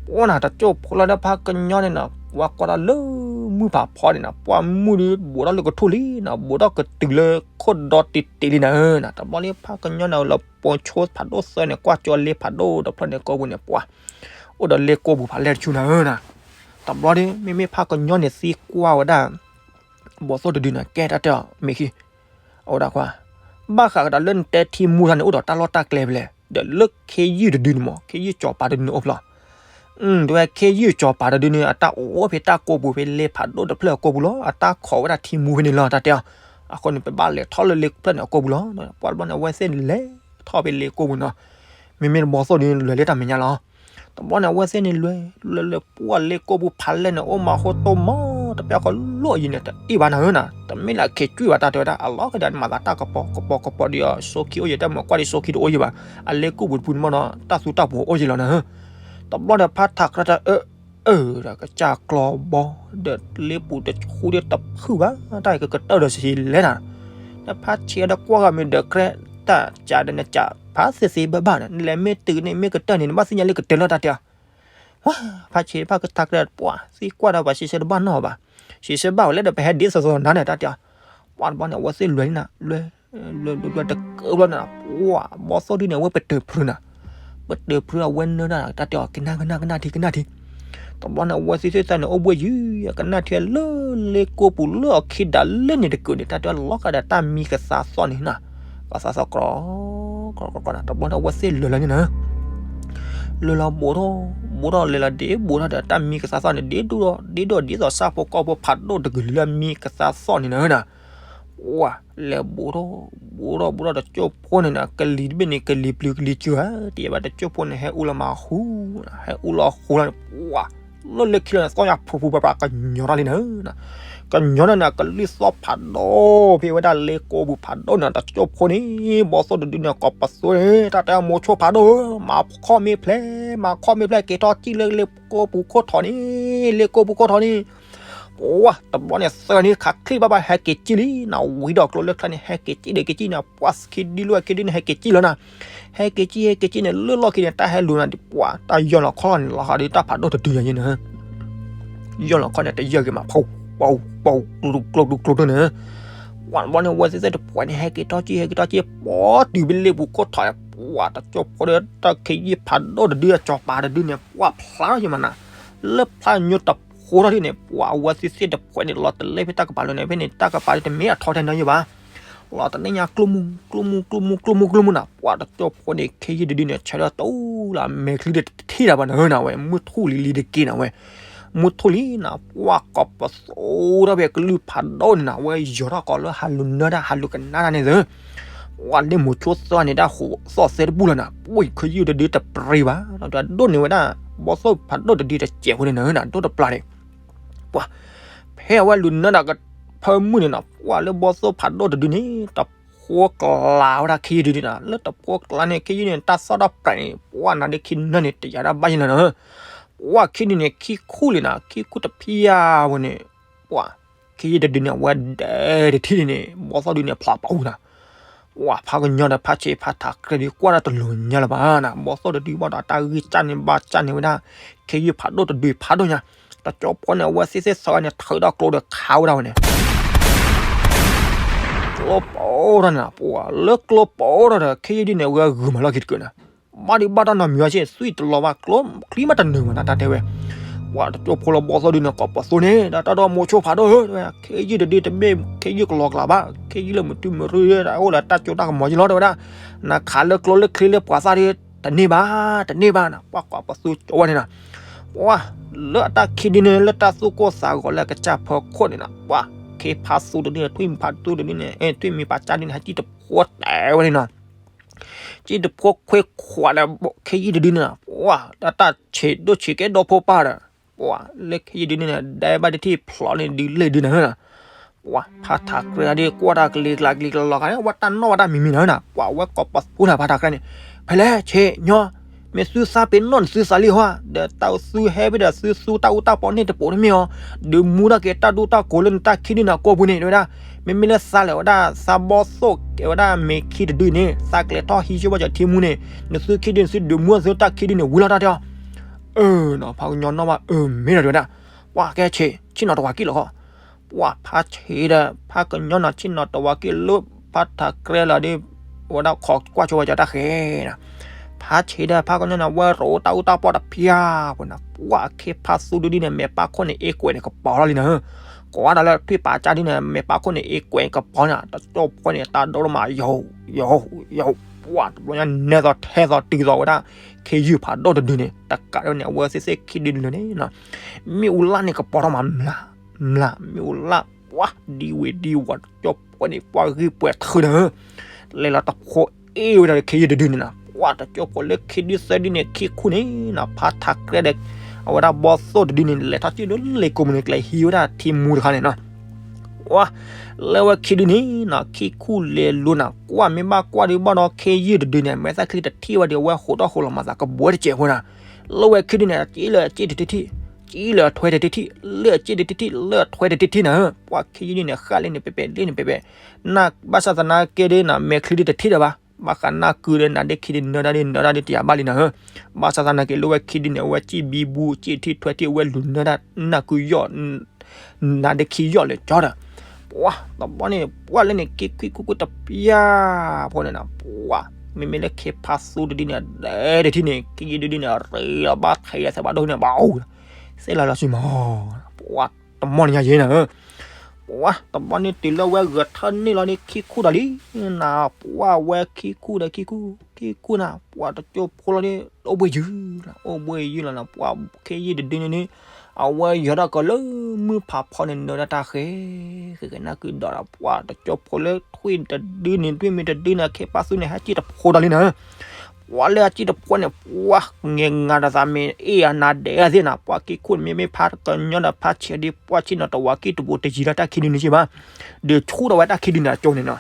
ပှၢ်နၤတကၠိဖိလီၤဒီးဖးကညီန့ၣ်နီၤ ပှၢ်ကွၢ်ထီၣ်လၢမုၢ်ဖးဖီန့ၣ်နီၤ ပှၢ်မုၢ်ဒုးဘူးထီၣ်လၢကထူၣ်လံနီၤ ဘူးထီၣ်ကတုၤလၢခိၣ်ဒီတံၢ်တံၢ်လံနၤဧၢနီၤ တဘျီလံဖးကညီန့ၣ် လၢပိာ်ဆိဖးဒိၣ်သၢန့ၣ် ကွၢ်ကၠီလ့ဖးဒိၣ်တဖျၢၣ်န့ၣ် ကိာ်ပူၤန့ၣ် ပှၢ် အိၣ်ဒီးလ့ကိာ်ပူၤဖးလဲၢ်တဆူနၤဧၢနီၤ တဘျီဒီး မ့မ့ၢ်ဖးကညီန့ၣ်သံကွၢ်ဝဲဒၣ် ဘီသိၣ်တဒုန့ၣ် ကဲတၢ်တဲအီၤ မ့ၢ်ခံ အဝဲဒၣ်ကွၢ် ဘၣ်ဃးကဒီးလၢနတဲထံမူထီၣ်န့ၣ် အိၣ်ဒီးတၢ်လီၢ်တၢ်ကျဲဖဲလဲၣ် ဒီးလၢခ့ယုၢ်တဒုန့ၣ်မး ခ့ယုၢ်စီၤပၤတဒုန့ၣ်အိၣ်ဖျီ တဲဝဲခ့ယုၢ်စီၤပၤတဒုန့ၣ် အတၢ်အိၣ်ဖဲတၢ်ကိာ်ပူၤဖဲလ့ဖးဒိၣ်တဖျၢၣ်အကိာ်ပူၤလီၤ အတၢ်ခိးဝဲဒၣ်ထံမူဖဲန့ၣ်လီၤ တၢ်တဲအီၤ အဃိန့ၣ် ပဘၣ်လဲၤထီၣ်လၢလ့ဖျၢၣ်န့ၣ်အကိာ်ပူၤလီၤ ပှၢ်တဘျီန့ၣ် အဝဲသ့ၣ်န့ၣ်လဲၤထီၣ်ဖဲလ့ကိာ်ပူၤနီၤ မ့မ့ၢ်တဘီသိၣ်ဒုန့ၣ် လဲၤလၢတၢ်မဲာ်ညါလီၤ တဘျီန့ၣ် အဝဲသ့ၣ်န့ၣ်လဲၤ လဲၤလဲၤ ပှၢ်လ့ကိာ်ပူၤဖးလဲၢ်န့ၣ် အိၣ်မးဟိတိၢ်မး တပျၢ်ဃီလိၣ်အယံၤန့ၣ် တအ့ၣ်ဘၣ်နၤဧၢနီၤ တမ့ၢ်လၢအခ့ကွံာ်ဘၣ် တၢ်တဲဝဲဒၣ် အလီၤကဒီးမၤသးတၢ်ကပီၤကပီၤကပီၤဒီး စိခံအိၣ်ယဲၢ်တၢ်မၤကွၢ်ဒီးစိခံတအိၣ်ယဲၢ်ဘၣ် အလ့ကိာ်ပူၤတပူၤန့ၣ်မးနီၤ တၢ်သူတၢ်ပှီၤအိၣ်ယဲၢ်လီၤနၤဧၢ တဘျီန့ၣ် ဖးထးကြၢးတဲအၢ အၢၣ်ဒီးကစၢ်ကျီဘီ ဒီးလ့ပူၤတဆူဒ်တဖုၣ်ဘၣ် တၢ်ကကတၢၢ်ဒီးစံးလဲၣ်နၤ, နဖးဆံးဒီးကွၢ်ဂၤမ့ၢ်ဒီးကြဲ တၢ်ကးဒီးနကး ဖးသ့သ့ဘၣ်ဘၣ်န့ၣ် နလဲၤမ့ၢ်တုၤန့ၣ်မ့ၢ်ကတၢၢ်န့ၣ် နဘၣ်သ့ၣ်ညါလၢကတၢၢ်လီၤတၢ်တဲအီၤ ဝါ ဖးဆံးဖးကထါကြဲ ပှၤသံကွၢ်ဒီးပှၤစံးဆၢတဘၣ်နီၢ်ဘၣ်, စံးဆၢဘၣ်ဝဲလၢဒီးပဟဲဒ်သိးသိးနၤန့ၣ် တၢ်တဲအီၤ, ပှၤတဘျီန့ၣ် အဝဲသ့ၣ်လဲၤန့ၣ်နၤ လဲၤ လဲၤလဲၤလဲၤတကၢဘျီန့ၣ် ပှၤဘီသိၣ်ဒုန့ၣ် အဝဲပတုာ်ဖုးနၤ, ပတုာ်ဖုးအဝဲနၢတၢ် တၢ်တဲအီၤ ကနၣ်ကနၣ်ကနၣ်ထံကနၣ်ထံ, တဘျီန့ၣ် အဝဲသ့ၣ်သ့ၣ်သၣ်န့ၣ် အိၣ်ဘှံးယံၤ ကနၣ်ထံလၢလ့ကိပူၤလၢအခံဒၣ်လဲာ်န့ၣ်တကုာ်န့ၣ် တၢ်တဲအီၤလီၤကဒီးတၢ်မံကသးသီၣ်န့ၣ်နၤ, ကသးသီၣ်ကြီ ကြီကြီကြီန့ၣ် တဘျီန့ၣ် အဝဲသ့ၣ်လဲၤလီၤန့ၣ်နၤ လၢလီၤဘူးထီၣ် ဘူးထီၣ်လဲၤလီၤဒ်ဘူးထီၣ်ဒီး တၢ်မံကသးသီၣ်န့ၣ် ဒ်ဒိၣ်ဒီး ဒ်ဒိၣ်ဒ်သိးဆၣ်ဖိကီၢ်ဖိဖးဒိၣ်တကလုာ်လၢအမံကသးသီၣ်န့ၣ် နၤ ပှၤ လဲၤဘူးထီၣ် ဘူးထီၣ်ဘူးထီၣ်တကၠိၢ်ဖိန့ၣ်နၤ ကလံၤတဘ့ၣ်န့ၣ် ကလံၤပျုၤကလံၤစၢၤဧါ တယဲၢ်ဘၣ်တကၠိၢ်ဖိန့ၣ် ဟဲအူလီၤမၤဟူ ဟဲအူလီၤဟူလီၤန့ၣ် ပှၤ လၢလၢခံလီၤန့ၣ် သီၣ်ညါဖူဖူပှၤပှၤကညီထီၣ်လံနၤ ကညီန့ၣ်နၤ ကလုၢ်သီၣ်ဖးဒိၣ် ဖဲဝဲဒၣ်လ့ကိပူၤဖးဒိၣ်န့ၣ် တကၠိၢ်ဖိန့ၣ် ဘီသိၣ်တဒုန့ၣ် ကိးပသူန့ၣ် တၢ်တဲမိၤဆိဖးဒိၣ်ဧၢ မၤခီၣ်မ့ၢ်ဖျဲး မၤခီၣ်မ့ၢ်ဖျဲး က့ၤထီၣ်စံၣ်လၢလ့ကိပူၤခိၣ်ထီၣ်န့ၣ် လ့ကိပူၤခိၣ်ထီၣ်န့ၣ် ပှၤ တဘျီန့ၣ် သၢဂၤန့ၣ် ခးချံၣ်ဘၣ်ဘၣ် ဟဲက့ၤစံၣ်လံနၤ ဝံၤဒီးကျိလၢချါန့ၣ် ဟဲက့ၤစံၣ်ဒီးက့ၤစံၣ်န့ၣ် ပှၤခံဒုလၢခံဒုန့ၣ် ဟဲက့ၤစံၣ်လီၤနၤ ဟဲက့ၤစံၣ် ဟဲက့ၤစံၣ်န့ၣ် လၢလီၢ်ခံန့ၣ် တၢ်ဟဲလူၤနၤ ပှၤ တၢ်ယီၢ်လီၤခီၣ်လီၤန့ၣ် လီၤဃးဒီးတၢ်ဖးဒိၣ်တဒုညါန့ၣ်နၤ ယီၢ်လီၤခီၣ်န့ၣ် တယၢၢ်က့ၤမး ဖီ ပီ ပီ ကျိကျိကျိကျိန့ၣ် ပှၤတဘျီန့ၣ် အဝဲသ့ၣ်သ့ၣ်တဖှဲးန့ၣ် ဟဲက့ၤထီၣ်စံၣ် ဟဲက့ၤထီၣ်စံၣ် ပီတုၤဖဲလ့ပူၤခိၣ်ထီၣ် ပှၤတကၠိၢ်ဖိဒီး တၢ်ခ့ယုၢ်ဖးဒိၣ်တဒု အစီၤပၤတဒုန့ၣ် ပှၤဖျါထီၣ်ယမးနၤ လၢဖျါညိတဖိထီၣ်ဒ်န့ၣ် ပှၤအဝဲသ့ၣ်သ့ၣ်တဖှဲးန့ၣ် လီၤတလဲဖဲတၢ်ကပၤလၢန့ၣ် ဖဲန့ၣ် တၢ်ကပၤဒ်တမ့ၢ်အထီထဲနီယိဘၣ် လီၤတန့ၢ်ညါကျိမူ ကျိမူ ကျိမူ ကျိမူ ကျိမူနၤ ပှၤတကၠိၢ်ဖိန့ၣ် ခ့ယုၢ်တဒုန့ၣ် ဆၢထၢၣ်တူၢ်လၢအမဲာ်ချံဒီးတထံၣ်တၢ်ဘၣ်နၤနၤဝဲ မုၢ်ထူၣ်လံလံတက့ၢ်နၤဝဲ မုၢ်ထူၣ်လံနၤ ပှၤကိးပသူထီၣ်ဖဲကလုၢ်ဖးဒိၣ်န့ၣ်နၤ အဝဲယီၤထီၣ်ကီးလၢဟးလူၤနၢတၢ် ဟးလူၤကနၣ်တၢ်န့ၣ်သၢ ပှၤလၢမိၤဆိသၢန့ၣ် တၢ်ဟူးသီၣ်သဲတဘူၣ်လီၤနၤ ပှၤခ့ယုၢ်တဒုတပြံဘၣ် ဒီးဒိၣ်န့ၢ်ဝဲဒၣ် ဘီသိၣ်ဖးဒိၣ်တဒုတစဲးဖိန့ၣ်နၤ ဒိၣ်တပျၢ်န့ၣ် ပှၤ ဖဲအဝဲလူၤနၢတၢ်ကဖၢမုၢ်န့ၣ်နၤ ပှၤလၢဘီသိၣ်ဖးဒိၣ်တဒုန့ၣ် တဖိကျါဝဲဒၣ်ခ့ယုၢ်တဒုနၤ လၢတဖိကျါန့ၣ် ခ့ယုၢ်န့ၣ် တၢ်သီၣ်တၢ်ပြးန့ၣ် ပှၤနၤဒုးခံနၢန့ၣ် တယာ်တၢ်ဘၣ်ယလီၤနၤ ပှၤခံဒုန့ၣ် ခံခူၣ်လံနၤ ခံခူၣ်တဖျၢၣ်ဝဲန့ၣ် ပှၤ ခ့ယုၢ်တဒုန့ၣ် အဝဲဒဲတထံၣ်န့ၣ် ဘီသိၣ်ဒုန့ၣ် ဖျါပာ်အူနၤ ပှၤဖးကညီဒီးဖးဆံးဖးထးကြဲဒုး ကွၢ်တၢ်တလိၤညါလၢၤဘၣ်နၤ ဘီသိၣ်တဒုဘၣ်ဒီး တၢ်ဂံၢ်စၢ်န့ၣ် ဘၣ်စၢ်န့ၣ်ဝဲဒၣ် ခ့ယုၢ်ဖးဒိၣ်တဒုဖးဒိၣ်ညါ တကၠိၢ်ဖိန့ၣ် အဝဲသ့ၣ်သ့ၣ်သၢဂၤန့ၣ် ထုးဒီးကျိဒီးခးဝဲဒၣ်ဝဲန့ၣ် ကျိပိာ်ထီၣ်န့ၣ် ပှၤလၢကျိပိာ်ထီၣ်ဒီး ခ့ယုၢ်ဒုန့ၣ် အဝဲဂုာ်မၤလီၢ်ခံတကုာ်န့ၣ် ဘၣ်ဒုးဘၣ်တၢ်နီတမံၤဘၣ်ဆ့ၣ် သွံၣ်တလီၤဘၣ်ကျိ ချံမးတနုာ်ဘၣ်နၤ တၢ်တဲဝဲ ပှၤတကၠိၢ်ဖိလၢဘီသိၣ်ဒုန့ၣ် ကိးပသူန့ၣ် ဒီးတၢ်ဒီမိၤဆိဖးဒိၣ်ဧၢ တဲဝဲ ခ့ယုၢ်တဒုတမ့ၢ် ခ့ယုၢ်ကလီၤကျးဘၣ် ခ့ယုၢ်လၢမုၢ်တုၤမုၢ်ရူ အိၣ်လၢတၢ်စိတၢ်ကမီၤက့လီၤ တဲဝဲဒၣ် နခးလၢကျိလၢချံလၢပှၤသၣ်ဒု တန့ၢ်ဘၣ် တန့ၢ်ဘၣ်နၤ ပှၤကိးပသူကၠိဝဲန့ၣ်နၤ ပှၤ လၢအတၢ်ခံဒုန့ၣ် လၢတၢ်သူၣ်ကိၢ်သးဂီၤလၢအကစၢ်ဖီခိၣ်န့ၣ်နၤ ပှၤ ခ့ဖးသူတဒုန့ၣ် ထွံၣ်မံၤဖးသူတဒုန့ၣ် ထွံၣ်မံၤပာ်ကၢ်ဒုန့ၣ် ဟဲစံၣ်တဖိတဲဝဲန့ၣ်နၤ စံၣ်တဖိခွ့ခွးဒီး ခ့ယုၢ်တဒုန့ၣ်နၤ ပှၤ လၢတၢ်ဆံးဒိၣ်ဆံးကဲဒီဖိပၢ်ဒီး ပှၤ လၢခ့ယုၢ်တဒုန့ၣ် ဒဲဘၣ်တထံၣ်ဖျိးန့ၣ်ဒုးလဲၣ်ဒုန့ၣ်နၤ ပှၤ ဖးထးကြဲဒုး ကွၢ်တၢ်ကလံၤကျါကလံၤကျါလီၤခါန့ၣ် ဝဲတၢ်နီၣ်ဝဲတၢ်မံၤမံၤနၤနၤ ပှၤဝဲကိးပသူနၤဖးထးကြဲန့ၣ် ဖဲလဲၣ်ဆ့ၣ်ညီ မ့ၢ်သုသးပ့ၤနီၣ်န့ၣ်သုသးလံဟီ ဒီးတၢ်သုဟဲဖဲဒီးသုသူတၢ်အူတၢ်ပီန့ၣ်တပိးတမ့ၢ်အီၤ ဒုးမူတၢ်က့ၤတၢ်ဒူတၢ်ကိးလၢနတၢ်ခံဒုန့ၣ်အကိာ်ပူၤန့ၣ် တဲဝဲဒၣ် မ့မ့ၢ်လၢသးလဲၤဝဲဒၣ် သးဘီသိၣ်ကဲဝဲဒၣ်မ့ၢ်ခံတဒုန့ၣ် သးကျဲထီၣ်ဟံးဆူဘၣ်ကၠီၤထံမူန့ၣ် နသုခံဒုန့ၣ် သုဒုးမူသုတၢ်ခံဒုန့ၣ် ဝံၤလီၤတၢ်တဲအီၤ အၢ ဖးကညီနီၣ်ဘၣ် အၢ မ့ၢ်ဒီးတဲဝဲဒၣ် ပှၤကဲဆ့ၣ် ဆ့ၣ်နီၤတဝၤကံၢ်လီၤဃီ ပှၤဖးဆံးဒီး ဖးကညီနီၤ ဆ့ၣ်နီၤတဝၤကံၢ်လၢ ဖးထးကြဲလီၤဒီး ဝဲဒၣ်ခိးကွၢ်ဆိဝဲကၠီၤတၢ်ဃဲၤနၤ ဖးဆံးဒီး ဖးကညီနီၤ ဝဲရိးတၢ်အူတၢ်ပီတဖၠၣ်ပူၤနၤ ပှၤခ့ဖးသူဒုဒုန့ၣ် မဲာ်ပာ်ခိၣ်န့ၣ် အ့ကွဲးန့ၣ် ကပီၤထီၣ်လံနၤ ကိးဝဲဒၣ်လၢထွံၣ်ပာ်ကၢ်ဒုန့ၣ် မဲာ်ပာ်ခိၣ်န့ၣ် အ့ကွဲးကပီၤနၤ တကၠိၢ်ဖိန့ၣ် တၢ်ဒိၣ်ထီၣ်မး ယိာ် ယိာ် ယိာ် ပှၤတဘျီညါ နဲသိးထဲသိးတုၤသိးဝဲဒၣ် ခ့ယုၢ်ဖးဒိၣ်တဒုန့ၣ် တကးဒ်န့ၣ် အဝဲသ့ၣ်သ့ၣ်ခံဒုန့ၣ် မ့ၣ်အူလၣ်န့ၣ် ကပီၤထီၣ်မး မျး မျး မ့ၣ်အူလၣ် ပှၤဒံဝ့ၤဒံဝီၤ တကၠိၢ်ဖိန့ၣ် ပှၤဂံၢ်ပှဲၤထုးဒီး လဲၤလီၤတဖိအ့ၣ်ဝဲဒၣ်ဒီးခ့ယုၢ်တဒုန့ၣ်နၤ ပှၤတကၠိၢ်ဖိလၢခံဒုသၢဒုန့ၣ် ခံခူၣ်န့ၣ်နၤ ဖးထးကြဲဒီး အဝဲဒၣ်ဘီသိၣ်တဒုန့ၣ် လဲၤထီၣ်စံၣ်လၢလ့ကိာ်ပူၤန့ၣ် ကျဲဟံးဝဲဒၣ်ထံမူတခါန့ၣ်နၤ ပှၤ လၢဝဲခံဒုန့ၣ်နၤ ခံခူၣ်လဲၤလိၤနၤ ကွၢ်မ့ၢ်ဘၣ်ကွၢ်ဒုးဘၣ်ဒီးခ့ယုၢ်တဒုန့ၣ် မဲာ်သၣ်ချံတထံၣ်ဝဲဒီး အဝဲဟိးထီၣ်ဟိးလီၤမၤသးကဘှဲတစဲးဖိနၤ လၢဝဲခံဒုန့ၣ် စံၣ်လၢအစံၣ်တထံၣ်ထံၣ် အံၤလၢအထွဲတထံၣ်ထံၣ် လၢအစ့ၣ်တထံၣ်ထံၣ် လၢအထွဲတထံၣ်ထံၣ်နၤဧၢ, ပှၤခ့ယုၢ်ဒုန့ၣ် ဃၣ်လၢန့ၣ်ပဲပဲ လၢန့ၣ်ပဲပဲ, ဘၣ်ဆၣ်သနာ်က့ဒုန့ၣ် မဲာ်ချံဒုတထံၣ်ဒီးဘၣ်, ဘၣ်ဃးနၢ်ကုဒု နါဒ့ခံဒု နၢၤဒၣ်ဒု နၢၤဒၣ်ဒုတယၤဘၣ်လံနၤဧၢ, ဘၣ်ဆၣ်သနာ်က့လၢဝဲခံဒုန့ၣ် အဝဲစံၣ်ဘံဘူ စံၣ်ထံၣ်ထွဲထံၣ် အဝဲလူၤနၢၤဒၣ်နၢ်ကုယီၣ် နါဒ့ခံယီၣ်လၢကၠီဒီး, ပှၤတဘျီန့ၣ် ပှၤလၢန့ၣ် က့ခံခိၣ်ခိၣ်တပျၢ်ဖိန့ၣ်နၤ, ပှၤ မ့မ့ၢ်လၢခ့ဖါသူတဒုန့ၣ် ဒဲတထံၣ်န့ၣ် ခ့ယုၢ်ဒုဒုန့ၣ် ရ့လီၤဘၣ်ထဲယၤသၢဘၣ်ဒိၣ်န့ၣ် ဘၣ်အိၣ်, သ့ၣ်လီၤလီၤဆံမီၤ, ပှၤတမီၢ်န့ၣ်ညါယဲနၤဧၢ, ပှၤတဘျီန့ၣ်တုၤလၢဝဲဂဲၤထၢၣ်န့ၢ်လီၤန့ၣ် ခံခိၣ်ဒီးလံ, နၤ ပှၤဝဲခံခိၣ်ဒီးခံခိၣ် ခံခိၣ်နၤ ပှၤတကၠိဖိလီၤန့ၣ် အိၣ်ဘှ့ၣ်ယုၢ်လီၤ အိၣ်ဘှ့ၣ်ယုၢ်လီၤနၤ, ပှၤခ့ယုၢ်တဒုန့ၣ်န့ၣ် အဝဲယီၤထီၣ်ကီးလၢမုၢ်ဖးဖီန့ၣ် နၢၤဒၣ်တၢ်ဃဲ ဃဲဃဲနၢ်ကုဒီးဒီး ပှၤတကၠိဖိလၢထွံၣ်တဒုန့ၣ် ထွံၣ်မံၤတဒုန့ၣ် ခ့ဖါသူန့ၣ် ဟဲစံၣ်တဖိဒီးလံနၤဧၢ, ပှၤလၢအစံၣ်တဖိန့ၣ် ပှၤငဲၤငါဒီးသးမ့ၢ်အ့ၣ်အနါဒဲးအသ့ၣ်နၤ, ပှၤခံခိၣ်န့ၣ် မ့မ့ၢ်ဖးကညီဒီးဖးဆဲးဒု ပှၤဆ့ၣ်နီၤတဝးကံၣ်တဘိးတယံၤလၢတၢ်ခံဒုန့ၣ်က့ဘၣ်, ဒုးဆူၣ်ထီၣ်ဝဲတၢ်ခံဒုန့ၣ်အကၠိန့ၣ်နၤ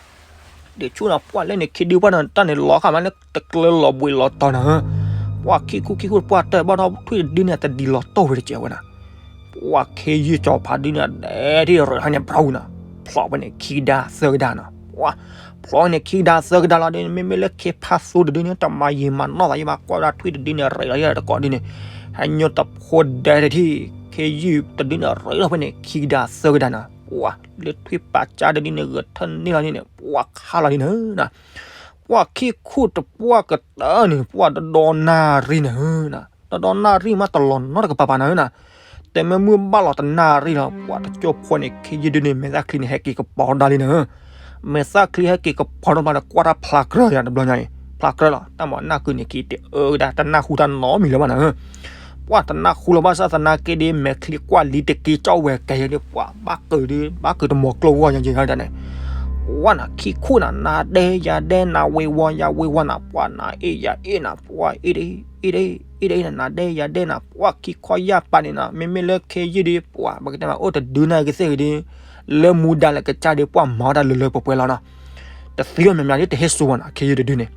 ဒုးဆူၣ်နၤ ပှၤလၢန့ၣ် ခံဒုပှၤန့ၣ် တၢ်န့ၣ်လီၤဃာ်မးလၢတကျၢၤလီၤဘှံးလီၤတီၤနၤဧၢ, ပှၤခံခိၣ်ခံခိၣ်ပှၤတၢၢ်ဘၣ်ထီၣ်ထွံၣ်တဒုန့ၣ် တဒံးလီၤတီၢ်ဝဲတကဲးဝဲနၤ, ပှၤခ့ယုၢ်စီၤပၤဒုန့ၣ် ဒဲထံၣ်ရ့ဟဲန့ၣ် ဘြီဝံၤနၤ, ဖျိးဝဲန့ၣ်ခံကဒါသၢကဒါနၤ, ပှၤ ဖျိးန့ၣ်ခံကဒါသၢကဒါလီၤဒုန့ၣ် မ့မ့ၢ်လၢခ့ဖါသူတဒုန့ၣ် တမၤယံာ်မၤနီၢ်သးယံာ်ဘၣ် ကွၢ်ဝဲဒၣ်ထွံၣ်တဒုန့ၣ် ရ့လီၤယဲၢ်တကိးဒုန့ၣ်, ဟဲညိတဖိဒဲတထံၣ် ခ့ယုၢ်တဒုန့ၣ် ရ့လီၤဖဲန့ၣ် ခံကဒါသၢကဒါနၤ, ပှၤလၢထွံၣ်ပာ်ကၠါတဒုန့ၣ် ဂဲၤထၢၣ်န့ၢ်လီၤန့ၣ်န့ၣ် ပှၤခါလီၤဒုန့ၣ်နၤ ပှၤခံခိၣ်တပှၢ်ကတၢၢ်န့ၣ် ပှၤတဒီနၣ်ရံၣ်နၤဧၢ, တဒီနၣ်ရံၣ်မးတလီၤနီတကပၤပၤနၤဧၢနၤ, တမ့ၢ်မုၢ်ဘၣ်လီၤတနၣ်ရံၣ်လီၤ ပှၤတကၠိဖိန့ၣ် ခ့ယုၢ်ဒုန့ၣ် မဲာ်သၣ်ချံန့ၣ် ဟဲက့ၤကပီၤဒၣ်လံနၤဧၢ, မဲာ်သၣ်ချံဟဲက့ၤကပီၤတဘျီဒီး ကွၢ်တၢ်ဖျါကြၢးယၤတဘျီညါအံၤ ဖျါကြၢးလီၤ တၢ်မၤနၢ်ကုန့ၣ် က့ၤတအၢကဒါ တနၢ်ဟူတၢ်နီတမံၤလၢၤဘၣ်နၤဧၢ ပှၤတနၢ်ဟူလၢၤဘၣ် ဘၣ်ဆၣ်သနာ်က့ဒ် မဲာ်ချံကွၢ်လံတက့ၢ် ကၠီၣ်ဝဲၤကဲၤယဲဒ် ပှၤဘၣ်ကၢၤဒု ဘၣ်ကၢၤတမီၤကျိၣ်ဂီၢ်ယဲယဲဒၣ်န့ၣ်, ပှၤနၤခံခိၣ်နၤ နၤဒဲယၤဒဲ နၤဝ့ၤဝီၤယၤဝ့ၤဝီၤနၤ ပှၤနၤအ့ၣ်ယၤအ့ၣ်နၤ ပှၤအ့ၣ်ဒ်အ့ၣ်ဒ်အ့ၣ်ဒ်အ့ၣ်ဒ်နၤ နၤဒဲယၤဒဲနၤ ပှၤခံခီယၢ်ပာ်န့ၣ်နၤ မ့မ့ၢ်လၢခ့ယုၢ်ဒ် ပှၤပကတဲမး အိၣ်တဒုနၤကသ့ၣ်ဂ့ၤဒ် လၢမူဒါလၢကစၢ်ဒ် ပှၤမၤတၢ်လၢလၢပှဲၤပှဲၤလီၤနီၤ, တသံလီၤ မ့ၢ်မးဒ်တဟ့ၣ်စိဝဲနၤ ခ့ယုၢ်တဒုန့ၣ်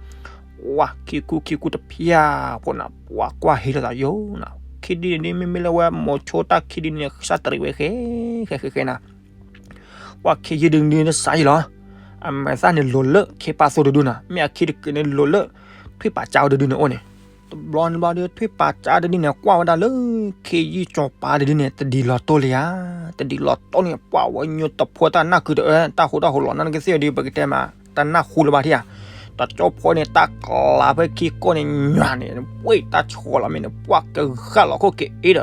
ပှၤခံခိၣ်ခံခိၣ်တဖၠၣ်ဖိနၤ ပှၤကွၢ်ဟ့လိာ်သးယိနၤ, ခ့ဒုန့ၣ်ဒ် မ့မ့ၢ်လၢဝဲမိၤဆိတၢ်ခ့ဒုန့ၣ် ကစၢ်တရံးဝဲဃဲ ဃဲဃဲဃဲနၤ, ပှၤခ့ယုၢ်ဒုန့ၣ်စးယံာ်လီၤ, အမဲာ်သၣ်န့ၣ်လိၤလၢခ့ဖါသိတဒုနၤ မ့ၢ်အခံတကုာ်န့ၣ်လိၤလၢ ထွံၣ်ပာ်ကၠါတဒုန့ၣ်အိၣ်န့ၣ်, တဘျီန့ၣ်ဘျီဒ် ထွံၣ်ပာ်ကၠါတဒုန့ၣ် ကွၢ်ဝဲဒၣ်လၢ ခ့ယုၢ်စီၤပၤတဒုန့ၣ် တဒ်လီၤတိၢ်လံဧါ, တဒ်လီၤတိၢ်န့ၣ် ပှၤဝဲညိတဖိတၢ်နၢ်ကုတအၢ တၢ်ဟူတၢ်ဟူလီၤနၢ်ကသ့ၣ်ဒု ပကတဲမး တနၢ်ဟူလၢၤဘၣ်ထံၣ်ဧါ, တကၠိဖိန့ၣ် တၢ်ကျးဖဲခံကိၢ်န့ၣ်ညွၤန့ၣ် ပှ့ၢ်တၢ်ဆီလီၤမ့ၢ်န့ၣ် ပှၤကဂၢ်လီၤခိၣ်က့ၤအ့ဒီး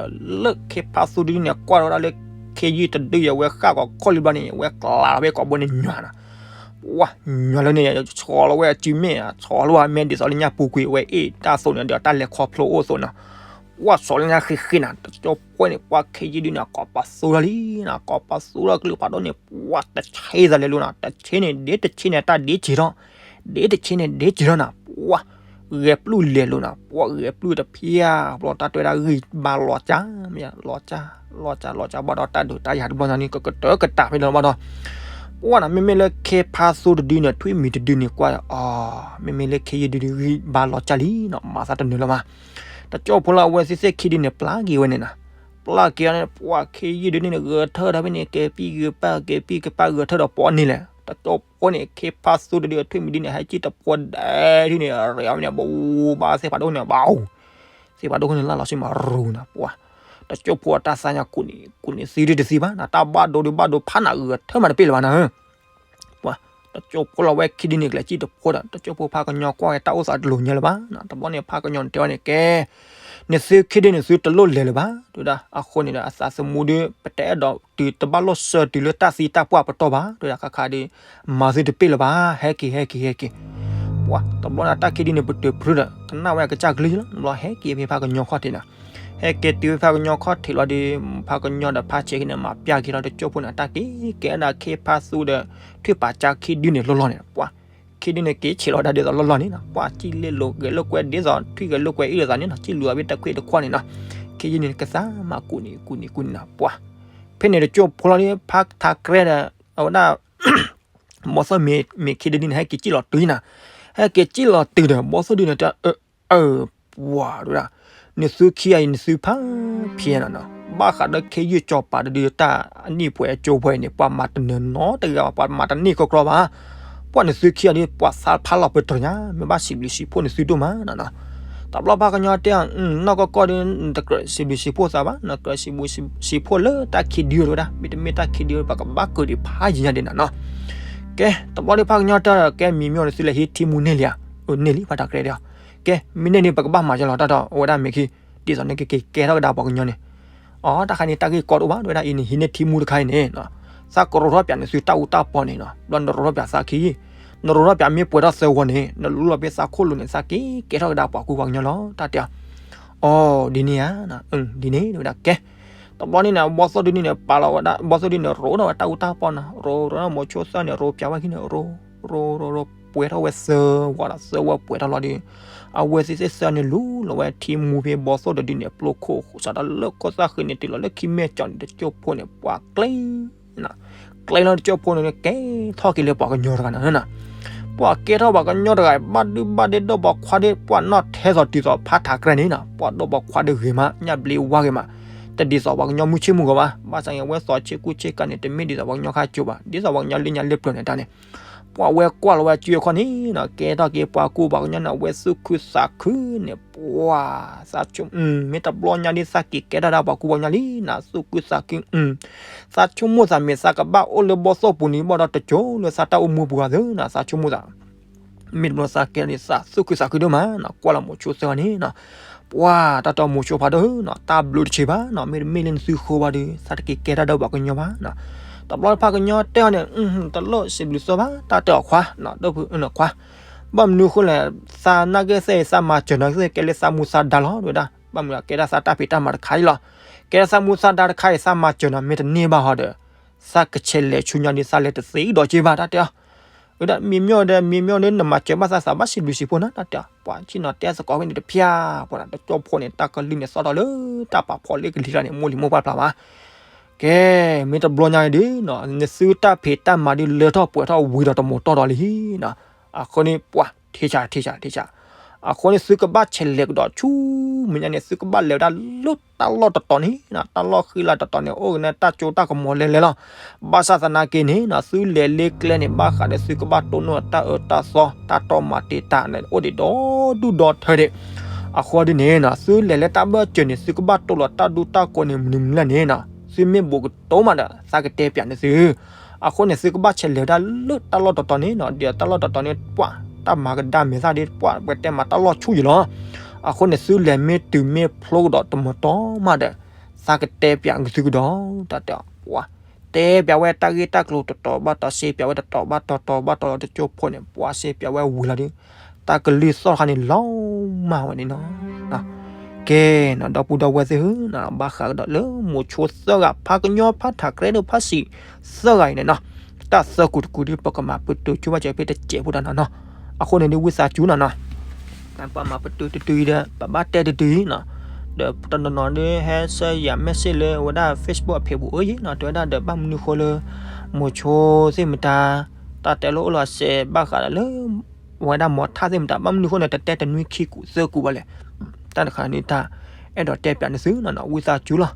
လၢခ့ဖါသိတဒုန့ၣ် ကွၢ်ဝဲဒၣ်လၢ ခ့ယုၢ်တဒုယဝဲဃၣ်ကီးခိၣ်လံဘျီန့ၣ် ဝဲကျးလီၤဖဲကိာ်ဘိန့ၣ်ညွၤနၤ ပှၤညွၤလၢန့ၣ် ဆီလီၤဝဲအစုမ့ၢ် ဆီလီၤဝဲအမဲာ်ဒ်သိးလၢညၣ်ပူၤကွံာ်ဝဲအ့ၣ်တၢ်သိးန့ၣ်ဒီးတၢ်လဲၤခီဖျိအိၣ်သိးနၤ, ပှၤဆီလၢညါဃ့ဃ့နၤ တကၠိဖိန့ၣ် ပှၤခ့ယုၢ်ဒုန့ၣ် ကိးပသူလီၤလံနၤ ကိးပသူလီၤကလုာ်ဖးဒိၣ်န့ၣ် ပှၤတဆ့သးလဲၤလိၤနၤ တဆ့န့ၣ် ဒ်တဆ့န့ၣ် တၢ်ဒ်က့ၤထီၣ် ဒ်တဆ့န့ၣ် ဒ်က့ၤထီၣ်နၤ ပှၤ ဂဲၤပျုၢ်လဲၤလိၤနၤ ပှၤဂဲၤပျုၢ်တဖၠၣ် ဘျီတၢ်တဲဝဲဒၣ်ဂံၢ်ဘါလီၤကၢ် မ့ၢ်လီၤကၢ် လီၤကၢ်လီၤကၢ်ဘၣ်ဒီးတၢ်ဒုးတၢ်ယၤတဘျီညါန့ၣ် ကကတၢၢ်ကတၢၢ်ဖဲလီၤဘၣ်ဒီး ပှၤနၤ မ့မ့ၢ်လၢခ့ဖါသိတဒုန့ၣ် ထွံၣ်မံၤတဒုန့ၣ် ကွၢ်အီၤ မ့မ့ၢ်လၢခ့ယုၢ်ဒုဂံၢ်ဘါလီၤကၢ်လံနီၤ မၤသးတနုာ်လီၤမး တကၠိဖိလၢအဝဲသ့ၣ်သ့ၣ်ခံဒုန့ၣ် ပျၢ်က့ၤဝဲန့ၣ်နၤ ပျၢ်က့ၤအီၤန့ၣ် ပှၤခ့ယုၢ်ဒုန့ၣ် ဂဲၤထၢၣ်ဒီးဖဲန့ၣ် ကဲပံၢ်ကပၢ် ကဲပံၢ်ကပၢ်ဂဲၤထၢၣ်ဒီးပိာ်န့ၣ်လဲၣ် တကၠိဖိန့ၣ် ခ့ဖါသိတဒု ထွံၣ်မံၤဒုန့ၣ် ဟဲကံၣ်တဖိဒဲးဒုန့ၣ် ရဲၣ်အီၤန့ၣ် ဘိးဘၣ်သ့ၣ်ဖးဒိၣ်န့ၣ် ဘၣ်အိၣ် သ့ၣ်ဖးဒိၣ်န့ၣ် လၢ်လီၤဆ့မးရူၤနၤ ပှၤ တကၠိဖိအတၢ်သးညါကူၣ်န့ၣ် ကူၣ်န့ၣ်သံဒုတသံဘၣ်နၤ တၢ်ဘၣ်ဒိဒုဘၣ်ဒိဖးနၤဂဲၤထၢၣ်မးတပ့ၢ်လၢၤဘၣ်နၤ ပှၤ တကၠိဖိလီၤဝဲခံဒုန့ၣ် ကလဲၤကံၣ်တဖိဒီး တကၠိဖိဖးကညီကွၢ်ဝဲတၢ်အိၣ်သးတလိၤညါလၢၤဘၣ်နၤ တဘျီန့ၣ် ဖးကညီန့ၣ်တဲဝဲန့ၣ် ကဲ နသုခံဒုန့ၣ် သုတလိၣ်လဲၤလၢၤဘၣ် တဲဝဲဒၣ် အဃိန့ၣ်ဒီး အသးသမူဒု ပတအဲၣ်ဒိးတုၤတဘၣ်လိၣ်ဆၢတုၤလၢတၢ်သံတၢ်ပှၢ်ပတီၢ်ဘၣ် တဲဝဲဒၣ် ခါခါဒု မၤသုတပ့ၢ်လၢၤဘၣ် ဟဲက့ၤ ဟဲက့ၤ ဟဲက့ၤ ပှၤ တဘျီန့ၣ် တၢ်ခံဒုန့ၣ် ပတုာ်ဖုဒီး ကနၣ်ဝဲအကစၢ်ကလုၢ်လီၤ တဘျီဟဲက့ၤဖဲဖးကညီခီၣ်ထံးနၤ ဟဲက့ၤတုၤဖဲဖးကညီခီၣ်ထံးလီၤဒီး ဖးကညီဒီးဖးဆဲးခံန့ၣ် မၤပျၢ်က့ၤလီၤ တကၠိဖိန့ၣ် တၢ်က့ၤကဲဒၣ်ခ့ဖါသူဒီး ထွံၣ်ပာ်ကၠါခံဒုန့ၣ်လီၤလီၤန့ၣ် ပှၤ ခံဒုန့ၣ် က့ၤဆဲးလီၤဒၣ်ဒ်သိးလီၤလီၤန့ၣ်နၤ ပှၤစံၣ်လဲၤလိာ်ဂဲၤလိာ်ကွဲဒ်သိး ထွံၣ်ဂဲၤလိာ်ကွဲအံၤလိာ်သးန့ၣ်နၤ စံၣ်လူၤအဝဲတခွံတခွီန့ၣ်နၤ ခံဒုန့ၣ် ကသးမၤကူၣ်န့ၣ် ကူၣ်န့ၣ် ကူၣ်န့ၣ်နၤ ပှၤ ဖဲန့ၣ်တကၠိဖိလီၤန့ၣ် ဖးထးကရဲဒီး အဝဲဒၣ် ဘီသိၣ်မ့ၢ်ခံဒုဒုန့ၣ် ဟဲက့ၤစံၣ်လီၤတုၤနၤ ဟဲက့ၤစံၣ်လီၤတုၤဒီး ဘီသိၣ်ဒုန့ၣ် တၢ်အၢ အၢ ပှၤ တဲဝဲဒၣ် နသုခံအံၤ နသုဖးဖျဲးနၤနီၤ ဘၣ်ဃးဒီးခ့ယုၢ်ကၠီၤပၤတဒုတၢ်အနံၣ်ပှဲၤအကၠိပှဲၤန့ၣ် ပှၤမၤတနၢၤနီတဂၤဘၣ်, ပှၤမၤတန့ၢ်ကီကီဘၣ်. ပှၤနသုခံဂၤဒီး ပှၤသးဖးလီၤပတြၢၤညါ, မ့ၢ်ဘၣ်စံးဘျုးစံးဖှိၣ်နသုဒိၣ်မးနီၤနီၤ. တဘျီဖးကညီတဲအီၤ, နီၢ်ကီၢ်ကီၢ်ဒီး နတကြၢးစံးဘျုးစံးဖှိၣ်သးဘၣ်, နကြၢးစံးဘျုးစံးဖှိၣ်လၢတၢ်ခံဒုတဝဲဒၣ်, မ့တမ့ၢ်တၢ်ခံဒု ပကဘၣ်ကၢၤဒံးဖးယံၤညါဒံးနီၤနီၤ. ကဲ တဘျီဖးကညီတဲအီၤ, ကဲ မံမီၢ်နသုလဲၤဟံးထံမူန့ၢ်လံဧါ. အန့ၢ်လံ ပှၤတၢ်ကြဲးဒီး, ကဲ မ့ၢ်န့ၢ်န့ၣ် ပကဘၣ်မၤကလီၤတၢ်ဒီး အဝဲဒၣ်မ့ၢ်ခံ ဒ်သိးန့ၣ်ကက့ၤကဲထီၣ်ကဒါပှၤကညီန့ၣ်. အတၢ်ခါန့ၣ် တၢ်ဂ့ၢ်ကီတအိၣ်ဘၣ် တဝဲဒၣ်အံၤန့ၣ် ဟံးန့ၢ်ထံမူတခါအံၤန့ၣ်, သးကရိထီၣ်ပၠးနသုတၢ်အူတၢ်ပီန့ၣ်နီၤ, ဘျီနရိထီၣ်ပၠးသးခံ, နရိထီၣ်ပၠးမ့ၢ်ပှဲၤထီၣ်သၢဝီန့ၣ် နလူလီၤဖဲသးခိၣ်လိၤန့ၣ် သးက့ၤကဲထီၣ်ကဒါပှၤကူပှၤကညီလီၤ တၢ်တဲအီၤ. အီ ဒ်န့ၣ်ဧါ, ဒ်န့ၣ် တဝဲဒၣ်ကဲ. တဘျီန့ၣ်န့ၣ် ဘီသိၣ်ဒုန့ၣ်န့ၣ် ပာ်လီၤဝဲဒၣ်, ဘီသိၣ်ဒုန့ၣ် ရိထီၣ်ဝဲတၢ်အူတၢ်ပီနီၤ, ရိ ရိထီၣ်မိၤဆိသၢန့ၣ် ရိပၠးဝဲခံန့ၣ် ရိ ရိ ရိ ရိ ပှဲၤထီၣ်ဝဲသၢဝီဒီး သၢဝီပှဲၤထီၣ်လီၤဒီး အဝဲသ့ၣ်သ့ၣ်သၢန့ၣ် လူလီၤဝဲထံမူဖဲဘီသိၣ်တဒုန့ၣ် ပျိခိၣ်စးထီၣ်လၢခိၣ်သၣ်ဃ့န့ၣ် တုၤလီၤလၢခံမဲာ်ကၠီန့ၣ် တကၠိၢ်ဖိန့ၣ် ပှၤကျဲ ကျဲလီၤတကၠိၢ်ဖိန့ၣ် ကဲထီၣ်က့ၤလၢပှၤကညီတဂၤန့ၣ်, ပှၤကဲထီၣ်ပှၤကညီတဂၤ ဘၣ်ဒုဘၣ်ဒ့ဒိၣ်ဘီခွါဒီး ပှၤနီၢ်ထဲသိးတုၤသိးဖးထးကြဲန့ၣ်နီၤ, ပှၤဒိၣ်ဘီခွါဒီးဂ့ၤမး ညၣ်ဘျ့ဝါဂ့ၤမး, တဒ်သိးပှၤကညီမုၢ်ဆ့ၣ်မုၢ်ဂီၤဘၣ်, ဘၣ်ဆၣ်န့ၣ် အဝဲသိးဆ့ကူဆ့ကၤန့ၣ် တမ့ၢ်ဒ်သိးပှၤကညီခါကၠိဘၣ်, ဒ်သိးပှၤကညီလၢညါလၢပျၢၤန့ၣ်တၢ်န့ၣ် ပှၤဝဲကွၢ်လီၤဝဲစုအခီၣ်န့ၣ်နီၤ, ကဲထီၣ်က့ၤပှၤကူပှၤကညီန့ၣ် အဝဲသူၣ်ခုသးခုန့ၣ် ပှၤ သးဆိ မ့ၢ်တဘျီညါဒ်သးက့ၤကဲထီၣ်ဒၣ် ပှၤကူပှၤကညီလံနီၤ, သူၣ်ခုသးခု, သးဆိကမိၣ်သးမ့ၢ်သးကဘၣ်အိၣ်လၢဘီသိၣ်ပူၤန့ၣ် ဘၣ်ဒီးတကၠိလၢသးတၢ်အိၣ်မူပူၤဂၤသ့နီၤ, သးဆိကမိၣ်သး မ့ၢ်တဘျီသးကဲထီၣ်န့ၣ် သးသူၣ်ခုသးခုဒိၣ်မးနီၤ, ကွၢ်လီၤမိၤဆိသၢဂၤန့ၣ်နီၤ, ပှၤတၢ်တီမိၤဆိဖးဒိၣ်နီၤ, တၢ်ဘျုးတဆံးဘၣ်နီၤ, မ့တမ့ၢ်လၢနသုဃိဘၣ်ဒီး သးတက့ၤကဲထီၣ်ဒီးပှၤကညီဘၣ်နီၤ. တဘျီဖးကညီတဲအီၤန့ၣ်, တလိၣ်စံးဘျုးသၢဘၣ်, တၢ်တဲအီၤခွါ, ဒိၣ်ဖုခွါ, ဘၣ်မနုၤဃိလဲၣ်, သးနာ်က့သ့ၣ် သးမၤစၢၤနၤက့သ့ၣ် ကဲလၢသးမူသးဒါလီၤ တဝဲဒၣ်, ဘၣ်မနုၤကဲဒၣ်သးတၢ်ဖံးတၢ်မၤတခါအံၤလီၤ, ကဲဒၣ်သးမူသးဒါတခါအံၤ သးမၤစၢၤနၤ မ့ၢ်တန့ၢ်ဘၣ်ဟီဒီး သးကဆဲးလဲၤဆူညါဒီး သးလဲၤတသ့ဒီးက့ဘၣ် တၢ်တဲအီၤ. ဝဲဒၣ်မံမီၢ်ဒီး မံမီၢ်ဒီး နမၤစၢၤဘၣ်သး သးဘၣ်စံးဘျုးစံးဖှိၣ်နၤ တၢ်တဲအီၤ, ပှၤဆ့ၣ်နီၤတဲသကိးဖဲန့ၣ်တဖၠၣ်, ပှၤတကၠိၢ်ဖိန့ၣ် တၢ်ကလုၢ်န့ၣ်သီၣ်ထီၣ်လၢတၢ်ပာ်ဖှိၣ်လၢကလံၤကျါန့ၣ် မိၢ်လံၤမိၢ်ပှၢ်ဖျါဘၣ်. ကဲ, မ့ၢ်တဘျီညါအံၤဒီး နသုတၢ်ဖံးတၢ်မၤဒုးလၢထီၣ်ပှဲၤထီၣ်ဝံၤဒီးတမိၤတီၢ်ဒီးလံနီၤ. အဃိန့ၣ် ပှၤထံဆး ထံဆး ထံဆး, အဃိန့ၣ် သုကဘၣ်ဆဲးလဲၤကဒီးဆူမဲာ်ညါန့ၣ် သုကဘၣ်လဲၤဝဲဒၣ်လၢတၢ်လီၢ်တတီၤန့ၣ်, တၢ်လီၢ်ဃံလၤတတီၤန့ၣ် အိၣ်က့ၤန့ၣ် တၢ်စိတၢ်ကမီၤလဲၤလဲၤလီၤ. ဘၣ်ဆၣ်သနာ်က့န့ၣ် သုလဲၤလ့ကျဲန့ၣ် ဘၣ်ဃးဒီးသုကဘၣ်တိၢ်နီၣ်တၢ်အၢတၢ်သီ တၢ်တီမၤတံာ်တာ်န့ၣ် အိၣ်ဒံးဒီဒူၣ်ဒီထၢဒံး. အဃိဒ်န့ၣ် သုလဲၤလၢတၢ်ဘၢၣ်စၢၤန့ၣ် သုကဘၣ်တိၢ်လီၤတၢ်ဒူတၢ်ကိးန့ၣ် မနုၤမနုၤလဲၣ်န့ၣ် သုမ့ၢ်ဘူးကတိၤမးဒီး သးကတဲပၠးန့ၢ်သု အဃိန့ၣ် သုကဘၣ်ဆဲးလဲၤဝဲဒၣ်လၢတၢ်လီၢ်တတီၤန့ၣ်နီၤ, ဒီးတၢ်လီၢ်တတီၤန့ၣ် ပှၤတၢ်မၤကဒါမဲာ်သၣ်ဒ်ပှၤပတဲမၤတၢ်လီၢ်ဆူၣ်ယံၤလီၤ. အဃိန့ၣ် သုလဲၤမ့ၢ်တုၤမ့ၢ်ဖျိကဒီးတမတီၤမးဒီး သးကတဲပၠးက့ၤသုကဒီး တၢ်တဲအီၤ ပှၤတဲပၠးဝဲတၢ်ဂ့ၢ်တၢ်ကျိၤတတီၤဘၣ်တတီၤ စံးပၠးဝဲတတီၤဘၣ်တတီၤဘၣ်တတီၤလီၤ တကၠိဖိန့ၣ် ပှၤစံးပၠးဝဲဝံၤလီၤဒီး တၢ်ကလုၢ်သီၣ်တခါန့ၣ်လီၤမၢ်ဝဲန့ၣ်နီၤ. ကဲနီၤ ဒီပုၢ်ဒီဝဲၢ်သ့ၣ်ဧၢ, ဘၣ်ဃးကဒီးလၢမိၤဆိသၢဂၤ ဖးကညီဖးထးကြဲဒီးဖးဆံးသၢဂၤအံၤန့ၣ်နီၤ, တၢ်သၢကူတကူဒီး ပကမၤပတုာ်ဆိဘၣ်စၢၤဖဲတစဲးဖိတၢ်နီၤနီၤ. အဃိန့ၣ်ဒ်ဝံသးစူၤနီၤနီၤ ပှၤမၤပတုာ်တတုၤအံၤဒီး ပဘၣ်တဲတတုၤအံၤနီၤ, ဒီးတနီၤနီၤဒ်ဟဲဆှၢယၤ message လၢဝဲဒၣ် Facebook အဖံးပူၤအၢယံၤနီၤ, တဲဝဲဒၣ်ဒီး ဘၣ်မနုၤဃိလၢ မိၤဆိသ့ၣ်မတၤ တၢ်တဲလၢအိၣ်လီၤစဲးဘၣ်ဃးဒီးလၢ ဝဲဒၣ်မီၤထၣ်သ့ၣ်မတၤ ဘၣ်မနုၤဃိန့ၣ် တတဲတနွံခံကူသၢကူဘၣ်လဲၣ်. တၢ်တခါန့ၣ် တၢ်အဲၣ်ဒိးတဲပၠးန့ၢ်သုနီၤနီၤ ဝံသးစူၤလီၤ.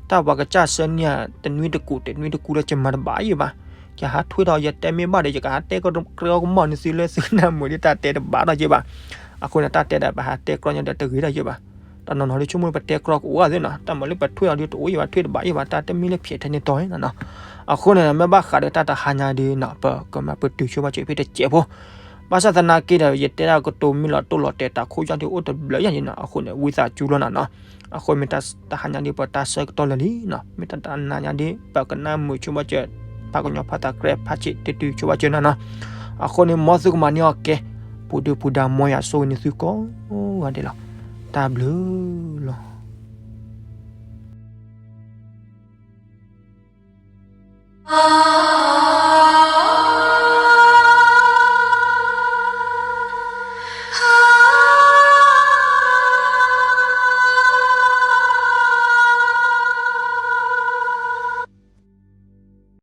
တၢ်ပှၤကစၢ်ဆှၢန့ၢ်တနွံတကူ တနွံတကူလၢယမၤတဘၣ်ယံၤဘၣ်, ယဟးထွဲဒီး ယတဲမ့ၢ်ဘၣ်ဒီး ယကဟးတဲကြၢးကမီၤန့ၢ်သုလၢသုနၢ်မုာ်ဒ်တၢ်တဲတဘၣ်ဒီးယံၤဘၣ်. အဃိန့ၣ် တၢ်တဲဒီး ပဟးတဲကြီညါဒီးတဂ့ၤဒီးယံၤဘၣ်. တနီၤနီၤဒ်ဆိကမိၣ်ပတဲကြီကအိၣ်ဂၤသ့နီၤ, တၢ်မၤလၢပထွဲအီၤဒ် တအိၣ်ယံၤဘၣ် ထွဲတဘၣ်ယံၤဘၣ် တၢ်တမ့ၢ်လၢဖျဲးထဲန့ၣ်တီၤနီၤနီၤ. အဃိန့ၣ် မ့ၢ်ဘၣ်ဃးဒီးတၢ်တဟါညါဒ်နီၤ ပကမၤပတုာ်ဆိဘၣ်စၢၤဖဲတစဲးဖိ ဘၣ်ဆၣ်သနာ်က့ဒီး ယတဲဒၣ်ကတိၤမ့ၢ်လီၤတိၢ်လီၤတဲာ်တၢ်ခိၣ်ယၢ်ဒ်အိၣ်တဘျၢယၤန့ၣ်နီၤ, အဃိန့ၣ် ဝံသးစူၤလီၤနီၤနီၤ. အဃိမ့ၢ်တၢ်တဟါညါဒ်ပတၢ်ဆၢကတီၢ်လၢာ်လံနီၤ, မ့ၢ်တၢ်တဟါညါဒ်ပကနၣ်မုာ်ဆိဘၣ်စၢၤ ဖးကညီဖးသးကြဲဖးဆံးတတုၤဆိဘၣ်စၢၤနီၤနီၤ. အဃိန့ၣ် မ်သုကမၤန့ၢ်အီၤကဲ, ပူၤဒုပူၤဒါ မ်ယွၤဆိၣ်ဂ့ၤန့ၢ်သုကိးဂၤဒဲးလီၤ. တၢ်ဘျုးလီၤ.